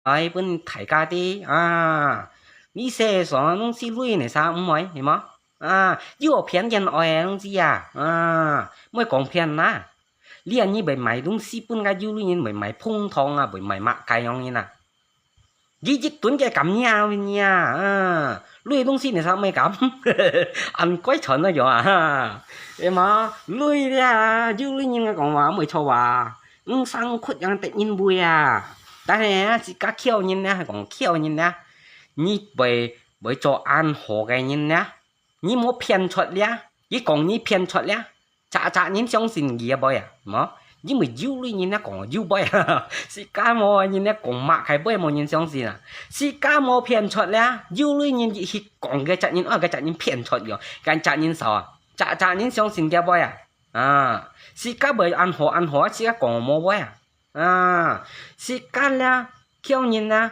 來分大家知啊。你世上東西類呢，啥毋會，係無？啊，有騙人愛个東西啊，啊，毋會講騙啦。你啊，你會賣東西分个有類人，會賣紅糖啊，會賣麼个樣人啊？ 佢一頓个敢呀，呀，啊，類東西你啥毋敢？恁怪傳个樣啊，哈，係嘛？類了，有類人个講話毋會錯啊，毋生屈樣得人畏啊。但係啊，自家撿人呢，還講撿人呢，你會會做恁好个人呢，你莫騙出了，佢講你騙出了， 隻隻人相信佢个話啊，無？因為有類人啊講有話啊，自家無人啊講麼个話無人相信啊，自家無騙出了，有類人一去講个隻人，啊，个隻人騙出个，跟隻人掃啊，隻隻人相信个話啊，啊，自家會恁好恁好啊，自家講無話啊，啊，自家了，撿人啊，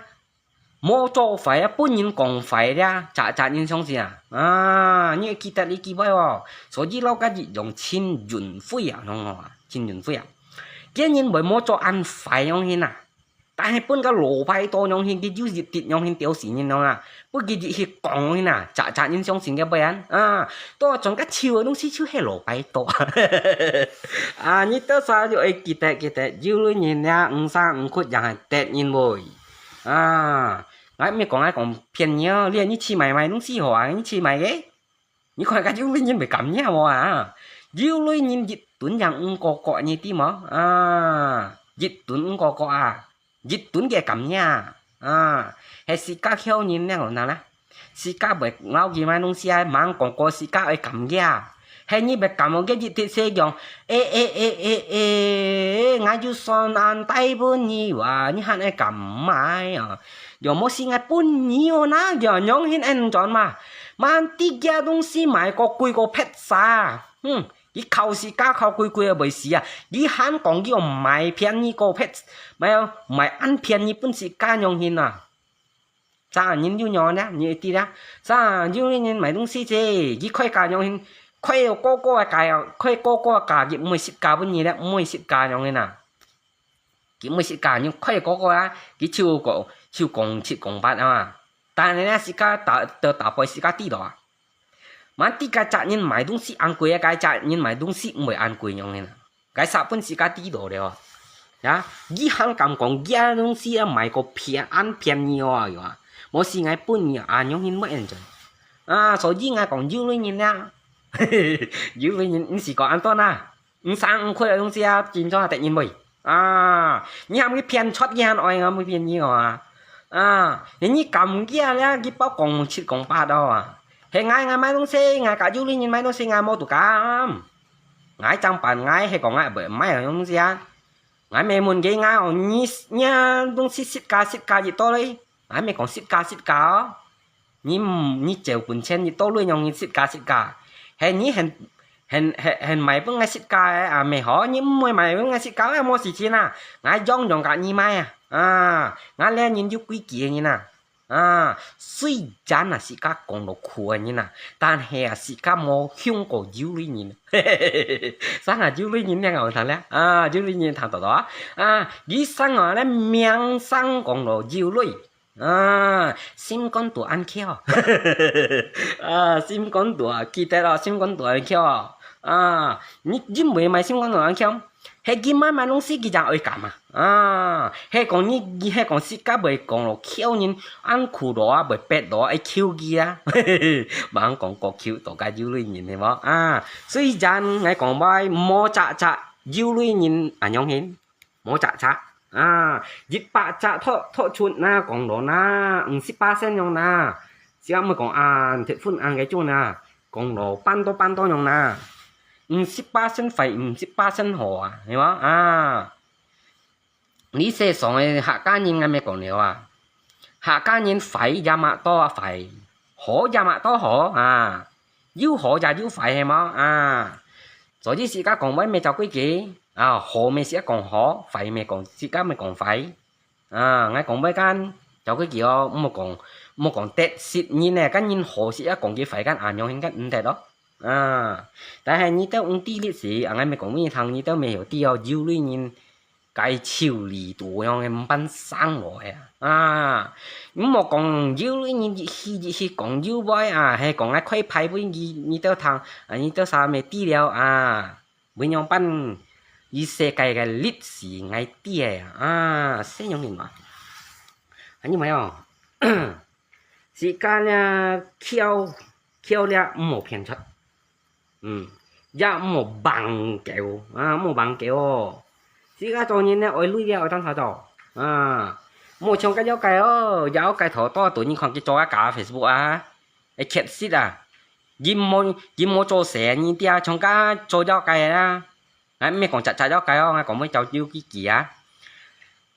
無做壞啊，分人講壞了，隻隻人相信啊。啊，你愛記得這句話哦。所以老家一樣盡運費啊，懂無啊？盡運費啊。別人會無做恁壞樣形啊，但係分个羅拜多樣形，佢有一滴樣形丟死人樣啊，分佢一去講樣形啊，隻隻人相信个話啊。啊，到轉个臭个東西就係羅拜多。啊，你兜儕就愛記得，記得，有類人啊，毋生毋屈，也係得人畏。 啊，𠊎毋係講𠊎講騙你哦，你你去買買東西好啊，你去買个，你看看有類人會敢樣無啊？有類人一頓樣五個個，你知無？啊，一頓五個個啊，一頓个敢樣啊，係自家撿人了哪啦？自家會摎佢買東西啊，吂講過自家愛敢樣。係你別感覺佢一直係講，欸欸欸欸欸，𠊎就算恁大分你啊，你還會敢買啊？又無係𠊎分你哦，那又仰形安全嘛？Mandi佢東西賣過貴過別儕，哼，佢靠自家靠貴貴个會死啊！佢還講佢愛賣便宜過別，賣賣恁便宜分自家仰形啊？ Sa人又仰呢？你知啦？Sa有个人買東西啫，佢開價仰形，開高高个價，開高高个價，佢毋會蝕價分你咧，毋會蝕價仰形啊？佢毋會蝕價，你開高高啊，佢就講就講七講八啊嘛。但係呢，自家打到打敗自家知道啊。Mandi該隻人買東西恁貴啊，該隻人買東西毋會恁貴仰形啊？ 該煞分自家知道了。呀，佢還敢講佢个東西啊賣過便恁便宜哦，有啊，無係𠊎分你啊，仰形會安全？啊，所以𠊎講有類人啊，有類人毋係講恁多啊，毋三毋四个東西啊，真正得人買啊，你還去騙出去還愛𠊎買便宜哦啊？啊，你敢佢啊，佢包講七講八哦啊，係𠊎𠊎買東西，𠊎甲有類人買東西，𠊎無都敢。 𠊎正辦，𠊎係講𠊎會買个東西啊。𠊎乜問佢，𠊎哦，你你東西蝕價蝕價幾多咧？𠊎乜講蝕價蝕價哦。你毋你借本錢幾多咧，仰你蝕價蝕價？係你肯肯肯肯買分𠊎蝕價个啊，乜好，你毋會買分𠊎蝕價个，無事情啊。𠊎樣樣甲你買啊，啊，𠊎這人有規矩个人啊。 啊，雖然啊，自家講到苦个人啊，但係啊，自家無凶過有類人。生啊，有類人呢，𠊎有聽咧。啊，有類人聽到到啊。啊，佢生啊，咧名聲講到有類。啊，心肝肚恁巧。啊，心肝肚啊，記得咯，心肝肚恁巧啊。啊，你因為麼个心肝肚恁巧？ 係佢買買東西佢正愛敢啊。啊，係講你，你係講自家會講咯，巧人，恁苦勞啊，會逼勞啊，愛求佢啊。吂講過求到該有類人係無？啊，雖然𠊎講話無隻隻有類人恁樣形，無隻隻。啊，一百隻托托出那講咯那，五十巴仙樣那。自家毋會講啊，忒分恁个種那，講咯半多半多樣那。 五十巴仙壞，五十巴仙好啊，係無？啊，你世上个客家人𠊎乜講了啊，客家人壞也嘛多啊壞，好也嘛多好啊，有好也有壞，係無？啊，所以自家講話乜照規矩啊，好乜自家講好，壞乜講自家乜講壞。 啊，𠊎講話間，照規矩哦，毋好講，毋好講得失人呢，該人好時啊講佢壞間，恁樣應該毋得咯。啊，但係你兜毋知歷史，啊，𠊎乜講分你聽，你兜乜曉知哦，有類人該臭泥土樣个毋辦生落去啊。啊，毋好講有類人一去一去講有壞啊，係講𠊎開牌分你，你兜聽，啊，你兜儕乜知了啊。 會仰般？以世界个歷史𠊎知个啊，啊，係仰形嘛？恁樣嘛哦，自家這巧，巧這毋好騙出，嗯，也毋好戇狗啊，毋好戇狗哦。自家做人呢，愛鐳這愛當下做啊，毋好像該妖怪哦，妖怪頭多多人看佢做啊假Facebook啊。 會缺失啊。佢無，佢無做事，你知啊，像該做妖怪啊。𠊎毋係講隻隻妖怪哦，𠊎講會照有幾句啊。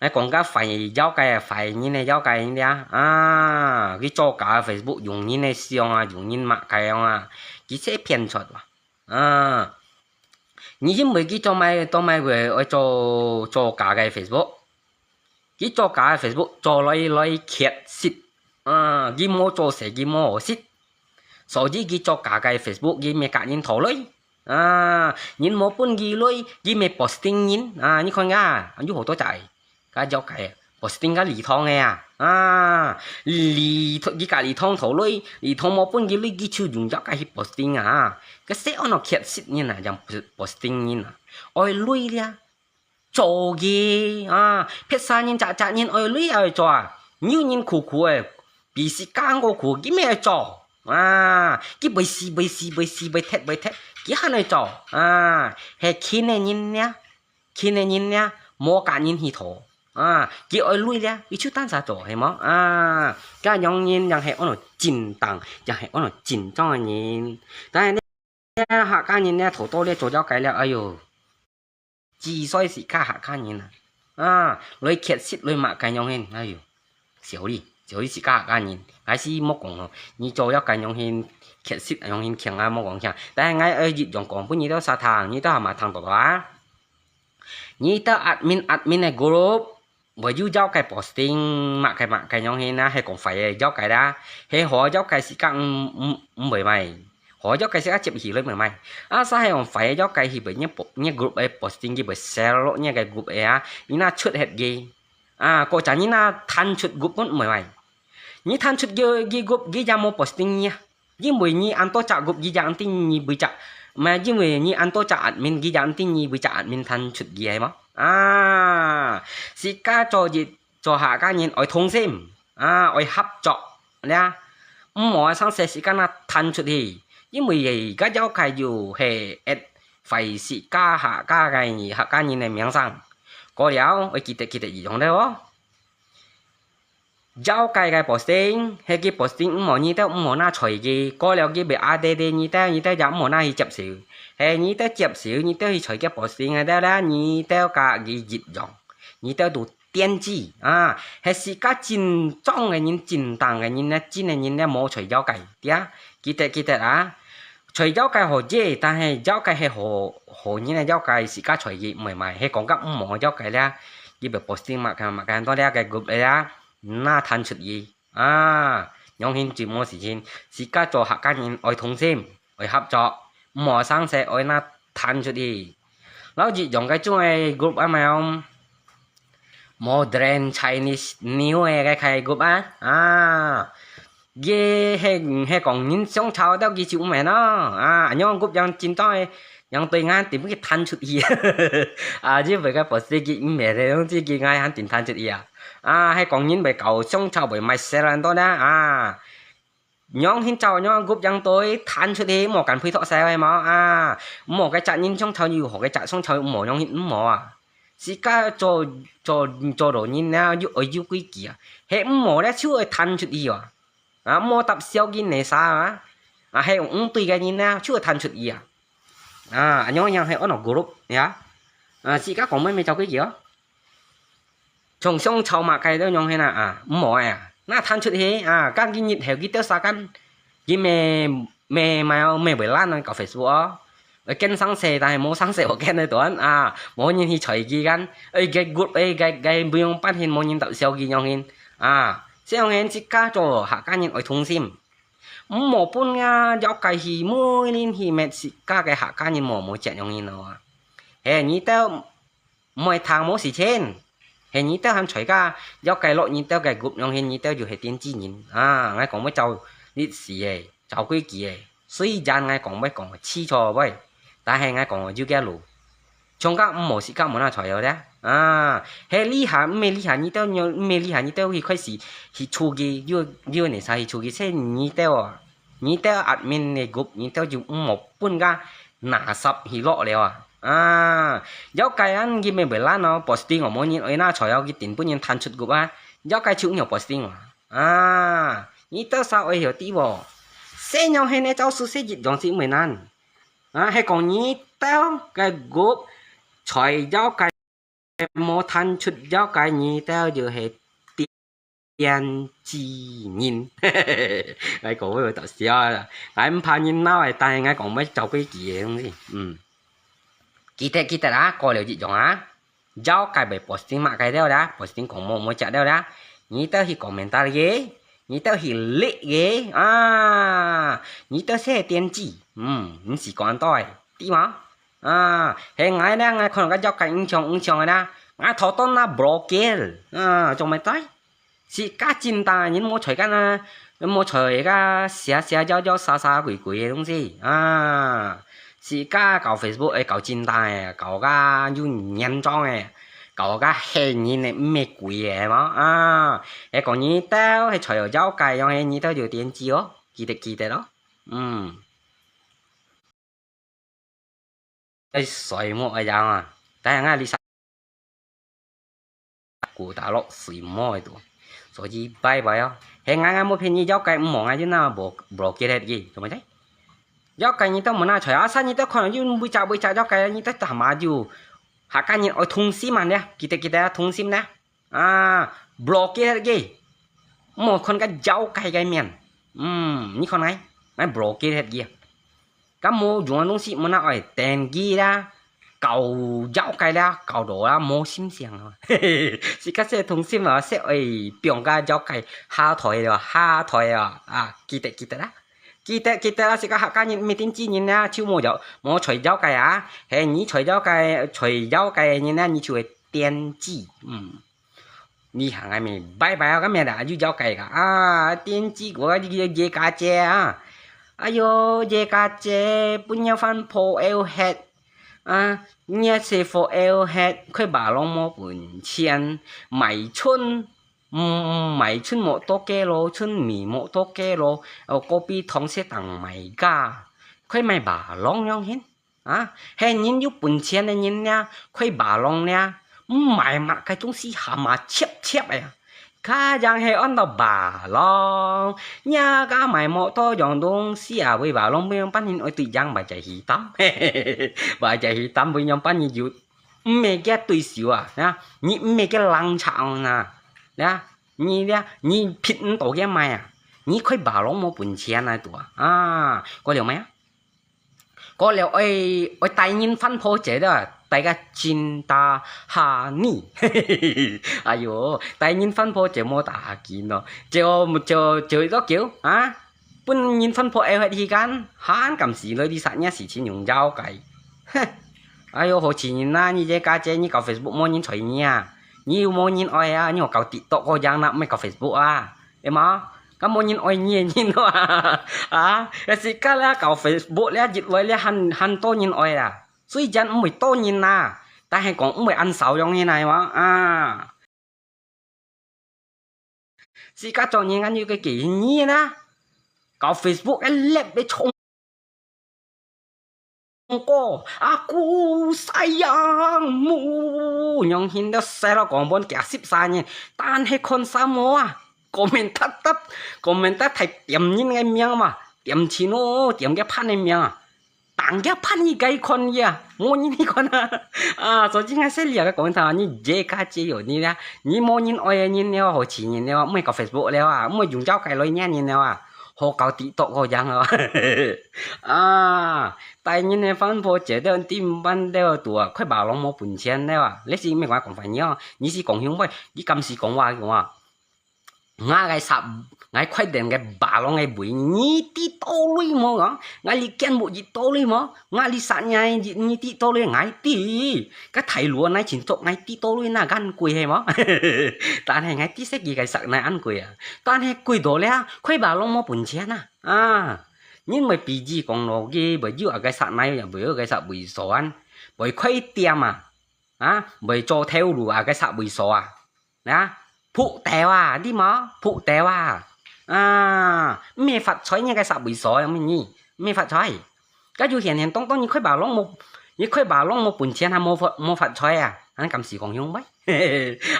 𠊎講該壞妖怪啊，壞人个妖怪，你知啊。啊，佢做假个Facebook，用人个相啊，用人麼个樣啊，佢就騙出哇。啊，你因為佢做麼，做麼會愛做，做假个Facebook？ 佢做假个Facebook做來來缺失，啊，佢無做事，佢無好食，所以佢做假个Facebook，佢乜甲人討鐳，啊，人無分佢鐳，佢乜posting人，啊，你看啊，有好多隻，該妖怪posting該禮堂个啊，啊，禮，佢甲禮堂討鐳，禮堂無分佢鐳，佢就用妖怪去posting啊，該係安到缺失人啊，用posting人啊，愛鐳了。 做个啊，別儕人隻隻人愛鐳愛做啊，有人苦苦个，比自家還過苦，佢乜愛做啊，佢會死會死會死會忒會忒，佢還愛做啊，係勤个人呢，勤个人呢，無甲人去討啊，佢愛鐳了，佢就單儕做，係無啊？該樣人正係安到正當，正係安到正宗个人，但係呢，客家人呢，頭到呢做了解了，哎喲，幾歲自家客家人啊？啊，來缺失來麼个樣形，哎喲，少理，少理自家客家人，𠊎係莫講哦，你做了解樣形，缺失樣形強啊，莫講強。但係𠊎愛一樣講分你兜儕聽，你兜還嘛聽到啊？你兜admin，admin个group， 會有了解posting，麼个麼个樣形啊，係講壞个了解啦，係好了解自家毋，毋，毋會賣，好了解自家接起來毋會賣。啊，煞係講壞个了解，佢會你，你group个posting，佢會share落你个group个啊，你若出忒个，啊，過隻你若彈出group分毋會賣。你彈出个，个group，佢也無posting你啊。 因為你恁多隻group，佢正知你會隻，毋係，因為你恁多隻admin，佢正知你會隻admin彈出去係無？啊，自家做一，做客家人愛同心，啊，愛合作，呀，毋好生事自家那彈出去，因為該了解又係會壞自家客家个，客家人个名聲。過了，愛記得，記得一樣个哦。 了解个posting，係佢posting毋好，你兜毋好那睬佢，過了佢會update你兜，你兜也毋好那去接受。係你兜接受，你兜去睬佢posting个兜啦，你兜佮佢一樣，你兜都電子啊，係自家真正个人、真正个人呢，真个人呢，無睬了解，對啊，記得，記得啊。 找了解好个，但係了解係好，好人个了解，自家找佢毋會賣，係講甲毋好个了解咧，佢會posting麼个麼个，到這个group咧，那彈出去啊，樣形就無事情。自家做客家人愛同心，愛合作，毋好生事愛那彈出去。然後一樣个種个group啊，麼个 Modern Chinese New Year个group啊，啊，佢係，係講人相吵到佢就毋會咯，啊，恁樣group樣真多个，樣對眼點去彈出去，啊，因為个posting佢毋會个，總之佢愛還定彈出去啊，啊，係講人會搞相吵，會賣salon多啦，啊。 樣形找樣group樣對彈出去，莫敢配托勢个嘛啊！莫个責任相吵又好个責相吵又無樣形毋好啊！自家做，做，做老人啊，又愛有規矩啊！係毋好咧，就愛彈出去啊！啊，莫搭笑緊个啥啊！啊，係毋對个人啊，就愛彈出去啊！啊，恁樣樣係安到group呀！啊，自家講乜乜照規矩哦！ 像相吵麼个都樣形啊，啊，毋好啊，那彈出去啊，隔日日後佢兜儕間，佢乜，乜，乜，乜會爛啊，搞Facebook哦。會見生事，但係無生事會見得短啊，無人去睬佢間，哎，个group，哎，个，个毋用半天無人搭笑佢樣形啊，這樣形自家做客家人愛同心，毋好分啊，了解去，每日去滅自家个客家人無，無這樣形咯啊。係，你兜 毋會聽無事情。係你兜還在該，了解落你兜个group樣形，你兜就係電子人。啊，𠊎講愛照歷史个，照規矩个。雖然𠊎講愛講試錯會，但係𠊎講有个路。像該毋好自家無那在了咧。啊，係厲害，毋係厲害，你兜，毋係厲害，你兜去開始去處理，又，又哪儕去處理，係你兜啊。 你兜admin个group，你兜就毋好分个垃圾去落了啊！啊，了解啊，佢乜會爛哦，posting哦，無人愛那在哦，佢定分人彈出group啊，了解就毋好posting哦。啊，你兜儕愛曉知哦，細樣形个招數係一樣係毋會難。啊，係講你兜个group，在了解 無彈出了解你兜就係電子人。𠊎講會有得笑啊！𠊎毋怕人鬧个，但係𠊎講愛照規矩个東西。嗯，記得記得啊，過了一樣啊，了解會posting麼个了啦，posting講無無隻了啦，你兜去comment个，你兜去like个啊，你兜係電子，嗯，毋係講恁多个，知無？ 啊，係𠊎呢，𠊎看到个了解影像影像个啦，𠊎頭當那blokir，啊，做麼个？自家真大人無在个啊，無在个寫寫寫寫啥啥鬼鬼个東西，啊，自家搞Facebook个搞真大个，搞个有嚴重个，搞个害人个，毋係鬼个嘛，啊，係講你兜係在有了解樣个，你兜有電子哦，記得記得咯，嗯。 愛睡目个樣啊，但係𠊎這下古打落睡目个多，所以拜拜哦。係𠊎𠊎無騙你，了解毋好，𠊎就那無無記得个，做麼个？妖怪你都無拿出來，啊，啥你都看有每隻每隻妖怪，你都打麻將。客家人愛同心嘛，呢，記得記得啊，同心呢。啊，block佢个，莫看該妖怪个面。嗯，你看來，來block佢个。該無用个東西，莫拿愛電佢啦，搞妖怪啦，搞到啦，無心情啊。自家先同心啊，先愛放个妖怪下台了，下台啊，啊，記得記得啦。 記得記得啊，自家客家人毋係電子人啊，就無妖無吹妖怪啊。係你吹妖怪，吹妖怪个人啊，你就會電子。嗯，你行个咩？拜拜啊，該咩啦，有妖怪个啊，電子我个葉家姐啊。哎喲，葉家姐，分人番婆枵忒啊，你係火枵忒，佢把郎無本錢，賣春 嗯，賣春無多幾咯，春米無多幾咯，哦，kopi糖食當賣價，佢賣把郎樣形啊？係人有本錢个人呢，佢把郎呢，毋賣麼个東西下嘛切切个啊。家樣係安到把郎，若家賣無多樣東西啊，為把郎，為樣般人愛對樣買隻魚擔，買隻魚擔，為樣般人有 毋係个對手啊，啊，你毋係个冷場啊，啊，你啊，你拼毋到个賣啊，你開把郎無本錢啊，都啊，啊，過了沒啊？過了愛愛帶人番婆節了，大家真打哈你，哎喲，帶人番婆節無打哈緊咯，就就就一個叫啊。 分人番婆枵忒時間，還敢死來你殺若時前用妖怪。哼！哎喲，好氣人啊！你這家姐，你搞Facebook無人睬你啊？你又無人愛啊？你學搞TikTok个樣啦，毋係搞Facebook啊？係無？該無人愛你个人啊？啊？該時間啦，搞Facebook了，一來了，還還多人愛啦。雖然毋會多人啦，但係講毋會恁少樣个啦，係無？啊！ 自家做人恁有个經驗啦，搞Facebook个lab个唱歌，Aku sayangmu，樣形都細佬講本幾十三年，但係看啥無啊？comment得得，comment得太點人个名嘛，點錢哦，點个潘个名啊。 當个潘你該看呀，無人去看啊。啊，所以𠊎係這个講他，你這家姐有你啦，你無人愛个人了，好氣人了，毋係搞Facebook了啊，毋係用妖怪來惹人了啊，好搞TikTok个樣啊。啊，大人个番婆節了，點辦了都啊，開把郎無本錢了啊，你是毋係講講話呢？你是講凶話，你敢是講話个話？ 𠊎个殺，𠊎快點个把郎个尾，你知道理無講？𠊎哩見無知道理無？𠊎哩殺你，你知道理？𠊎知。該大陸哪尋著𠊎知道理哪恁貴係無？但係𠊎知識佢个殺哪恁貴啊！但係貴到了，開把郎無本錢啊！啊！人會比喻講咯，佢會有啊个殺哪，也會有个殺尾數啊，會開店啊！ 啊，會做頭路啊，該殺尾數啊，啊，仆頭啊，知無？仆頭啊，啊，毋係發財呢，該殺尾數，有咩呢？毋係發財。該就現現當當，你開把郎無，你開把郎無本錢，還無發無發財啊？啊，敢是講凶話？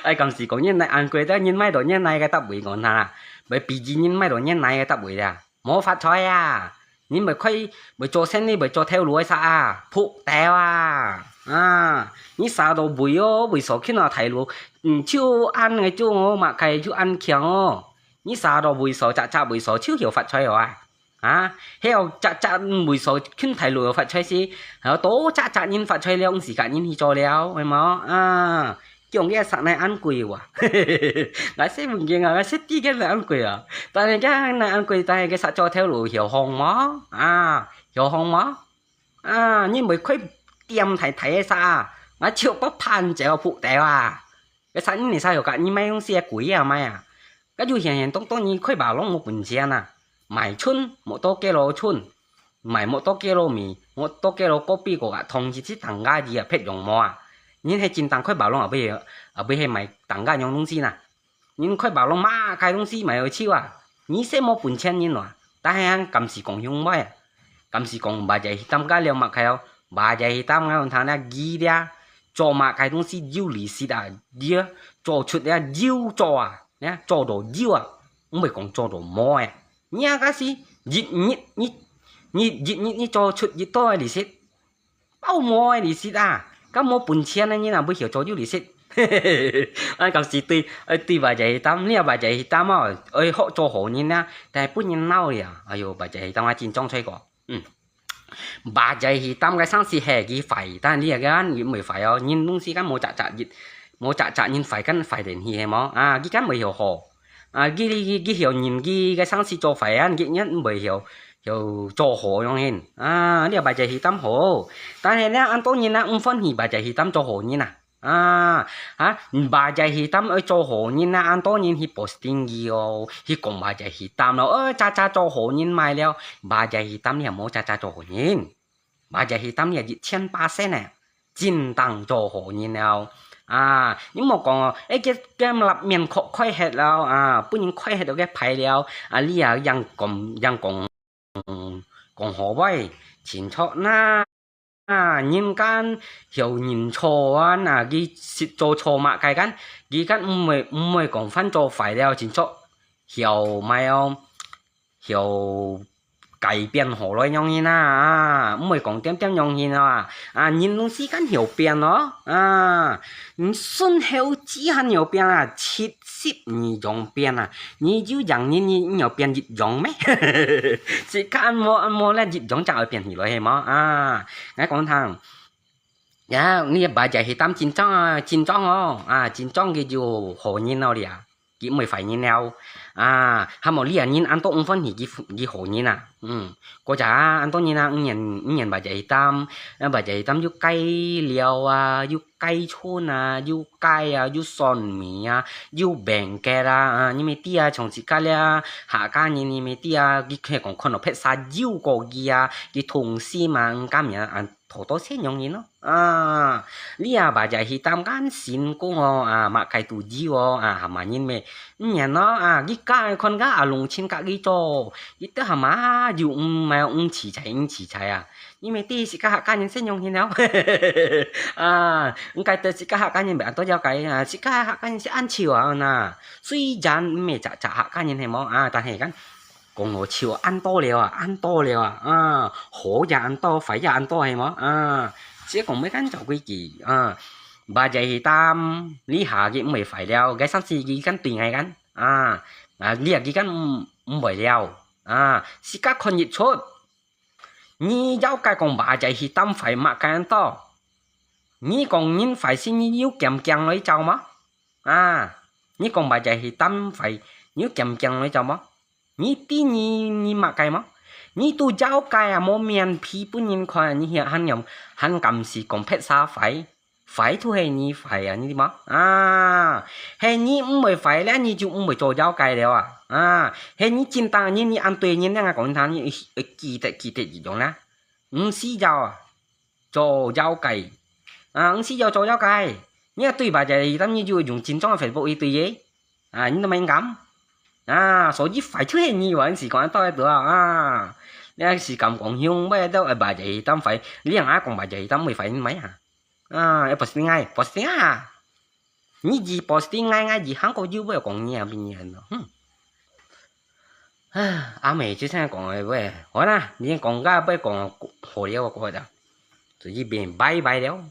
哎，敢是講人來安貴，但人買到人來个搭尾講啦，會比喻人買到人來个搭尾啊。 無發財啊！你會開，會做生理，會做頭路个啥啊？仆頭啊！啊！你殺到尾哦，尾數去到大陸，嗯，就恁个就哦，麼个就恁強哦！你殺到尾數，隻隻尾數就曉發財哦啊！啊！還有隻隻尾數去大陸有發財時，還有多隻隻人發財了，毋係自家人去做了，係無？啊！ 講个殺哪恁貴哇！𠊎識文件啊，𠊎識知个哪恁貴啊。但係个哪恁貴，但係个殺做頭路曉紅無？啊，曉紅無？啊，你毋會開店大大个殺啊？𠊎笑到盤走仆頭啊！个殺你你殺曉个，你買東西貴啊買啊！該就現現當當你開把郎無本錢啊！買春，無多幾多春。 買無多幾多米，無多幾多kopi个啊，同一隻tăng gaji啊，別樣無啊。人係真正開把郎，也毋係，也毋係買tăng gaji樣東西呐。人開把郎麼个東西買會少啊？你係無本錢人啊，但係敢是講凶話啊？敢是講bajai hitam个了麼个哦？bajai hitam个用他那雞了，做麼个東西有利息啊？有做出了有做啊，呢做到有啊，毋會講做到無啊。 若个係一日你你，你，你，你做出幾多个利息？包無个利息啊！敢無本錢个人啊，會曉做有利息？啊，到時對，呃，對belajar hitam，你啊belajar hitam哦，愛學做好人啊，但係分人鬧了，哎喲，belajar hitam啊，真正衰過。嗯。Belajar hitam个生死係佢壞，但你啊，佢毋會壞哦，人東西敢無隻隻一，無隻隻人壞，敢壞等去係無？啊，佢敢會曉好？啊，佢，佢，佢曉人佢个生死做壞啊，佢人毋會曉，曉做好樣形。啊，你啊belajar hitam好，但係呢，恁多人啊，毋歡喜belajar hitam做好人啊。啊，啊，belajar hitam愛做好人啊，恁多人去posting佢哦，去講belajar hitam咯，呃，隻隻做好人買了，belajar hitam你也無隻隻做好人，belajar hitam你也一千巴仙呢，真當做好人了。啊，你莫講哦，哎，佢，佢立面殼開忒了，啊，分人開忒了个牌了，啊，你也樣講，樣講，講好喂，清楚哪？ 啊，人間曉認錯啊，那佢識做錯麼个間，佢間毋會，毋會講犯做壞了，真做曉麼哦，曉改變好來樣形啊，啊，毋會講恬恬樣形啊，啊，人攏時間曉變哦，啊，你順後只還曉變啊，七十二樣變啊，你有樣人你，你曉變一樣咩？自家按摩按摩咧，一樣正會變起來係無？啊，𠊎講聽。 呀，你belajar hitam真正啊，真正哦，啊，真正佢就好人咯了，佢毋會壞人了。啊，還無你啊，人恁多毋歡喜佢，佢好人啊。嗯，過隻啊，恁多人啊，毋認，毋認belajar hitam，啊，belajar hitam又雞料啊，又雞春啊，又雞啊，又蒜米啊，又bengket啊，啊，你毋知啊，像自家這客家人，你毋知啊，佢係講看到別儕有過佢啊，佢痛心啊，毋甘願啊， 討到錢樣人咯。啊，你啊belajar hitam間辛苦哦，啊，麼个都有哦，啊，還麼人咩？毋然咯，啊，佢家看家啊，弄清家己做，佢都還麼有，嗯，麼有，嗯，自在，嗯，自在啊。你毋知自家客家人先樣形了。啊，應該對自家客家人毋係恁多了解啊，自家客家人係恁笑啊，那。雖然毋係隻隻客家人係無啊，但係間 講到笑恁多了啊，恁多了啊，啊，好也恁多，壞也恁多係無？啊，只講毋會間照規矩，啊，belajar hitam，這下佢毋會壞了，該上次佢間對𠊎間，啊，啊，這下佢間毋，毋會了，啊，自家看日出，你了解講belajar hitam壞麼个恁多？你講人壞先，你有驚驚來走無？ 啊，你講belajar hitam壞，你有驚驚來走無？你知你，你麼个無？你都了解啊，無面皮分人看，你還，還敢，還敢係講別儕壞？壞都係你壞啊，你知無？啊，係你毋會壞咧，你就毋會做了解了啊。啊，係你真當人，你恁對人，𠊎講你聽，你會記得，記得一樣啦。毋使要啊。 做了解。啊，毋使要做了解。你啊對belajar hitam，你就用真正个Facebook去對个。啊，你都毋敢。啊，所以壞就係你，還係講到該度啊。啊，你還係敢講凶，尾到belajar hitam壞，你人啊講belajar hitam會壞，你買啊。啊，愛posting啊，posting啊。你一posting，𠊎，𠊎一行過又會講你啊，變你咯，哼。 啊，阿妹就像講个喂，好啦，你講个不講好了，我覺得，所以變拜拜了。